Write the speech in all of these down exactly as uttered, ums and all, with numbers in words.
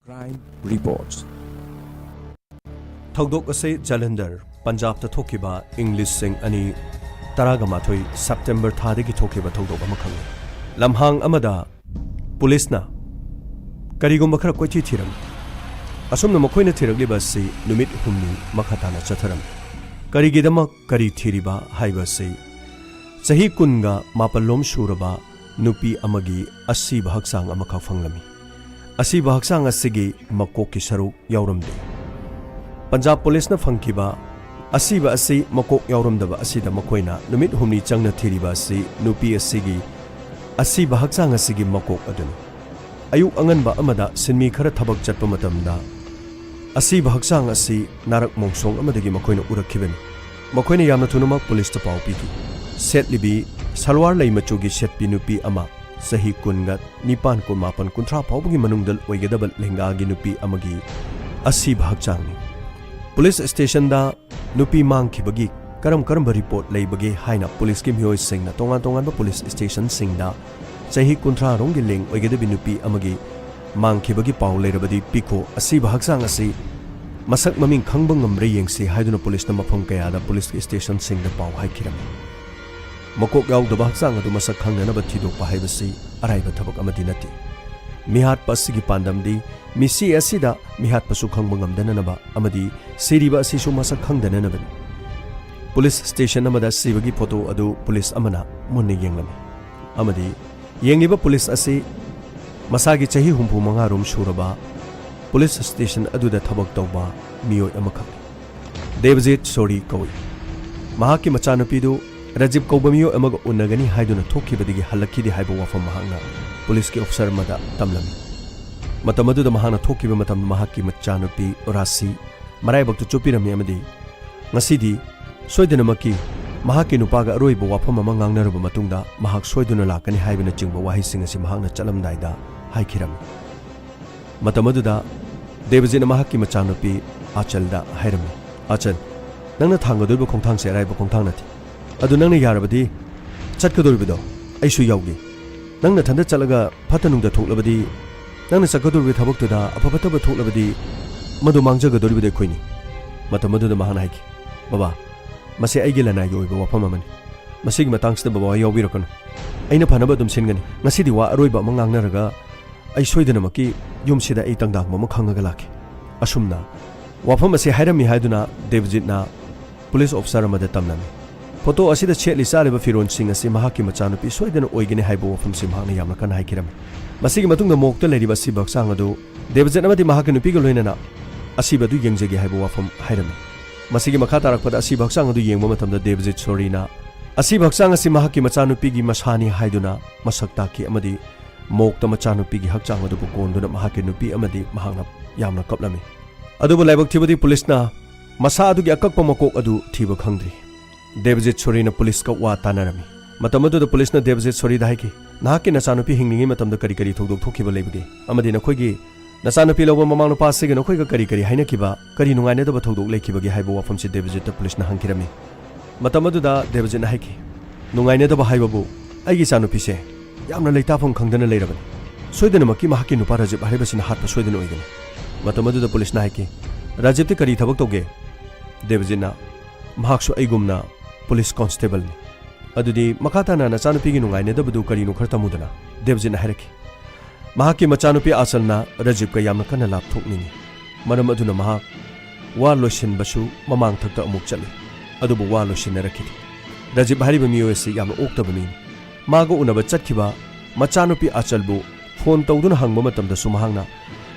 Crime Reports. ꯊꯧꯗꯣꯛ ꯑꯁꯤ ꯖꯂꯟꯙꯔ, ꯄꯟꯖꯥꯕꯇ ꯊꯣꯛꯈꯤꯕ ꯏꯪ ꯂꯤꯁꯤꯡ ꯑꯅꯤ ꯇꯔꯥꯒ ꯃꯥꯊꯣꯏ ꯁꯦꯞꯇꯦꯝꯕꯔ ꯊꯥꯗꯒꯤ ꯊꯣꯛꯈꯤꯕ ꯊꯧꯗꯣꯛ ꯑꯃꯈꯛꯅꯤ꯫ ꯂꯝꯍꯥꯡ ꯑꯃꯗ ꯄꯨꯂꯤꯁꯅ ꯀꯔꯤꯒꯨꯝꯕ ꯈꯔ ꯀꯣꯏꯊꯤ ꯊꯤꯔꯝꯃꯤ꯫ ꯑꯁꯨꯝꯅ ꯃꯈꯣꯏꯅ ꯊꯤꯔꯛꯂꯤꯕ ꯑꯁꯤ ꯅꯨꯃꯤꯠ ꯍꯨꯝꯅꯤ ꯃꯈꯥ ꯇꯥꯅ ꯆꯠꯊꯔꯝꯃꯤ꯫ ꯀꯔꯤꯒꯤꯗꯃꯛ ꯀꯔꯤ ꯊꯤꯔꯤꯕ ꯍꯥꯏꯕ ꯑꯁꯤ ꯆꯍꯤ ꯀꯨꯟꯒ ꯃꯥꯄꯜ ꯂꯣꯝ ꯁꯨꯔꯕ ꯅꯨꯄꯤ ꯑꯃꯒꯤ ꯑꯁꯤꯕ ꯍꯛꯆꯥꯡ ꯑꯃꯈꯛ ꯐꯪꯂꯝꯃꯤ꯫ ꯑꯁꯤꯕ ꯍꯛꯆꯥꯡ ꯑꯁꯤꯒꯤ ꯃꯀꯣꯛꯀꯤ ꯁꯔꯨꯛ ꯌꯥꯎꯔꯝꯗꯦ꯫ ꯄꯟꯖꯥꯕ ꯄꯨꯂꯤꯁꯅ ꯐꯪꯈꯤꯕ ꯑꯁꯤꯕ ꯑꯁꯤ ꯃꯀꯣꯛ ꯌꯥꯎꯔꯝꯗꯕ ꯑꯁꯤꯗ ꯃꯈꯣꯏꯅ ꯅꯨꯃꯤꯠ ꯍꯨꯝꯅꯤ ꯆꯪꯅ ꯊꯤꯔꯤꯕ ꯑꯁꯤ ꯅꯨꯄꯤ ꯑꯁꯤꯒꯤ ꯑꯁꯤꯕ ꯍꯛꯆꯥꯡ ꯑꯁꯤꯒꯤ ꯃꯀꯣꯛ ꯑꯗꯨꯅꯤ꯫ ꯑꯌꯨꯛ ꯑꯉꯟꯕ ꯑꯃꯗ ꯁꯤꯟꯃꯤ ꯈꯔ ꯊꯕꯛ ꯆꯠꯄ ꯃꯇꯝꯗ ꯑꯁꯤꯕ ꯍꯛꯆꯥꯡ ꯑꯁꯤ ꯅꯥꯔꯛ ꯃꯣꯡꯁꯣꯡ ꯑꯃꯗꯒꯤ ꯃꯈꯣꯏꯅ ꯎꯔꯛꯈꯤꯕꯅꯤ꯫ ꯃꯈꯣꯏꯅ ꯌꯥꯝꯅ ꯊꯨꯅꯃꯛ ꯄꯨꯂꯤꯁꯇ ꯄꯥꯎ ꯄꯤꯈꯤ꯫ ꯁꯦꯠꯂꯤꯕꯤ ꯁꯜꯋꯥꯔ ꯂꯩ ꯃꯆꯨꯒꯤ ꯁꯦꯠꯄꯤ ꯅꯨꯄꯤ ꯑꯃ, ꯆꯍꯤ ꯀꯨꯟꯒ ꯅꯤꯄꯥꯟ, ꯀꯨꯟꯃꯥꯄꯟ, ꯀꯨꯟꯊ꯭ꯔꯥ ꯐꯥꯎꯕꯒꯤ ꯃꯅꯨꯡꯗ ꯑꯣꯏꯒꯗꯕ ꯂꯦꯡꯒꯥꯒꯤ ꯅꯨꯄꯤ ꯑꯃꯒꯤ ꯑꯁꯤꯕ ꯍꯛꯆꯥꯡꯅꯤ꯫ ꯄꯨꯂꯤꯁ ꯁ꯭ꯇꯦꯁꯟꯗ ꯅꯨꯄꯤ ꯃꯥꯡꯈꯤꯕꯒꯤ ꯀꯔꯝ ꯀꯔꯝꯕ ꯔꯤꯄꯣꯔꯠ ꯂꯩꯕꯒꯦ ꯍꯥꯏꯅ ꯄꯨꯂꯤꯁꯀꯤ ꯃꯤꯑꯣꯏꯁꯤꯡꯅ ꯇꯣꯉꯥꯟ ꯇꯣꯉꯥꯟꯕ ꯄꯨꯂꯤꯁ ꯁ꯭ꯇꯦꯁꯟꯁꯤꯡꯗ ꯆꯍꯤ ꯀꯨꯟꯊ꯭ꯔꯥ ꯔꯣꯝꯒꯤ ꯂꯦꯡ ꯑꯣꯏꯒꯗꯕꯤ ꯅꯨꯄꯤ ꯑꯃꯒꯤ ꯃꯥꯡꯈꯤꯕꯒꯤ ꯄꯥꯎ ꯂꯩꯔꯕꯗꯤ ꯄꯤꯈꯣ, ꯑꯁꯤꯕ ꯍꯛꯆꯥꯡ ꯑꯁꯤ ꯃꯁꯛ ꯃꯃꯤꯡ ꯈꯪꯕ ꯉꯝꯕ꯭ꯔꯥ ꯌꯦꯡꯁꯤ ꯍꯥꯏꯗꯨꯅ ꯄꯨꯂꯤꯁꯅ ꯃꯐꯝ ꯀꯌꯥꯗ ꯄꯨꯂꯤꯁꯀꯤ ꯁ꯭ꯇꯦꯁꯟꯁꯤꯡꯗ ꯄꯥꯎ ꯍꯥꯏꯈꯤꯔꯝꯃꯤ꯫ ꯃꯀꯣꯛ ꯌꯥꯎꯗꯕ ꯍꯛꯆꯥꯡ ꯑꯗꯨ ꯃꯁꯛ ꯈꯪꯅꯅꯕ ꯊꯤꯗꯣꯛꯄ ꯍꯥꯏꯕꯁꯤ ꯑꯔꯥꯏꯕ ꯊꯕꯛ ꯑꯃꯗꯤ ꯅꯠꯇꯦ꯫ ꯃꯤꯍꯥꯠꯄ ꯑꯁꯤꯒꯤ ꯄꯥꯟꯗꯝꯗꯤ ꯃꯤꯁꯤ ꯑꯁꯤꯗ ꯃꯤꯍꯥꯠꯄꯁꯨ ꯈꯪꯕ ꯉꯝꯗꯅꯅꯕ ꯑꯃꯗꯤ ꯁꯤꯔꯤꯕ ꯑꯁꯤꯁꯨ ꯃꯁꯛ ꯈꯪꯗꯅꯅꯕꯅꯤ꯫ ꯄꯨꯂꯤꯁ ꯁ꯭ꯇꯦꯁꯟ ꯑꯃꯗ ꯁꯤꯕꯒꯤ ꯐꯣꯇꯣ ꯑꯗꯨ ꯄꯨꯂꯤꯁ ꯑꯃꯅ ꯃꯨꯟꯅ ꯌꯦꯡꯂꯝꯃꯤ ꯑꯃꯗꯤ ꯌꯦꯡꯂꯤꯕ ꯄꯨꯂꯤꯁ ꯑꯁꯤ ꯃꯁꯥꯒꯤ ꯆꯍꯤ ꯍꯨꯝꯐꯨ ꯃꯉꯥ ꯔꯣꯝ ꯁꯨꯔꯕ ꯄꯨꯂꯤꯁ ꯁ꯭ꯇꯦꯁꯟ ꯑꯗꯨꯗ ꯊꯕꯛ ꯇꯧꯕ ꯃꯤꯑꯣꯏ ꯑꯃꯈꯛꯅꯤ꯫ ꯗꯦꯕꯖꯤꯠ ꯁꯣꯔꯤ ꯀꯧꯏ꯫ ꯃꯍꯥꯛꯀꯤ ꯃꯆꯥꯅꯨꯄꯤꯗꯨ ꯔꯥꯖꯤꯕ ꯀꯧꯕ ꯃꯤꯑꯣꯏ ꯑꯃꯒ ꯎꯅꯒꯅꯤ ꯍꯥꯏꯗꯨꯅ ꯊꯣꯛꯈꯤꯕꯗꯒꯤ ꯍꯜꯂꯛꯈꯤꯗꯦ ꯍꯥꯏꯕ ꯋꯥꯐꯝ ꯃꯍꯥꯛꯅ ꯄꯨꯂꯤꯁꯀꯤ ꯑꯣꯐꯤꯁꯔ ꯑꯃꯗ ꯇꯝꯂꯝꯃꯤ꯫ ꯃꯇꯝ ꯑꯗꯨꯗ ꯃꯍꯥꯛꯅ ꯊꯣꯛꯈꯤꯕ ꯃꯇꯝꯗ ꯃꯍꯥꯛꯀꯤ ꯃꯆꯥꯅꯨꯄꯤ ꯔꯥꯁꯤ ꯃꯔꯥꯏꯕꯛꯇ ꯆꯣꯞꯄꯤꯔꯝꯃꯤ ꯑꯃꯗꯤ ꯉꯁꯤꯗꯤ ꯁꯣꯏꯗꯅꯃꯛꯀꯤ ꯃꯍꯥꯛꯀꯤ ꯅꯨꯄꯥꯒ ꯑꯔꯣꯏꯕ ꯋꯥꯐꯝ ꯑꯃ ꯉꯥꯡꯅꯔꯕ ꯃꯇꯨꯡꯗ ꯃꯍꯥꯛ ꯁꯣꯏꯗꯨꯅ ꯂꯥꯛꯀꯅꯤ ꯍꯥꯏꯕꯅꯆꯤꯡꯕ ꯋꯥꯍꯩꯁꯤꯡ ꯑꯁꯤ ꯃꯍꯥꯛꯅ ꯆꯠꯂꯝꯗꯥꯏꯗ ꯍꯥꯏꯈꯤꯔꯝꯃꯤ꯫ ꯃꯇꯝ ꯑꯗꯨꯗ ꯗꯦꯕꯖꯤꯠꯅ ꯃꯍꯥꯛꯀꯤ ꯃꯆꯥꯅꯨꯄꯤ ꯑꯥꯆꯜꯗ ꯍꯥꯏꯔꯝꯃꯤ, "ꯑꯥꯆꯜ, ꯅꯪꯅ ꯊꯥꯡꯒꯗꯧꯔꯤꯕ ꯈꯣꯡꯊꯥꯡꯁꯦ ꯑꯔꯥꯏꯕ ꯈꯣꯡꯊꯥꯡ ꯅꯠꯇꯦ꯫ ꯑꯗꯨ ꯅꯪꯅ ꯌꯥꯔꯕꯗꯤ ꯆꯠꯀꯗꯧꯔꯤꯕꯗꯣ ꯑꯩꯁꯨ ꯌꯥꯎꯒꯦ꯫ ꯅꯪ ꯅꯊꯟꯗ ꯆꯠꯂꯒ ꯐꯠꯇ ꯅꯨꯡꯗ ꯊꯣꯛꯂꯕꯗꯤ ꯅꯪꯅ ꯆꯠꯀꯗꯧꯔꯤꯕ ꯊꯕꯛꯇꯨꯗ ꯑꯐ ꯐꯠꯇꯕ ꯊꯣꯛꯂꯕꯗꯤ ꯃꯗꯨ ꯃꯥꯡꯖꯒꯗꯧꯔꯤꯕꯗꯤ ꯑꯩꯈꯣꯏꯅꯤ꯫ ꯃꯇꯝ ꯑꯗꯨꯗ ꯃꯍꯥꯛꯅ ꯍꯥꯏꯈꯤ, "ꯕꯕꯥ, ꯃꯁꯤ ꯑꯩꯒꯤ ꯂꯅꯥꯏꯒꯤ ꯑꯣꯏꯕ ꯋꯥꯐꯝ ꯑꯃꯅꯤ꯫ ꯃꯁꯤꯒꯤ ꯃꯇꯥꯡꯁꯤꯗ ꯕꯕꯥ ꯌꯥꯎꯕꯤꯔꯛꯀꯅꯨ꯫ ꯑꯩꯅ ꯐꯅꯕ ꯑꯗꯨꯝ ꯁꯤꯟꯒꯅꯤ꯫ ꯉꯁꯤꯗꯤ ꯋꯥ ꯑꯔꯣꯏꯕ ꯑꯃ ꯉꯥꯡꯅꯔꯒ ꯑꯩ ꯁꯣꯏꯗꯅꯃꯛꯀꯤ ꯌꯨꯝꯁꯤꯗ ꯑꯩ ꯇꯪꯗꯥꯡꯕ ꯑꯃ ꯈꯪꯉꯒ ꯂꯥꯛꯈꯤ"꯫ ꯑꯁꯨꯝꯅ ꯋꯥꯐꯝ ꯑꯁꯤ ꯍꯥꯏꯔꯝꯃꯤ ꯍꯥꯏꯗꯨꯅ ꯗꯦꯕꯖꯤꯠꯅ ꯄꯨꯂꯤꯁ ꯑꯣꯐꯤꯁꯥꯔ ꯑꯃꯗ ꯇꯝꯂꯝꯃꯤ꯫ ꯐꯣꯇꯣ ꯑꯁꯤꯗ ꯁꯦꯠꯂꯤ ꯆꯥꯔꯤꯕ ꯐꯤꯔꯣꯜꯁꯤꯡ ꯑꯁꯤ ꯃꯍꯥꯛꯀꯤ ꯃꯆꯥꯅꯨꯄꯤ ꯁꯣꯏꯗꯅ ꯑꯣꯏꯒꯅꯤ ꯍꯥꯏꯕ ꯋꯥꯐꯝꯁꯤ ꯃꯍꯥꯛꯅ ꯌꯥꯝꯅ ꯀꯟꯅ ꯍꯥꯏꯈꯤꯔꯝꯃꯤ꯫ ꯃꯁꯤꯒꯤ ꯃꯇꯨꯡꯗ ꯃꯣꯔꯒꯇ ꯂꯩꯔꯤꯕ ꯑꯁꯤꯕ ꯍꯛꯆꯥꯡ ꯑꯗꯨ ꯗꯦꯕꯖꯤꯠ ꯑꯃꯗꯤ ꯃꯍꯥꯛꯀꯤ ꯅꯨꯄꯤꯒ ꯂꯣꯏꯅꯅ ꯑꯁꯤꯕ ꯑꯗꯨ ꯌꯦꯡꯖꯒꯦ ꯍꯥꯏꯕ ꯋꯥꯐꯝ ꯍꯥꯏꯔꯝꯃꯤ꯫ ꯃꯁꯤꯒꯤ ꯃꯈꯥ ꯇꯥꯔꯛꯄꯗ ꯑꯁꯤꯕ ꯍꯛꯆꯥꯡ ꯑꯗꯨ ꯌꯦꯡꯕ ꯃꯇꯝꯗ ꯗꯦꯕꯖꯤꯠ ꯁꯣꯔꯤꯅ ꯑꯁꯤꯕ ꯍꯛꯆꯥꯡ ꯑꯁꯤ ꯃꯍꯥꯛꯀꯤ ꯃꯆꯥꯅꯨꯄꯤꯒꯤ ꯃꯁꯥꯅꯤ ꯍꯥꯏꯗꯨꯅ ꯃꯁꯛ ꯇꯥꯛꯈꯤ ꯑꯃꯗꯤ ꯃꯣꯔꯒꯇ ꯃꯆꯥꯅꯨꯄꯤꯒꯤ ꯍꯛꯆꯥꯡ ꯑꯗꯨꯕꯨ ꯀꯣꯟꯗꯨꯅ ꯃꯍꯥꯛꯀꯤ ꯅꯨꯄꯤ ꯑꯃꯗꯤ ꯃꯍꯥꯛꯅ ꯌꯥꯝꯅ ꯀꯞꯂꯝꯃꯤ꯫ ꯑꯗꯨꯕꯨ ꯂꯥꯏꯕꯛ ꯊꯤꯕꯗꯤ ꯄꯨꯂꯤꯁꯅ ꯃꯁꯥ ꯑꯗꯨꯒꯤ ꯑꯀꯛꯄ ꯃꯀꯣꯛ ꯑꯗꯨ ꯊꯤꯕ ꯈꯪꯗ꯭ꯔꯤ꯫ ꯗꯦꯕꯖꯤꯠ ꯁꯣꯔꯤꯅ ꯄꯨꯂꯤꯁꯀ ꯋꯥ ꯇꯥꯅꯔꯝꯃꯤ꯫ ꯃꯇꯝ ꯑꯗꯨꯗ ꯄꯨꯂꯤꯁꯅ ꯗꯦꯕꯖꯤꯠ ꯁꯣꯔꯤꯗ ꯍꯥꯏꯈꯤ, "ꯅꯍꯥꯛꯀꯤ ꯅꯆꯥꯅꯨꯄꯤ ꯍꯤꯡꯂꯤꯉꯩ ꯃꯇꯝꯗ ꯀꯔꯤ ꯀꯔꯤ ꯊꯧꯗꯣꯛ ꯊꯣꯛꯈꯤꯕ ꯂꯩꯕꯒꯦ? ꯑꯃꯗꯤ ꯅꯈꯣꯏꯒꯤ ꯅꯆꯥꯅꯨꯄꯤ ꯂꯧꯕ ꯃꯃꯥ ꯅꯨꯄꯥ ꯑꯁꯤꯒ ꯅꯈꯣꯏꯒ ꯀꯔꯤ ꯀꯔꯤ ꯍꯥꯏꯅꯈꯤꯕ, ꯀꯔꯤ ꯅꯨꯡꯉꯥꯏꯅꯗꯕ ꯊꯧꯗꯣꯛ ꯂꯩꯈꯤꯕꯒꯦ?" ꯍꯥꯏꯕ ꯋꯥꯐꯝꯁꯤ ꯗꯦꯕꯖꯤꯠꯇ ꯄꯨꯂꯤꯁꯅ ꯍꯪꯈꯤꯔꯝꯃꯤ꯫ ꯃꯇꯝ ꯑꯗꯨꯗ ꯗꯦꯕꯖꯤꯠꯅ ꯍꯥꯏꯈꯤ, "ꯅꯨꯡꯉꯥꯏꯅꯗꯕ ꯍꯥꯏꯕꯕꯨ ꯑꯩꯒꯤ ꯏꯆꯥꯅꯨꯄꯤꯁꯦ ꯌꯥꯝꯅ ꯂꯩꯇꯥꯐꯝ ꯈꯪꯗꯅ ꯂꯩꯔꯕꯅꯤ꯫ ꯁꯣꯏꯗꯅꯃꯛꯀꯤ ꯃꯍꯥꯛꯀꯤ ꯅꯨꯄꯥ ꯔꯥꯖꯤꯕ ꯍꯥꯏꯔꯤꯕꯁꯤꯅ ꯍꯥꯠꯄ ꯁꯣꯏꯗꯅ ꯑꯣꯏꯒꯅꯤ"꯫ ꯃꯇꯝ ꯑꯗꯨꯗ ꯄꯨꯂꯤꯁꯅ ꯍꯥꯏꯈꯤ, "ꯔꯥꯖꯤꯕꯇꯤ ꯀꯔꯤ ꯊꯕꯛ ꯇꯧꯒꯦ?" ꯗꯦꯕꯖꯤꯠꯅ, "ꯃꯍꯥꯛꯁꯨ ꯑꯩꯒꯨꯝꯅ ꯄꯨꯂꯤꯁ ꯀꯣꯟꯁꯇꯦꯕꯜꯅꯤ"꯫ "ꯑꯗꯨꯗꯤ ꯃꯈꯥ ꯇꯥꯅ ꯅꯆꯥꯅꯨꯄꯤꯒꯤ ꯅꯨꯡꯉꯥꯏꯅꯗꯕꯗꯨ ꯀꯔꯤꯅꯣ ꯈꯔ ꯇꯝꯃꯨꯗꯅ"꯫ ꯗꯦꯕꯖꯤꯠꯅ ꯍꯥꯏꯔꯛꯈꯤ, "ꯃꯍꯥꯛꯀꯤ ꯃꯆꯥꯅꯨꯄꯤ ꯑꯥꯆꯜꯅ ꯔꯥꯖꯤꯕꯀ ꯌꯥꯝꯅ ꯀꯟꯅ ꯂꯥꯞꯊꯣꯛꯅꯤꯡꯏ꯫ ꯃꯔꯝ ꯑꯗꯨꯅ ꯃꯍꯥꯛ ꯋꯥ ꯂꯣꯏꯁꯤꯟꯕꯁꯨ ꯃꯃꯥꯡ ꯊꯛꯇ ꯑꯃꯨꯛ ꯆꯠꯂꯤ꯫ ꯑꯗꯨꯕꯨ ꯋꯥ ꯂꯣꯏꯁꯤꯟꯅꯔꯛꯈꯤꯗꯦ꯫ ꯔꯥꯖꯤꯕ ꯍꯥꯏꯔꯤꯕ ꯃꯤꯑꯣꯏ ꯑꯁꯤ ꯌꯥꯝꯅ ꯑꯣꯛꯇꯕ ꯃꯤꯅꯤ꯫ ꯃꯥꯒ ꯎꯅꯕ ꯆꯠꯈꯤꯕ ꯃꯆꯥꯅꯨꯄꯤ ꯑꯥꯆꯜꯕꯨ ꯐꯣꯟ ꯇꯧꯗꯨꯅ ꯍꯪꯕ ꯃꯇꯝꯗꯁꯨ ꯃꯍꯥꯛꯅ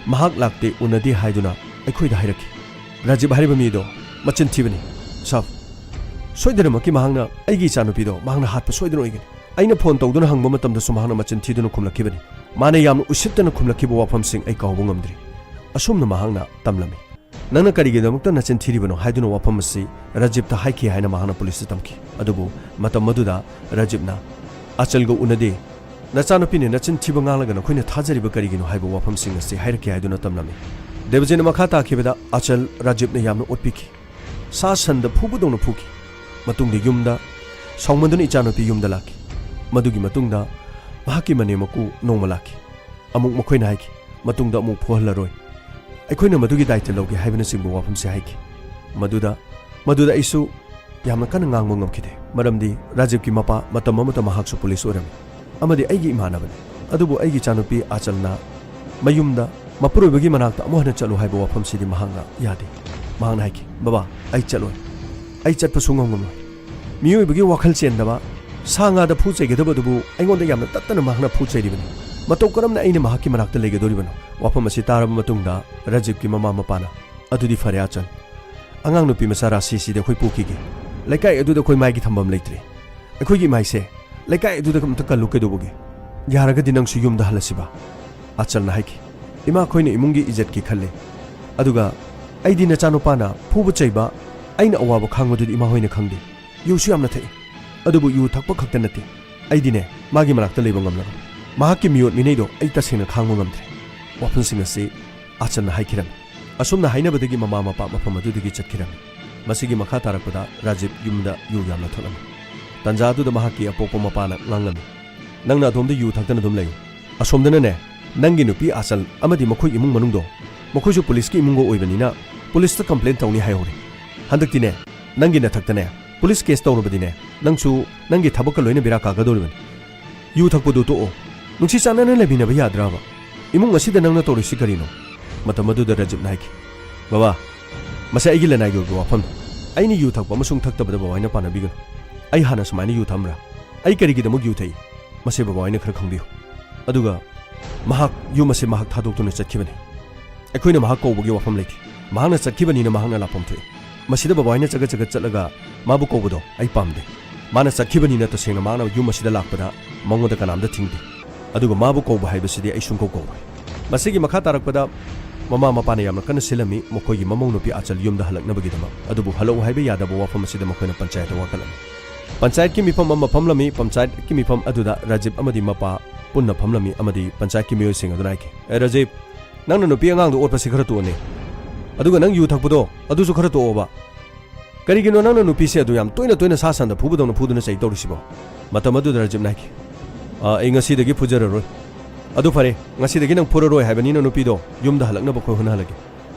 ꯃꯍꯥꯛ ꯂꯥꯛꯇꯦ, ꯎꯅꯗꯦ ꯍꯥꯏꯗꯨꯅ ꯑꯩꯈꯣꯏꯗ ꯍꯥꯏꯔꯛꯈꯤ꯫ ꯔꯥꯖꯤꯕ ꯍꯥꯏꯔꯤꯕ ꯃꯤꯗꯣ ꯃꯆꯤꯟ ꯊꯤꯕꯅꯤ, ꯁꯥꯐ꯫ ꯁꯣꯏꯗꯅꯃꯛꯀꯤ ꯃꯍꯥꯛꯅ ꯑꯩꯒꯤ ꯏꯆꯥꯅꯨꯄꯤꯗꯣ ꯃꯍꯥꯛꯅ ꯍꯥꯠꯄ ꯁꯣꯏꯗꯅ ꯑꯣꯏꯒꯅꯤ꯫ ꯑꯩꯅ ꯐꯣꯟ ꯇꯧꯗꯨꯅ ꯍꯪꯕ ꯃꯇꯝꯗꯁꯨ ꯃꯍꯥꯛꯅ ꯃꯆꯤꯟ ꯊꯤꯗꯨꯅ ꯈꯨꯝꯂꯛꯈꯤꯕꯅꯤ꯫ ꯃꯥꯅ ꯌꯥꯝꯅ ꯎꯁꯤꯠꯇꯅ ꯈꯨꯝꯂꯛꯈꯤꯕ ꯋꯥꯐꯝꯁꯤꯡ ꯑꯩ ꯀꯥꯎꯕ ꯉꯝꯗ꯭ꯔꯤ"꯫ ꯑꯁꯨꯝꯅ ꯃꯍꯥꯛꯅ ꯇꯝꯂꯝꯃꯤ꯫ "ꯅꯪꯅ ꯀꯔꯤꯒꯤꯗꯃꯛꯇ ꯅꯆꯤꯟ ꯊꯤꯔꯤꯕꯅꯣ?" ꯍꯥꯏꯗꯨꯅ ꯋꯥꯐꯝ ꯑꯁꯤ ꯔꯥꯖꯤꯕꯇ ꯍꯥꯏꯈꯤ ꯍꯥꯏꯅ ꯃꯍꯥꯛꯅ ꯄꯨꯂꯤꯁꯇ ꯇꯝꯈꯤ꯫ ꯑꯗꯨꯕꯨ ꯃꯇꯝ ꯑꯗꯨꯗ ꯔꯥꯖꯤꯕꯅ, "ꯑꯆꯜꯒ ꯎꯅꯗꯦ, ꯅꯆꯥꯅꯨꯄꯤꯅ ꯅꯆꯤꯟ ꯊꯤꯕ ꯉꯥꯡꯂꯒ ꯅꯈꯣꯏꯅ ꯊꯥꯖꯔꯤꯕ ꯀꯔꯤꯒꯤꯅꯣ?" ꯍꯥꯏꯕ ꯋꯥꯐꯝꯁꯤꯡ ꯑꯁꯤ ꯍꯥꯏꯔꯛꯈꯤ ꯍꯥꯏꯗꯨꯅ ꯇꯝꯂꯝꯃꯤ꯫ ꯗꯦꯕꯖꯤꯠꯅ ꯃꯈꯥ ꯇꯥꯈꯤꯕꯗ, "ꯑꯆꯜ ꯔꯥꯖꯤꯕꯅ ꯌꯥꯝꯅ ꯑꯣꯠꯄꯤꯈꯤ꯫ ꯁꯥ ꯁꯟꯗ ꯐꯨꯕꯗꯧꯅ ꯐꯨꯈꯤ꯫ ꯃꯇꯨꯡꯗ ꯌꯨꯝꯗ ꯁꯥꯎꯃꯟꯗꯨꯅ ꯏꯆꯥꯅꯨꯄꯤ ꯌꯨꯝꯗ ꯂꯥꯛꯈꯤ꯫ ꯃꯗꯨꯒꯤ ꯃꯇꯨꯡꯗ ꯃꯍꯥꯛꯀꯤ ꯃꯅꯦꯝ ꯃꯀꯨ ꯅꯣꯡꯃ ꯂꯥꯛꯈꯤ꯫ ꯑꯃꯨꯛ ꯃꯈꯣꯏꯅ ꯍꯥꯏꯈꯤ, ꯃꯇꯨꯡꯗ ꯑꯃꯨꯛ ꯐꯨꯍꯜꯂꯔꯣꯏ꯫ ꯑꯩꯈꯣꯏꯅ ꯃꯗꯨꯒꯤ ꯗꯥꯏꯇ꯭ꯋ ꯂꯧꯒꯦ ꯍꯥꯏꯕꯅꯆꯤꯡꯕ ꯋꯥꯐꯝꯁꯦ ꯍꯥꯏꯈꯤ꯫ ꯃꯗꯨꯗ, ꯃꯗꯨꯗ ꯑꯩꯁꯨ ꯌꯥꯝꯅ ꯀꯟꯅ ꯉꯥꯡꯕ ꯉꯝꯈꯤꯗꯦ, ꯃꯔꯝꯗꯤ ꯔꯥꯖꯤꯕꯀꯤ ꯃꯄꯥ ꯃꯇꯝ ꯑꯃꯗ ꯃꯍꯥꯛꯁꯨ ꯄꯨꯂꯤꯁ ꯑꯣꯏꯔꯝꯃꯤ ꯑꯃꯗꯤ ꯑꯩꯒꯤ ꯏꯃꯥꯟꯅꯕꯅꯤ꯫ ꯑꯗꯨꯕꯨ ꯑꯩꯒꯤ ꯏꯆꯥꯅꯨꯄꯤ ꯑꯥꯆꯜꯅ ꯃꯌꯨꯝꯗ ꯃꯄꯨꯔꯣꯏꯕꯒꯤ ꯃꯅꯥꯛꯇ ꯑꯃꯨꯛ ꯍꯟꯅ ꯆꯠꯂꯨ ꯍꯥꯏꯕ ꯋꯥꯐꯝꯁꯤꯗꯤ ꯃꯍꯥꯛꯅ ꯌꯥꯗꯦ꯫ ꯃꯍꯥꯛꯅ ꯍꯥꯏꯈꯤ, "ꯕꯕꯥ, ꯑꯩ ꯆꯠꯂꯣꯏ꯫ ꯑꯩ ꯆꯠꯄ ꯁꯨꯡꯉꯝ ꯉꯝꯂꯣꯏ꯫ ꯃꯤꯑꯣꯏꯕꯒꯤ ꯋꯥꯈꯜ ꯆꯦꯟꯗꯕ, ꯁꯥ ꯉꯥꯗ ꯐꯨ ꯆꯩꯒꯗꯕꯗꯨꯕꯨ ꯑꯩꯉꯣꯟꯗ ꯌꯥꯝꯅ ꯇꯠꯇꯅ ꯃꯍꯥꯛꯅ ꯐꯨ ꯆꯩꯔꯤꯕꯅꯤ꯫ ꯃꯇꯧ ꯀꯔꯝꯅ ꯑꯩꯅ ꯃꯍꯥꯛꯀꯤ ꯃꯅꯥꯛꯇ ꯂꯩꯒꯗꯧꯔꯤꯕꯅꯣ?" ꯋꯥꯐꯝ ꯑꯁꯤ ꯇꯥꯔꯕ ꯃꯇꯨꯡꯗ ꯔꯥꯖꯤꯕꯀꯤ ꯃꯃꯥ ꯃꯄꯥꯅ, "ꯑꯗꯨꯗꯤ ꯐꯔꯦ ꯑꯥꯆꯜ, ꯑꯉꯥꯡ ꯅꯨꯄꯤ ꯃꯆꯥ ꯔꯥꯁꯤꯁꯤꯗꯤ ꯑꯩꯈꯣꯏ ꯄꯨꯈꯤꯒꯦ꯫ ꯂꯩꯀꯥꯏ ꯑꯗꯨꯗ ꯑꯩꯈꯣꯏ ꯃꯥꯏꯒꯤ ꯊꯝꯐꯝ ꯂꯩꯇ꯭ꯔꯦ꯫ ꯑꯩꯈꯣꯏꯒꯤ ꯏꯃꯥꯏꯁꯦ ꯂꯩꯀꯥꯏ ꯑꯗꯨꯗ ꯑꯝꯇ ꯀꯜꯂꯨ ꯀꯩꯗꯧꯕꯒꯦ? ꯌꯥꯔꯒꯗꯤ ꯅꯪꯁꯨ ꯌꯨꯝꯗ ꯍꯜꯂꯁꯤꯕ?" ꯑꯥꯆꯜꯅ ꯍꯥꯏꯈꯤ, "ꯏꯃꯥ, ꯑꯩꯈꯣꯏꯅ ꯏꯃꯨꯡꯒꯤ ꯏꯖꯠꯀꯤ ꯈꯜꯂꯤ꯫ ꯑꯗꯨꯒ ꯑꯩꯗꯤ ꯅꯆꯥꯅꯨꯄꯥꯅ ꯐꯨꯕ ꯆꯩꯕ, ꯑꯩꯅ ꯑꯋꯥꯕ ꯈꯥꯡꯕꯗꯨꯗꯤ ꯏꯃꯥ ꯍꯣꯏꯅ ꯈꯪꯗꯦ꯫ ꯌꯨꯁꯨ ꯌꯥꯝꯅ ꯊꯛꯏ꯫ ꯑꯗꯨꯕꯨ ꯌꯨ ꯊꯛꯄ ꯈꯛꯇ ꯅꯠꯇꯦ, ꯑꯩꯗꯤꯅꯦ, ꯃꯥꯒꯤ ꯃꯅꯥꯛꯇ ꯂꯩꯕ ꯉꯝꯂꯔꯣꯏ꯫ ꯃꯍꯥꯛꯀꯤ ꯃꯤꯑꯣꯠ ꯃꯤꯅꯩꯗꯣ ꯑꯩ ꯇꯁꯦꯡꯅ ꯈꯥꯡꯕ ꯉꯝꯗ꯭ꯔꯦ꯫" ꯋꯥꯐꯝꯁꯤꯡ ꯑꯁꯤ ꯑꯥꯆꯜꯅ ꯍꯥꯏꯈꯤꯔꯝꯃꯤ꯫ ꯑꯁꯨꯝꯅ ꯍꯥꯏꯅꯕꯗꯒꯤ ꯃꯃꯥ ꯃꯄꯥ ꯃꯐꯝ ꯑꯗꯨꯗꯒꯤ ꯆꯠꯈꯤꯔꯝꯃꯤ꯫ ꯃꯁꯤꯒꯤ ꯃꯈꯥ ꯇꯥꯔꯛꯄꯗ ꯔꯥꯖꯤꯕ ꯌꯨꯝꯗ ꯌꯨ ꯌꯥꯝꯅ ꯊꯛꯂꯝꯃꯤ꯫ ꯇꯥꯟꯖꯥ ꯑꯗꯨꯗ ꯃꯍꯥꯛꯀꯤ ꯑꯄꯣꯛꯄ ꯃꯄꯥꯅ ꯉꯥꯡꯂꯝꯃꯤ, "ꯅꯪꯅ ꯑꯗꯣꯝꯗ ꯌꯨ ꯊꯛꯇꯅ ꯑꯗꯨꯝ ꯂꯩꯌꯨ꯫ ꯑꯁꯣꯝꯗꯅꯅꯦ, ꯅꯪꯒꯤ ꯅꯨꯄꯤ ꯑꯥꯆꯜ ꯑꯃꯗꯤ ꯃꯈꯣꯏ ꯏꯃꯨꯡ ꯃꯅꯨꯡꯗꯣ, ꯃꯈꯣꯏꯁꯨ ꯄꯨꯂꯤꯁꯀꯤ ꯏꯃꯨꯡꯒ ꯑꯣꯏꯕꯅꯤꯅ ꯄꯨꯂꯤꯁꯇ ꯀꯝꯄ꯭ꯂꯦꯟ ꯇꯧꯅꯤ ꯍꯥꯏꯍꯧꯔꯦ꯫ ꯍꯟꯗꯛꯇꯤꯅꯦ, ꯅꯪꯒꯤ ꯅꯊꯛꯇꯅꯦ ꯄꯨꯂꯤꯁ ꯀꯦꯁ ꯇꯧꯔꯕꯗꯤꯅꯦ, ꯅꯪꯁꯨ ꯅꯪꯒꯤ ꯊꯕꯛꯀ ꯂꯣꯏꯅ ꯕꯦꯔꯥ ꯀꯥꯒꯗꯧꯔꯤꯕꯅꯤ꯫ ꯌꯨ ꯊꯛꯄꯗꯨ ꯇꯣꯛꯑꯣ꯫ ꯅꯨꯡꯁꯤ ꯆꯥꯟꯅꯅ ꯂꯩꯃꯤꯟꯅꯕ ꯌꯥꯗ꯭ꯔꯕ? ꯏꯃꯨꯡ ꯑꯁꯤꯗ ꯅꯪꯅ ꯇꯧꯔꯤꯁꯤ ꯀꯔꯤꯅꯣ?" ꯃꯇꯝ ꯑꯗꯨꯗ ꯔꯥꯖꯤꯕꯅ ꯍꯥꯏꯈꯤ, "ꯕꯕꯥ, ꯃꯁꯤ ꯑꯩꯒꯤ ꯂꯅꯥꯏꯒꯤ ꯑꯣꯏꯕ ꯋꯥꯐꯝꯅꯤ꯫ ꯑꯩꯅ ꯌꯨ ꯊꯛꯄ ꯑꯃꯁꯨꯡ ꯊꯛꯇꯕꯗ ꯕꯕꯥꯅ ꯄꯥꯟꯅꯕꯤꯒꯅꯨ꯫ ꯑꯩ ꯍꯥꯟꯅ ꯁꯨꯃꯥꯏꯅ ꯌꯨ ꯊꯛꯑꯝꯕ꯭ꯔꯥ? ꯑꯩ ꯀꯔꯤꯒꯤꯗꯃꯛ ꯌꯨ ꯊꯛꯏ? ꯃꯁꯤ ꯕꯕꯥꯍꯣꯏꯅ ꯈꯔ ꯈꯪꯕꯤꯌꯨ꯫ ꯑꯗꯨꯒ ꯃꯍꯥꯛ ꯌꯨꯝ ꯑꯁꯤ ꯃꯍꯥꯛ ꯊꯥꯗꯣꯛꯇꯨꯅ ꯆꯠꯈꯤꯕꯅꯤ꯫ ꯑꯩꯈꯣꯏꯅ ꯃꯍꯥꯛ ꯀꯧꯕꯒꯤ ꯋꯥꯐꯝ ꯂꯩꯇꯦ꯫ ꯃꯍꯥꯛꯅ ꯆꯠꯈꯤꯕꯅꯤꯅ ꯃꯍꯥꯛꯅ ꯂꯥꯛꯐꯝ ꯊꯣꯛꯏ꯫ ꯃꯁꯤꯗ ꯕꯕꯥꯍꯣꯏꯅ ꯆꯒꯠ ꯆꯒꯠ ꯆꯠꯂꯒ ꯃꯥꯕꯨ ꯀꯧꯕꯗꯣ ꯑꯩ ꯄꯥꯝꯗꯦ꯫ ꯃꯥꯅ ꯆꯠꯈꯤꯕꯅꯤꯅ ꯇꯁꯦꯡꯅ ꯃꯍꯥꯛꯅ ꯌꯨꯝ ꯑꯁꯤꯗ ꯂꯥꯛꯄꯗ ꯃꯉꯣꯟꯗ ꯀꯅꯥꯝꯇ ꯊꯤꯡꯗꯦ꯫ ꯑꯗꯨꯒ ꯃꯥꯕꯨ ꯀꯧꯕ ꯍꯥꯏꯕꯁꯤꯗꯤ ꯑꯩ ꯁꯨꯡꯀꯧ ꯀꯧꯔꯣꯏ꯫" ꯃꯁꯤꯒꯤ ꯃꯈꯥ ꯇꯥꯔꯛꯄꯗ ꯃꯃꯥ ꯃꯄꯥꯅ ꯌꯥꯝꯅ ꯀꯟꯅ ꯁꯤꯜꯂꯝꯃꯤ ꯃꯈꯣꯏꯒꯤ ꯃꯃꯧ ꯅꯨꯄꯤ ꯑꯥꯆꯜ ꯌꯨꯝꯗ ꯍꯜꯂꯛꯅꯕꯒꯤꯗꯃꯛ꯫ ꯑꯗꯨꯕꯨ ꯍꯜꯂꯛꯎ ꯍꯥꯏꯕ ꯌꯥꯗꯕ ꯋꯥꯐꯝ ꯑꯁꯤꯗ ꯃꯈꯣꯏꯅ ꯄꯟꯆꯥꯌꯠꯇ ꯋꯥꯀꯠꯂꯝꯃꯤ꯫ ꯄꯟꯆꯥꯌꯠꯀꯤ ꯃꯤꯐꯝ ꯑꯃ ꯐꯝꯂꯝꯃꯤ꯫ ꯄꯟꯆꯥꯌꯠꯀꯤ ꯃꯤꯐꯝ ꯑꯗꯨꯗ ꯔꯥꯖꯤꯕ ꯑꯃꯗꯤ ꯃꯄꯥ ꯄꯨꯟꯅ ꯐꯝꯂꯝꯃꯤ ꯑꯃꯗꯤ ꯄꯟꯆꯥꯌꯠꯀꯤ ꯃꯤꯑꯣꯏꯁꯤꯡ ꯑꯗꯨꯅ ꯍꯥꯏꯈꯤ, "ꯑꯦ ꯔꯥꯖꯤꯕ, ꯅꯪꯅ ꯅꯨꯄꯤ ꯑꯉꯥꯡꯗꯣ ꯑꯣꯠꯄꯁꯤ ꯈꯔ ꯇꯣꯛꯑꯣꯅꯦ꯫ ꯑꯗꯨꯒ ꯅꯪ ꯌꯨ ꯊꯛꯄꯗꯣ ꯑꯗꯨꯁꯨ ꯈꯔ ꯇꯣꯛꯑꯣꯕ꯫ ꯀꯔꯤꯒꯤꯅꯣ ꯅꯪꯅ ꯅꯨꯄꯤꯁꯦ ꯑꯗꯨ ꯌꯥꯝ ꯇꯣꯏꯅ ꯇꯣꯏꯅ ꯁꯥ ꯁꯟꯗ ꯐꯨꯕꯗꯧꯅ ꯐꯨꯗꯨꯅ ꯆꯩ ꯇꯧꯔꯤꯁꯤꯕꯣ?" ꯃꯇꯝ ꯑꯗꯨꯗ ꯔꯥꯖꯤꯕꯅ ꯍꯥꯏꯈꯤ, "ꯑꯥ, ꯑꯩ ꯉꯁꯤꯗꯒꯤ ꯐꯨꯖꯔꯔꯣꯏ꯫ "ꯑꯗꯨ ꯐꯔꯦ, ꯉꯁꯤꯗꯒꯤ ꯅꯪ ꯐꯨꯔꯔꯣꯏ ꯍꯥꯏꯕꯅꯤꯅ ꯅꯨꯄꯤꯗꯣ ꯌꯨꯝꯗ ꯍꯜꯂꯛꯅꯕ ꯑꯩꯈꯣꯏ ꯍꯣꯠꯅꯍꯜꯂꯒꯦ꯫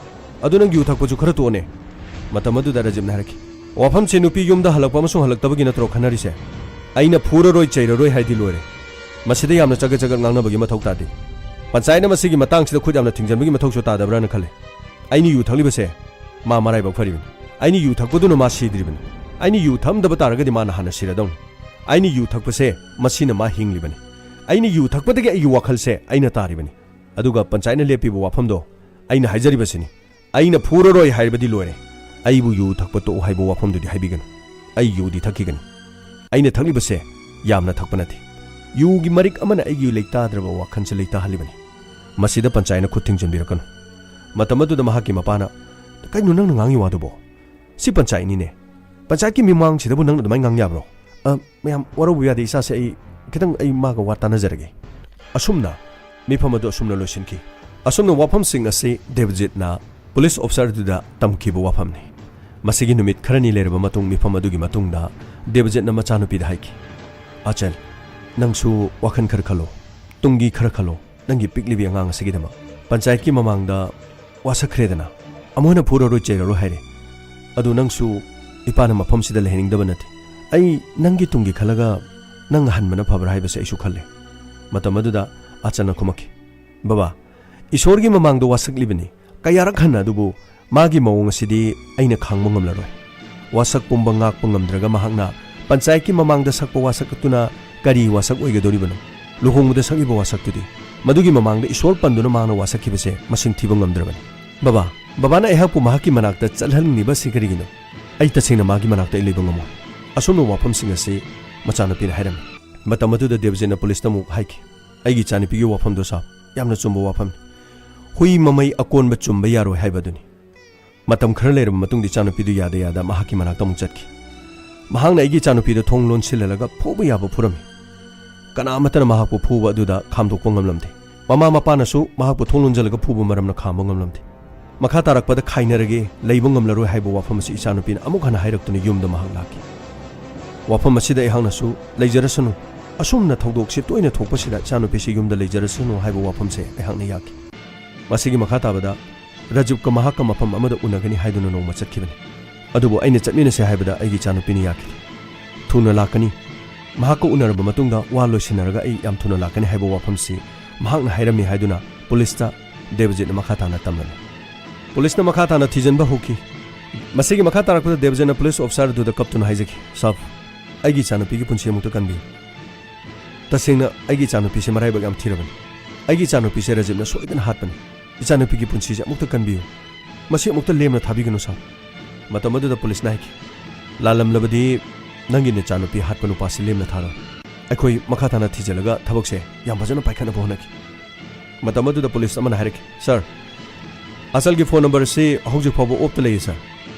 ꯑꯗꯨ ꯅꯪ ꯌꯨ ꯊꯛꯄꯁꯨ ꯈꯔ ꯇꯣꯛꯑꯣꯅꯦ꯫" ꯃꯇꯝ ꯑꯗꯨꯗ ꯔꯥꯖꯤꯕꯅ ꯍꯥꯏꯔꯛꯈꯤ, "ꯋꯥꯐꯝꯁꯦ ꯅꯨꯄꯤ ꯌꯨꯝꯗ ꯍꯜꯂꯛꯄ ꯑꯃꯁꯨꯡ ꯍꯜꯂꯛꯇꯕꯒꯤ ꯅꯠꯇ꯭ꯔꯣ ꯈꯟꯅꯔꯤꯁꯦ? ꯑꯩꯅ ꯐꯨꯔꯔꯣꯏ ꯆꯩꯔꯔꯣꯏ ꯍꯥꯏꯗꯤ ꯂꯣꯏꯔꯦ꯫ ꯃꯁꯤꯗ ꯌꯥꯝꯅ ꯆꯒꯠ ꯆꯒꯠ ꯉꯥꯡꯅꯕꯒꯤ ꯃꯊꯧ ꯇꯥꯗꯦ꯫ ꯄꯟꯆꯥꯌꯠꯅ ꯃꯁꯤꯒꯤ ꯃꯇꯥꯡꯁꯤꯗ ꯈꯨꯠ ꯌꯥꯝꯅ ꯊꯤꯡꯖꯤꯟꯕꯒꯤ ꯃꯊꯧꯁꯨ ꯇꯥꯗꯕ꯭ꯔꯥꯅ ꯈꯜꯂꯦ꯫ ꯑꯩꯅ ꯌꯨ ꯊꯛꯂꯤꯕꯁꯦ ꯃꯥ ꯃꯔꯥꯏꯕꯛ ꯐꯔꯤꯕꯅꯤ꯫ ꯑꯩꯅ ꯌꯨ ꯊꯛꯄꯗꯨꯅ ꯃꯥ ꯁꯤꯗ꯭ꯔꯤꯕꯅꯤ꯫ ꯑꯩꯅ ꯌꯨ ꯊꯛꯑꯝꯗꯕ ꯇꯥꯔꯒꯗꯤ ꯃꯥꯅ ꯍꯥꯟꯅ ꯁꯤꯔꯗꯧꯅꯤ꯫ ꯑꯩꯅ ꯌꯨ ꯊꯛꯄꯁꯦ ꯃꯁꯤꯅ ꯃꯥ ꯍꯤꯡꯂꯤꯕꯅꯤ꯫ ꯑꯩꯅ ꯌꯨ ꯊꯛꯄꯗꯒꯤ ꯑꯩꯒꯤ ꯋꯥꯈꯜꯁꯦ ꯑꯩꯅ ꯇꯥꯔꯤꯕꯅꯤ꯫ ꯑꯗꯨꯒ ꯄꯟꯆꯥꯌꯠꯅ ꯂꯦꯞꯄꯤꯕ ꯋꯥꯐꯝꯗꯣ ꯑꯩꯅ ꯍꯥꯏꯖꯔꯤꯕꯁꯤꯅꯤ꯫ ꯑꯩꯅ ꯐꯨꯔꯔꯣꯏ ꯍꯥꯏꯔꯕꯗꯤ ꯂꯣꯏꯔꯦ꯫ ꯑꯩꯕꯨ ꯌꯨ ꯊꯛꯄ ꯇꯣꯛꯎ ꯍꯥꯏꯕ ꯋꯥꯐꯝꯗꯨꯗꯤ ꯍꯥꯏꯕꯤꯒꯅꯨ꯫ ꯑꯩ ꯌꯨꯗꯤ ꯊꯛꯈꯤꯒꯅꯤ꯫ ꯑꯩꯅ ꯊꯛꯂꯤꯕꯁꯦ ꯌꯥꯝꯅ ꯊꯛꯄ ꯅꯠꯇꯦ꯫ ꯌꯨꯒꯤ ꯃꯔꯤꯛ ꯑꯃꯅ ꯑꯩꯒꯤ ꯂꯩꯇꯥꯗ꯭ꯔꯕ ꯋꯥꯈꯜꯁꯦ ꯂꯩꯇꯥꯍꯜꯂꯤꯕꯅꯤ꯫ ꯃꯁꯤꯗ ꯄꯟꯆꯥꯌꯠꯅ ꯈꯨꯠ ꯊꯤꯡꯖꯤꯟꯕꯤꯔꯛꯀꯅꯨ꯫" ꯃꯇꯝ ꯑꯗꯨꯗ ꯃꯍꯥꯛꯀꯤ ꯃꯄꯥꯅ, "ꯀꯩꯅꯣ ꯅꯪꯅ ꯉꯥꯡꯉꯤ ꯋꯥꯗꯨꯕꯣ? ꯁꯤ ꯄꯟꯆꯥꯌꯠꯅꯤꯅꯦ꯫ ꯄꯟꯆꯥꯌꯠꯀꯤ ꯃꯤꯃꯥꯡꯁꯤꯗꯕꯨ ꯅꯪꯅ ꯑꯗꯨꯃꯥꯏꯅ ꯉꯥꯡ ꯌꯥꯕ꯭ꯔꯣ?" "ꯑ, ꯃꯌꯥꯝ ꯋꯥꯔꯧꯕ ꯌꯥꯗꯦ, ꯏꯆꯥꯁꯦ, ꯑꯩ ꯈꯤꯇꯪ ꯑꯩ ꯃꯥꯒ ꯋꯥ ꯇꯥꯟꯅꯖꯔꯒꯦ꯫" ꯑꯁꯨꯝꯅ ꯃꯤꯐꯝ ꯑꯗꯨ ꯑꯁꯨꯝꯅ ꯂꯣꯏꯁꯤꯟꯈꯤ꯫ ꯑꯁꯨꯝꯅ ꯋꯥꯐꯝꯁꯤꯡ ꯑꯁꯤ ꯗꯦꯕꯖꯤꯠꯅ ꯄꯨꯂꯤꯁ ꯑꯣꯐꯤꯁꯥꯔ ꯑꯗꯨꯗ ꯇꯝꯈꯤꯕ ꯋꯥꯐꯝꯅꯤ꯫ ꯃꯁꯤꯒꯤ ꯅꯨꯃꯤꯠ ꯈꯔꯅꯤ ꯂꯩꯔꯕ ꯃꯇꯨꯡ, ꯃꯤꯐꯝ ꯑꯗꯨꯒꯤ ꯃꯇꯨꯡꯗ ꯗꯦꯕꯖꯤꯠꯅ ꯃꯆꯥꯅꯨꯄꯤꯗ ꯍꯥꯏꯈꯤ, "ꯑꯆꯜ, ꯅꯪꯁꯨ ꯋꯥꯈꯜ ꯈꯔ ꯈꯜꯂꯣ, ꯇꯨꯡꯒꯤ ꯈꯔ ꯈꯜꯂꯣ, ꯅꯪꯒꯤ ꯄꯤꯛꯂꯤꯕꯤ ꯑꯉꯥꯡ ꯑꯁꯤꯒꯤꯗꯃꯛ꯫ ꯄꯟꯆꯥꯌꯠꯀꯤ ꯃꯃꯥꯡꯗ ꯋꯥꯁꯛꯈ꯭ꯔꯦꯗꯅ, ꯑꯃꯨꯛ ꯍꯟꯅ ꯐꯨꯔꯔꯣꯏ ꯆꯩꯔꯔꯣꯏ ꯍꯥꯏꯔꯦ꯫ ꯑꯗꯨ ꯅꯪꯁꯨ ꯏꯄꯥꯅ ꯃꯐꯝꯁꯤꯗ ꯂꯩꯍꯟꯅꯤꯡꯗꯕ ꯅꯠꯇꯦ꯫ ꯑꯩ ꯅꯪꯒꯤ ꯇꯨꯡꯒꯤ ꯈꯜꯂꯒ ꯅꯪ ꯍꯟꯕꯅ ꯐꯕ꯭ꯔꯥ ꯍꯥꯏꯕꯁꯦ ꯑꯩꯁꯨ ꯈꯜꯂꯦ꯫" ꯃꯇꯝ ꯑꯗꯨꯗ ꯑꯆꯜꯅ ꯈꯨꯝꯃꯛꯈꯤ, "ꯕꯕꯥ, ꯏꯁꯣꯔꯒꯤ ꯃꯃꯥꯡꯗ ꯋꯥꯁꯛꯂꯤꯕꯅꯤ꯫ ꯀꯌꯥꯔꯛ ꯍꯟꯅ ꯑꯗꯨꯕꯨ ꯃꯥꯒꯤ ꯃꯑꯣꯡ ꯑꯁꯤꯗꯤ ꯑꯩꯅ ꯈꯥꯡꯕ ꯉꯝꯂꯔꯣꯏ꯫" ꯋꯥꯁꯛ ꯄꯨꯝꯕ ꯉꯥꯛꯄ ꯉꯝꯗ꯭ꯔꯒ ꯃꯍꯥꯛꯅ ꯄꯟꯆꯥꯌꯠꯀꯤ ꯃꯃꯥꯡꯗ ꯁꯛꯄ ꯋꯥꯁꯛ ꯑꯗꯨꯅ ꯀꯔꯤ ꯋꯥꯁꯛ ꯑꯣꯏꯒꯗꯧꯔꯤꯕꯅꯣ? ꯂꯨꯍꯣꯡꯕꯗ ꯁꯛꯂꯤꯕ ꯋꯥꯁꯛꯇꯨꯗꯤ? ꯃꯗꯨꯒꯤ ꯃꯃꯥꯡꯗ ꯏꯁꯣꯔ ꯄꯟꯗꯨꯅ ꯃꯍꯥꯛꯅ ꯋꯥꯁꯛꯈꯤꯕꯁꯦ ꯃꯁꯤꯡ ꯊꯤꯕ ꯉꯝꯗ꯭ꯔꯕꯅꯤ꯫ "ꯕꯕꯥ, ꯕꯕꯥꯅ ꯑꯩꯍꯥꯛꯄꯨ ꯃꯍꯥꯛꯀꯤ ꯃꯅꯥꯛꯇ ꯆꯠꯍꯟꯅꯤꯡꯂꯤꯕꯁꯤ ꯀꯔꯤꯒꯤꯅꯣ? ꯑꯩ ꯇꯁꯦꯡꯅ ꯃꯥꯒꯤ ꯃꯅꯥꯛꯇ ꯑꯩ ꯂꯩꯕ ꯉꯝꯃꯣꯏ꯫" ꯑꯁꯨꯝꯅ ꯋꯥꯐꯝꯁꯤꯡ ꯑꯁꯤ ꯃꯆꯥꯅꯨꯄꯤꯅ ꯍꯥꯏꯔꯝꯃꯤ꯫ ꯃꯇꯝ ꯑꯗꯨꯗ ꯗꯦꯕꯖꯤꯠꯅ ꯄꯨꯂꯤꯁꯇ ꯑꯃꯨꯛ ꯍꯥꯏꯈꯤ, "ꯑꯩꯒꯤ ꯏꯆꯥꯅꯨꯄꯤꯒꯤ ꯋꯥꯐꯝꯗꯣ ꯁꯥꯔ, ꯌꯥꯝꯅ ꯆꯨꯝꯕ ꯋꯥꯐꯝꯅꯤ꯫ ꯍꯨꯏ ꯃꯃꯩ ꯑꯀꯣꯟꯕ ꯆꯨꯝꯕ ꯌꯥꯔꯣꯏ ꯍꯥꯏꯕ ꯑꯗꯨꯅꯤ꯫" ꯃꯇꯝ ꯈꯔ ꯂꯩꯔꯕ ꯃꯇꯨꯡꯗ ꯏꯆꯥꯅꯨꯄꯤꯗꯨ ꯌꯥꯗ ꯌꯥꯗ ꯃꯍꯥꯛꯀꯤ ꯃꯅꯥꯛꯇ ꯑꯃꯨꯛ ꯆꯠꯈꯤ꯫ ꯃꯍꯥꯛꯅ ꯑꯩꯒꯤ ꯏꯆꯥꯅꯨꯄꯤꯗ ꯊꯣꯡ ꯂꯣꯟꯁꯤꯜꯍꯜꯂꯒ ꯐꯨꯕ ꯌꯥꯕ ꯐꯨꯔꯝꯃꯤ꯫ ꯀꯅꯥ ꯑꯃꯠꯇꯅ ꯃꯍꯥꯛꯄꯨ ꯐꯨꯕ ꯑꯗꯨꯗ ꯈꯥꯝꯗꯣꯛꯄ ꯉꯝꯂꯝꯗꯦ꯫ ꯃꯃꯥ ꯃꯄꯥꯅꯁꯨ ꯃꯍꯥꯛꯄꯨ ꯊꯣꯡ ꯂꯣꯟꯁꯤꯜꯂꯒ ꯐꯨꯕ ꯃꯔꯝꯅ ꯈꯥꯝꯕ ꯉꯝꯂꯝꯗꯦ꯫ ꯃꯈꯥ ꯇꯥꯔꯛꯄꯗ ꯈꯥꯏꯅꯔꯒꯦ, ꯂꯩꯕ ꯉꯝꯂꯔꯣꯏ ꯍꯥꯏꯕ ꯋꯥꯐꯝ ꯑꯁꯤ ꯏꯆꯥꯅꯨꯄꯤꯅ ꯑꯃꯨꯛ ꯍꯟꯅ ꯍꯥꯏꯔꯛꯇꯨꯅ ꯌꯨꯝꯗ ꯃꯍꯥꯛ ꯂꯥꯛꯈꯤ꯫ ꯋꯥꯐꯝ ꯑꯁꯤꯗ ꯑꯩꯍꯥꯛꯅꯁꯨ, "ꯂꯩꯖꯔꯁꯅꯨ, ꯑꯁꯨꯝꯅ ꯊꯧꯗꯣꯛꯁꯤ ꯇꯣꯏꯅ ꯊꯣꯛꯄꯁꯤꯗ ꯏꯆꯥꯅꯨꯄꯤꯁꯤ ꯌꯨꯝꯗ ꯂꯩꯖꯔꯁꯅꯨ ꯍꯥꯏꯕ ꯋꯥꯐꯝꯁꯦ ꯑꯩꯍꯥꯛꯅ ꯌꯥꯈꯤ꯫ ꯃꯁꯤꯒꯤ ꯃꯈꯥ ꯇꯥꯕꯗ ꯔꯥꯖꯤꯕꯀ ꯃꯍꯥꯛꯀ ꯃꯐꯝ ꯑꯃꯗ ꯎꯅꯒꯅꯤ ꯍꯥꯏꯗꯨꯅ ꯅꯣꯡꯃ ꯆꯠꯈꯤꯕꯅꯤ꯫ ꯑꯗꯨꯕꯨ ꯑꯩꯅ ꯆꯠꯃꯤꯟꯅꯁꯦ ꯍꯥꯏꯕꯗ ꯑꯩꯒꯤ ꯏꯆꯥꯅꯨꯄꯤꯅ ꯌꯥꯈꯤꯗꯦ꯫ ꯊꯨꯅ ꯂꯥꯛꯀꯅꯤ, ꯃꯍꯥꯛꯀ ꯎꯅꯔꯕ ꯃꯇꯨꯡꯗ ꯋꯥ ꯂꯣꯏꯁꯤꯟꯅꯔꯒ ꯑꯩ ꯌꯥꯝ ꯊꯨꯅ ꯂꯥꯛꯀꯅꯤ ꯍꯥꯏꯕ ꯋꯥꯐꯝꯁꯤ ꯃꯍꯥꯛꯅ ꯍꯥꯏꯔꯝꯃꯤ ꯍꯥꯏꯗꯨꯅ ꯄꯨꯂꯤꯁꯇ ꯗꯦꯕꯖꯤꯠꯅ ꯃꯈꯥ ꯇꯥꯅ ꯇꯝꯂꯝꯃꯤ꯫ ꯄꯨꯂꯤꯁꯅ ꯃꯈꯥ ꯇꯥꯅ ꯊꯤꯖꯤꯟꯕ ꯍꯧꯈꯤ꯫ ꯃꯁꯤꯒꯤ ꯃꯈꯥ ꯇꯥꯔꯛꯄꯗ ꯗꯦꯕꯖꯤꯠꯅ ꯄꯨꯂꯤꯁ ꯑꯣꯐꯤꯁꯥꯔ ꯑꯗꯨꯗ ꯀꯞꯇꯨꯅ ꯍꯥꯏꯖꯈꯤ, "ꯁꯥꯕ, ꯑꯩꯒꯤ ꯏꯆꯥꯅꯨꯄꯤꯒꯤ ꯄꯨꯟꯁꯤ ꯑꯃꯨꯛꯇ ꯀꯟꯕꯤꯌꯨ꯫ ꯇꯁꯦꯡꯅ ꯑꯩꯒꯤ ꯏꯆꯥꯅꯨꯄꯤꯁꯦ ꯃꯔꯥꯏꯕꯛ ꯌꯥꯝ ꯊꯤꯔꯕꯅꯤ꯫ ꯑꯩꯒꯤ ꯏꯆꯥꯅꯨꯄꯤꯁꯦ ꯔꯥꯖꯤꯕꯅ ꯁꯣꯏꯗꯅ ꯍꯥꯠꯄꯅꯤ꯫ ꯏꯆꯥꯅꯨꯄꯤꯒꯤ ꯄꯨꯟꯁꯤꯁꯦ ꯑꯃꯨꯛꯇ ꯀꯟꯕꯤꯌꯨ꯫ ꯃꯁꯤ ꯑꯃꯨꯛꯇ ꯂꯦꯝꯅ ꯊꯥꯕꯤꯒꯅꯨ ꯁꯥꯕ"꯫ ꯃꯇꯝ ꯑꯗꯨꯗ ꯄꯨꯂꯤꯁꯅ ꯍꯥꯏꯈꯤ, "ꯂꯥꯜꯂꯝꯂꯕꯗꯤ ꯅꯪꯒꯤ ꯅꯆꯥꯅꯨꯄꯤ ꯍꯥꯠꯄ ꯅꯨꯄꯥꯁꯤ ꯂꯦꯝꯅ ꯊꯥꯔꯣꯏ꯫ ꯑꯩꯈꯣꯏ ꯃꯈꯥ ꯇꯥꯅ ꯊꯤꯖꯤꯜꯂꯒ ꯊꯕꯛꯁꯦ ꯌꯥꯝ ꯐꯖꯅ ꯄꯥꯏꯈꯠꯅꯕ ꯍꯣꯠꯅꯈꯤ"꯫ ꯃꯇꯝ ꯑꯗꯨꯗ ꯄꯨꯂꯤꯁ ꯑꯃꯅ ꯍꯥꯏꯔꯛꯈꯤ, "ꯁꯥꯔ, ꯑꯆꯜꯒꯤ ꯐꯣꯟ ꯅꯝꯕꯔ ꯑꯁꯤ ꯍꯧꯖꯤꯛ ꯐꯥꯎꯕ ꯑꯣꯐꯇ ꯂꯩꯌꯦ, ꯁꯥꯔ"꯫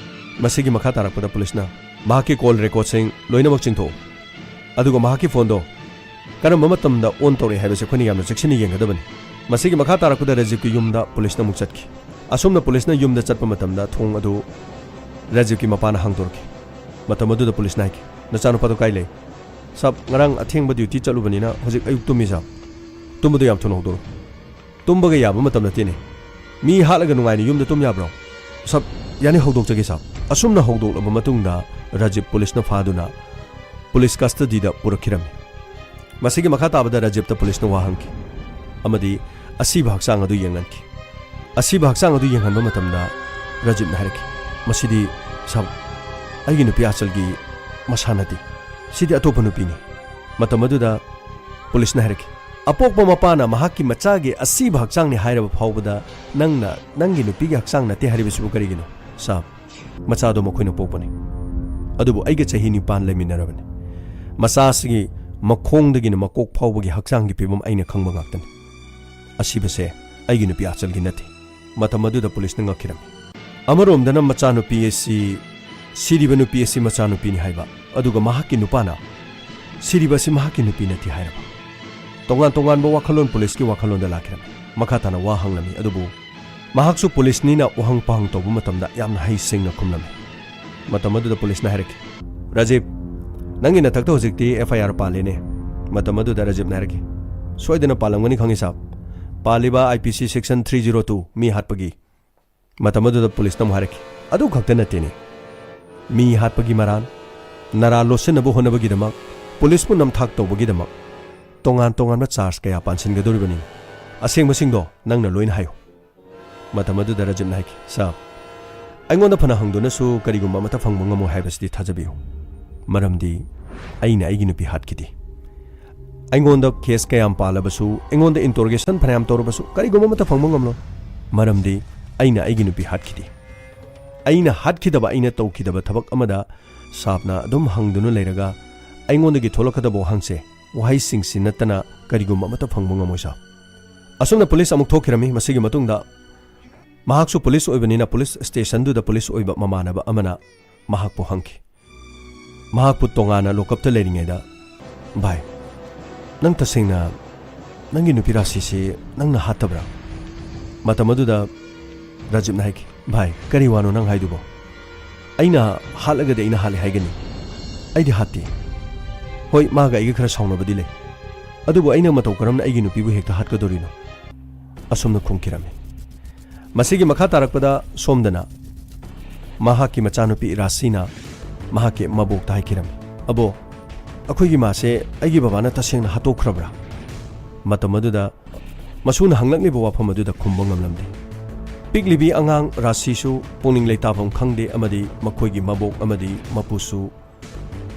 ꯃꯁꯤꯒꯤ ꯃꯈꯥ ꯇꯥꯔꯛꯄꯗ ꯄꯨꯂꯤꯁꯅ, "ꯃꯍꯥꯛꯀꯤ ꯀꯣꯜ ꯔꯦꯀꯣꯔꯗꯁꯤꯡ ꯂꯣꯏꯅꯃꯛ ꯆꯤꯡꯊꯣꯛꯎ꯫ ꯑꯗꯨꯒ ꯃꯍꯥꯛꯀꯤ ꯐꯣꯟꯗꯣ ꯀꯔꯝꯕ ꯃꯇꯝꯗ ꯑꯣꯟ ꯇꯧꯔꯛꯏ ꯍꯥꯏꯕꯁꯤ ꯑꯩꯈꯣꯏꯅ ꯌꯥꯝꯅ ꯆꯦꯛꯁꯤꯟꯅ ꯌꯦꯡꯒꯗꯕꯅꯤ"꯫ ꯃꯁꯤꯒꯤ ꯃꯈꯥ ꯇꯥꯔꯛꯄꯗ ꯔꯥꯖꯤꯕꯀꯤ ꯌꯨꯝꯗ ꯄꯨꯂꯤꯁꯅ ꯑꯃꯨꯛ ꯆꯠꯈꯤ꯫ ꯑꯁꯨꯝꯅ ꯄꯨꯂꯤꯁꯅ ꯌꯨꯝꯗ ꯆꯠꯄ ꯃꯇꯝꯗ ꯊꯣꯡ ꯑꯗꯨ ꯔꯥꯖꯤꯕꯀꯤ ꯃꯄꯥꯅ ꯍꯥꯡꯗꯣꯔꯛꯈꯤ꯫ ꯃꯇꯝ ꯑꯗꯨꯗ ꯄꯨꯂꯤꯁꯅ ꯍꯥꯏꯈꯤ, "ꯅꯆꯥꯅꯨꯄꯥꯗꯣ ꯀꯥꯏ ꯂꯩ?" "ꯁꯥꯕ, ꯉꯔꯥꯡ ꯑꯊꯦꯡꯕ ꯗ꯭ꯌꯨꯇꯤ ꯆꯠꯂꯨꯕꯅꯤꯅ ꯍꯧꯖꯤꯛ ꯑꯌꯨꯛ ꯇꯨꯝꯃꯤ ꯁꯥꯕ"꯫ "ꯇꯨꯝꯕꯗꯣ ꯌꯥꯝ ꯊꯨꯅ ꯍꯧꯗꯣꯔꯛꯎ"꯫ "ꯇꯨꯝꯕꯒ ꯌꯥꯕ ꯃꯇꯝ ꯅꯠꯇꯦꯅꯦ꯫ ꯃꯤ ꯍꯥꯠꯂꯒ ꯅꯨꯡꯉꯥꯏꯅ ꯌꯨꯝꯗ ꯇꯨꯝ ꯌꯥꯕ꯭ꯔꯣ?" "ꯁꯥꯕ, ꯌꯥꯅꯤ, ꯍꯧꯗꯣꯛꯆꯒꯦ ꯁꯥꯕ"꯫ ꯑꯁꯨꯝꯅ ꯍꯧꯗꯣꯛꯂꯕ ꯃꯇꯨꯡꯗ ꯔꯥꯖꯤꯕ ꯄꯨꯂꯤꯁꯅ ꯐꯥꯗꯨꯅ ꯄꯨꯂꯤꯁ ꯀꯁꯇꯗꯤꯗ ꯄꯨꯔꯛꯈꯤꯔꯝꯃꯤ꯫ ꯃꯁꯤꯒꯤ ꯃꯈꯥ ꯇꯥꯕꯗ ꯔꯥꯖꯤꯕꯇ ꯄꯨꯂꯤꯁꯅ ꯋꯥ ꯍꯪꯈꯤ ꯑꯃꯗꯤ ꯑꯁꯤꯕ ꯍꯛꯆꯥꯡ ꯑꯗꯨ ꯌꯦꯡꯍꯟꯈꯤ꯫ ꯑꯁꯤꯕ ꯍꯛꯆꯥꯡ ꯑꯗꯨ ꯌꯦꯡꯍꯟꯕ ꯃꯇꯝꯗ ꯔꯥꯖꯤꯕꯅ ꯍꯥꯏꯔꯛꯈꯤ, "ꯃꯁꯤꯗꯤ ꯁꯥꯕ, ꯑꯩꯒꯤ ꯅꯨꯄꯤ ꯑꯆꯜꯒꯤ ꯃꯁꯥ ꯅꯠꯇꯦ꯫ ꯁꯤꯗꯤ ꯑꯇꯣꯞꯄ ꯅꯨꯄꯤꯅꯤ"꯫ ꯃꯇꯝ ꯑꯗꯨꯗ ꯄꯨꯂꯤꯁꯅ ꯍꯥꯏꯔꯛꯈꯤ, "ꯑꯄꯣꯛꯄ ꯃꯄꯥꯅ ꯃꯍꯥꯛꯀꯤ ꯃꯆꯥꯒꯤ ꯑꯁꯤꯕ ꯍꯛꯆꯥꯡꯅꯤ ꯍꯥꯏꯔꯕ ꯐꯥꯎꯕꯗ ꯅꯪꯅ ꯅꯪꯒꯤ ꯅꯨꯄꯤꯒꯤ ꯍꯛꯆꯥꯡ ꯅꯠꯇꯦ ꯍꯥꯏꯔꯤꯕꯁꯤꯕꯨ ꯀꯔꯤꯒꯤꯅꯣ?" "ꯁꯥꯕ, ꯃꯆꯥꯗꯣ ꯃꯈꯣꯏꯅ ꯄꯣꯛꯄꯅꯤ꯫ ꯑꯗꯨꯕꯨ ꯑꯩꯒ ꯆꯍꯤ ꯅꯤꯄꯥꯟ ꯂꯩꯃꯤꯟꯅꯔꯕꯅꯤ꯫ ꯃꯆꯥꯁꯤꯒꯤ ꯃꯈꯣꯡꯗꯒꯤꯅ ꯃꯀꯣꯛ ꯐꯥꯎꯕꯒꯤ ꯍꯛꯆꯥꯡꯒꯤ ꯐꯤꯕꯝ ꯑꯩꯅ ꯈꯪꯕ ꯉꯥꯛꯇꯅꯤ꯫ ꯑꯁꯤꯕꯁꯦ ꯑꯩꯒꯤ ꯅꯨꯄꯤ ꯑꯆꯜꯒꯤ ꯅꯠꯇꯦ"꯫ ꯃꯇꯝ ꯑꯗꯨꯗ ꯄꯨꯂꯤꯁꯅ ꯉꯛꯈꯤꯔꯝꯃꯤ꯫ ꯑꯃꯔꯣꯝꯗꯅ ꯃꯆꯥꯅꯨꯄꯤ ꯑꯁꯤ ꯁꯤꯔꯤꯕ ꯅꯨꯄꯤ ꯑꯁꯤ ꯃꯆꯥꯅꯨꯄꯤꯅꯤ ꯍꯥꯏꯕ, ꯑꯗꯨꯒ ꯃꯍꯥꯛꯀꯤ ꯅꯨꯄꯥꯅ ꯁꯤꯔꯤꯕ ꯑꯁꯤ ꯃꯍꯥꯛꯀꯤ ꯅꯨꯄꯤ ꯅꯠꯇꯦ ꯍꯥꯏꯔꯕ꯫ ꯇꯣꯉꯥꯟ ꯇꯣꯉꯥꯟꯕ ꯋꯥꯈꯜꯂꯣꯟ ꯄꯨꯂꯤꯁꯀꯤ ꯋꯥꯈꯜꯂꯣꯟꯗ ꯂꯥꯛꯈꯤꯔꯝꯃꯤ꯫ ꯃꯈꯥ ꯇꯥꯅ ꯋꯥ ꯍꯪꯂꯝꯃꯤ, ꯑꯗꯨꯕꯨ ꯃꯍꯥꯛꯁꯨ ꯄꯨꯂꯤꯁꯅꯤꯅ ꯋꯥꯍꯪ ꯄꯥꯎꯍꯪ ꯇꯧꯕ ꯃꯇꯝꯗ ꯌꯥꯝꯅ ꯍꯩꯁꯤꯡꯅ ꯈꯨꯝꯂꯝꯃꯤ꯫ ꯃꯇꯝ ꯑꯗꯨꯗ ꯄꯨꯂꯤꯁꯅ ꯍꯥꯏꯔꯛꯈꯤ, "ꯔꯥꯖꯤꯕ, ꯅꯪꯒꯤ ꯅꯊꯛꯇ ꯍꯧꯖꯤꯛꯇꯤ ꯑꯦꯐ ꯑꯥꯏ ꯑꯥꯔ ꯄꯥꯜꯂꯦꯅꯦ꯫ ꯃꯇꯝ ꯑꯗꯨꯗ ꯔꯥꯖꯤꯕꯅ ꯍꯥꯏꯔꯛꯈꯤ, "ꯁꯣꯏꯗꯅ ꯄꯥꯜꯂꯝꯒꯅꯤ ꯈꯪꯉꯤ ꯁꯥꯕ, ꯄꯥꯜꯂꯤꯕ ꯑꯥꯏ ꯄꯤ ꯁꯤ ꯁꯦꯛꯁꯟ ꯊ꯭ꯔꯤ ꯖꯤꯔꯣ ꯇꯨ, ꯃꯤ ꯍꯥꯠꯄꯒꯤ"꯫ ꯃꯇꯝ ꯑꯗꯨꯗ ꯄꯨꯂꯤꯁꯅ ꯑꯃꯨꯛ ꯍꯥꯏꯔꯛꯈꯤ, "ꯑꯗꯨ ꯈꯛꯇ ꯅꯠꯇꯦꯅꯦ, ꯃꯤ ꯍꯥꯠꯄꯒꯤ ꯃꯔꯥꯟ, ꯅꯔꯥ ꯂꯣꯠꯁꯤꯟꯅꯕ ꯍꯣꯠꯅꯕꯒꯤꯗꯃꯛ, ꯄꯨꯂꯤꯁꯄꯨ ꯅꯝꯊꯥꯛ ꯇꯧꯕꯒꯤꯗꯃꯛ ꯇꯣꯉꯥꯟ ꯇꯣꯉꯥꯟꯕ ꯆꯥꯔꯖ ꯀꯌꯥ ꯄꯥꯟꯁꯤꯟꯒꯗꯧꯔꯤꯕꯅꯤ꯫ ꯑꯁꯦꯡꯕꯁꯤꯡꯗꯣ ꯅꯪꯅ ꯂꯣꯏꯅ ꯍꯥꯏꯌꯨ"꯫ ꯃꯇꯝ ꯑꯗꯨꯗ ꯔꯥꯖꯤꯕꯅ ꯍꯥꯏꯈꯤ, "ꯁꯥꯔ, ꯑꯩꯉꯣꯟꯗ ꯐꯅ ꯍꯪꯗꯨꯅꯁꯨ ꯀꯔꯤꯒꯨꯝꯕ ꯑꯃꯠꯇ ꯐꯪꯕ ꯉꯝꯃꯣꯏ ꯍꯥꯏꯕꯁꯤꯗꯤ ꯊꯥꯖꯕꯤꯌꯨ꯫ ꯃꯔꯝꯗꯤ ꯑꯩꯅ ꯑꯩꯒꯤ ꯅꯨꯄꯤ ꯍꯥꯠꯈꯤꯗꯦ꯫ ꯑꯩꯉꯣꯟꯗ ꯀꯦꯁ ꯀꯌꯥꯝ ꯄꯥꯜꯂꯕꯁꯨ, ꯑꯩꯉꯣꯟꯗ ꯏꯟꯇꯔꯣꯒꯦꯁꯟ ꯐꯅꯌꯥꯝ ꯇꯧꯔꯕꯁꯨ ꯀꯔꯤꯒꯨꯝꯕ ꯑꯃꯠꯇ ꯐꯪꯕ ꯉꯝꯂꯣꯏ꯫ ꯃꯔꯝꯗꯤ ꯑꯩꯅ ꯑꯩꯒꯤ ꯅꯨꯄꯤ ꯍꯥꯠꯈꯤꯗꯦ꯫ ꯑꯩꯅ ꯍꯥꯠꯈꯤꯗꯕ, ꯑꯩꯅ ꯇꯧꯈꯤꯗꯕ ꯊꯕꯛ ꯑꯃꯗ ꯁꯥꯔꯅ ꯑꯗꯨꯝ ꯍꯪꯗꯨꯅ ꯂꯩꯔꯒ ꯑꯩꯉꯣꯟꯗꯒꯤ ꯊꯣꯛꯂꯛꯀꯗꯕ ꯋꯥꯍꯪꯁꯦ, ꯋꯥꯍꯩꯁꯤꯡꯁꯤ ꯅꯠꯇꯅ ꯀꯔꯤꯒꯨꯝꯕ ꯑꯃꯠꯇ ꯐꯪꯕ ꯉꯝꯃꯣꯏ ꯁꯥꯔ"꯫ ꯑꯁꯨꯝꯅ ꯄꯨꯂꯤꯁ ꯑꯃꯨꯛ ꯊꯣꯛꯈꯤꯔꯝꯃꯤ꯫ ꯃꯁꯤꯒꯤ ꯃꯇꯨꯡꯗ ꯃꯍꯥꯛꯁꯨ ꯄꯨꯂꯤꯁ ꯑꯣꯏꯕꯅꯤꯅ ꯄꯨꯂꯤꯁ ꯁ꯭ꯇꯦꯁꯟꯗꯨꯗ ꯄꯨꯂꯤꯁ ꯑꯣꯏꯕ ꯃꯃꯥꯟꯅꯕ ꯑꯃꯅ ꯃꯍꯥꯛꯄꯨ ꯍꯪꯈꯤ꯫ ꯃꯍꯥꯛꯄꯨ ꯇꯣꯉꯥꯟꯅ ꯂꯣꯀꯞꯇ ꯂꯩꯔꯤꯉꯩꯗ, "ꯚꯥꯏ, ꯅꯪ ꯇꯁꯦꯡꯅ ꯅꯪꯒꯤ ꯅꯨꯄꯤ ꯔꯥꯁꯤꯁꯤ ꯅꯪꯅ ꯍꯥꯠꯇꯕ꯭ꯔꯥ?" ꯃꯇꯝ ꯑꯗꯨꯗ ꯔꯥꯖꯤꯕꯅ ꯍꯥꯏꯈꯤ, "ꯚꯥꯏ, ꯀꯔꯤ ꯋꯥꯅꯣ ꯅꯪ ꯍꯥꯏꯗꯨꯕꯣ? ꯑꯩꯅ ꯍꯥꯠꯂꯒꯗꯤ ꯑꯩꯅ ꯍꯥꯠꯂꯦ ꯍꯥꯏꯒꯅꯤ꯫ ꯑꯩꯗꯤ ꯍꯥꯠꯇꯦ꯫ ꯍꯣꯏ, ꯃꯥꯒ ꯑꯩꯒ ꯈꯔ ꯁꯥꯎꯅꯕꯗꯤ ꯂꯩ, ꯑꯗꯨꯕꯨ ꯑꯩꯅ ꯃꯇꯧ ꯀꯔꯝꯅ ꯑꯩꯒꯤ ꯅꯨꯄꯤꯕꯨ ꯍꯦꯛꯇ ꯍꯥꯠꯀꯗꯣꯔꯤꯅꯣ?" ꯑꯁꯨꯝꯅ ꯈꯨꯝꯈꯤꯔꯝꯃꯤ꯫ ꯃꯁꯤꯒꯤ ꯃꯈꯥ ꯇꯥꯔꯛꯄꯗ ꯁꯣꯝꯗꯅ ꯃꯍꯥꯛꯀꯤ ꯃꯆꯥꯅꯨꯄꯤ ꯔꯥꯁꯤꯅ ꯃꯍꯥꯛꯀꯤ ꯃꯕꯣꯛꯇ ꯍꯥꯏꯈꯤꯔꯝꯃꯤ, "ꯑꯕꯣ, ꯑꯩꯈꯣꯏꯒꯤ ꯃꯥꯁꯦ ꯑꯩꯒꯤ ꯕꯕꯥꯅ ꯇꯁꯦꯡꯅ ꯍꯥꯠꯇꯣꯛꯈ꯭ꯔꯕ꯭ꯔꯥ?" ꯃꯇꯝ ꯑꯗꯨꯗ ꯃꯁꯨꯅ ꯍꯪꯂꯛꯂꯤꯕ ꯋꯥꯐꯝ ꯑꯗꯨꯗ ꯈꯨꯝꯕ ꯉꯝꯂꯝꯗꯦ꯫ ꯄꯤꯛꯂꯤꯕꯤ ꯑꯉꯥꯡ ꯔꯥꯁꯤꯁꯨ ꯄꯨꯛꯅꯤꯡ ꯂꯩꯇꯥꯐꯝ ꯈꯪꯗꯦ ꯑꯃꯗꯤ ꯃꯈꯣꯏꯒꯤ ꯃꯕꯣꯛ ꯑꯃꯗꯤ ꯃꯄꯨꯁꯨ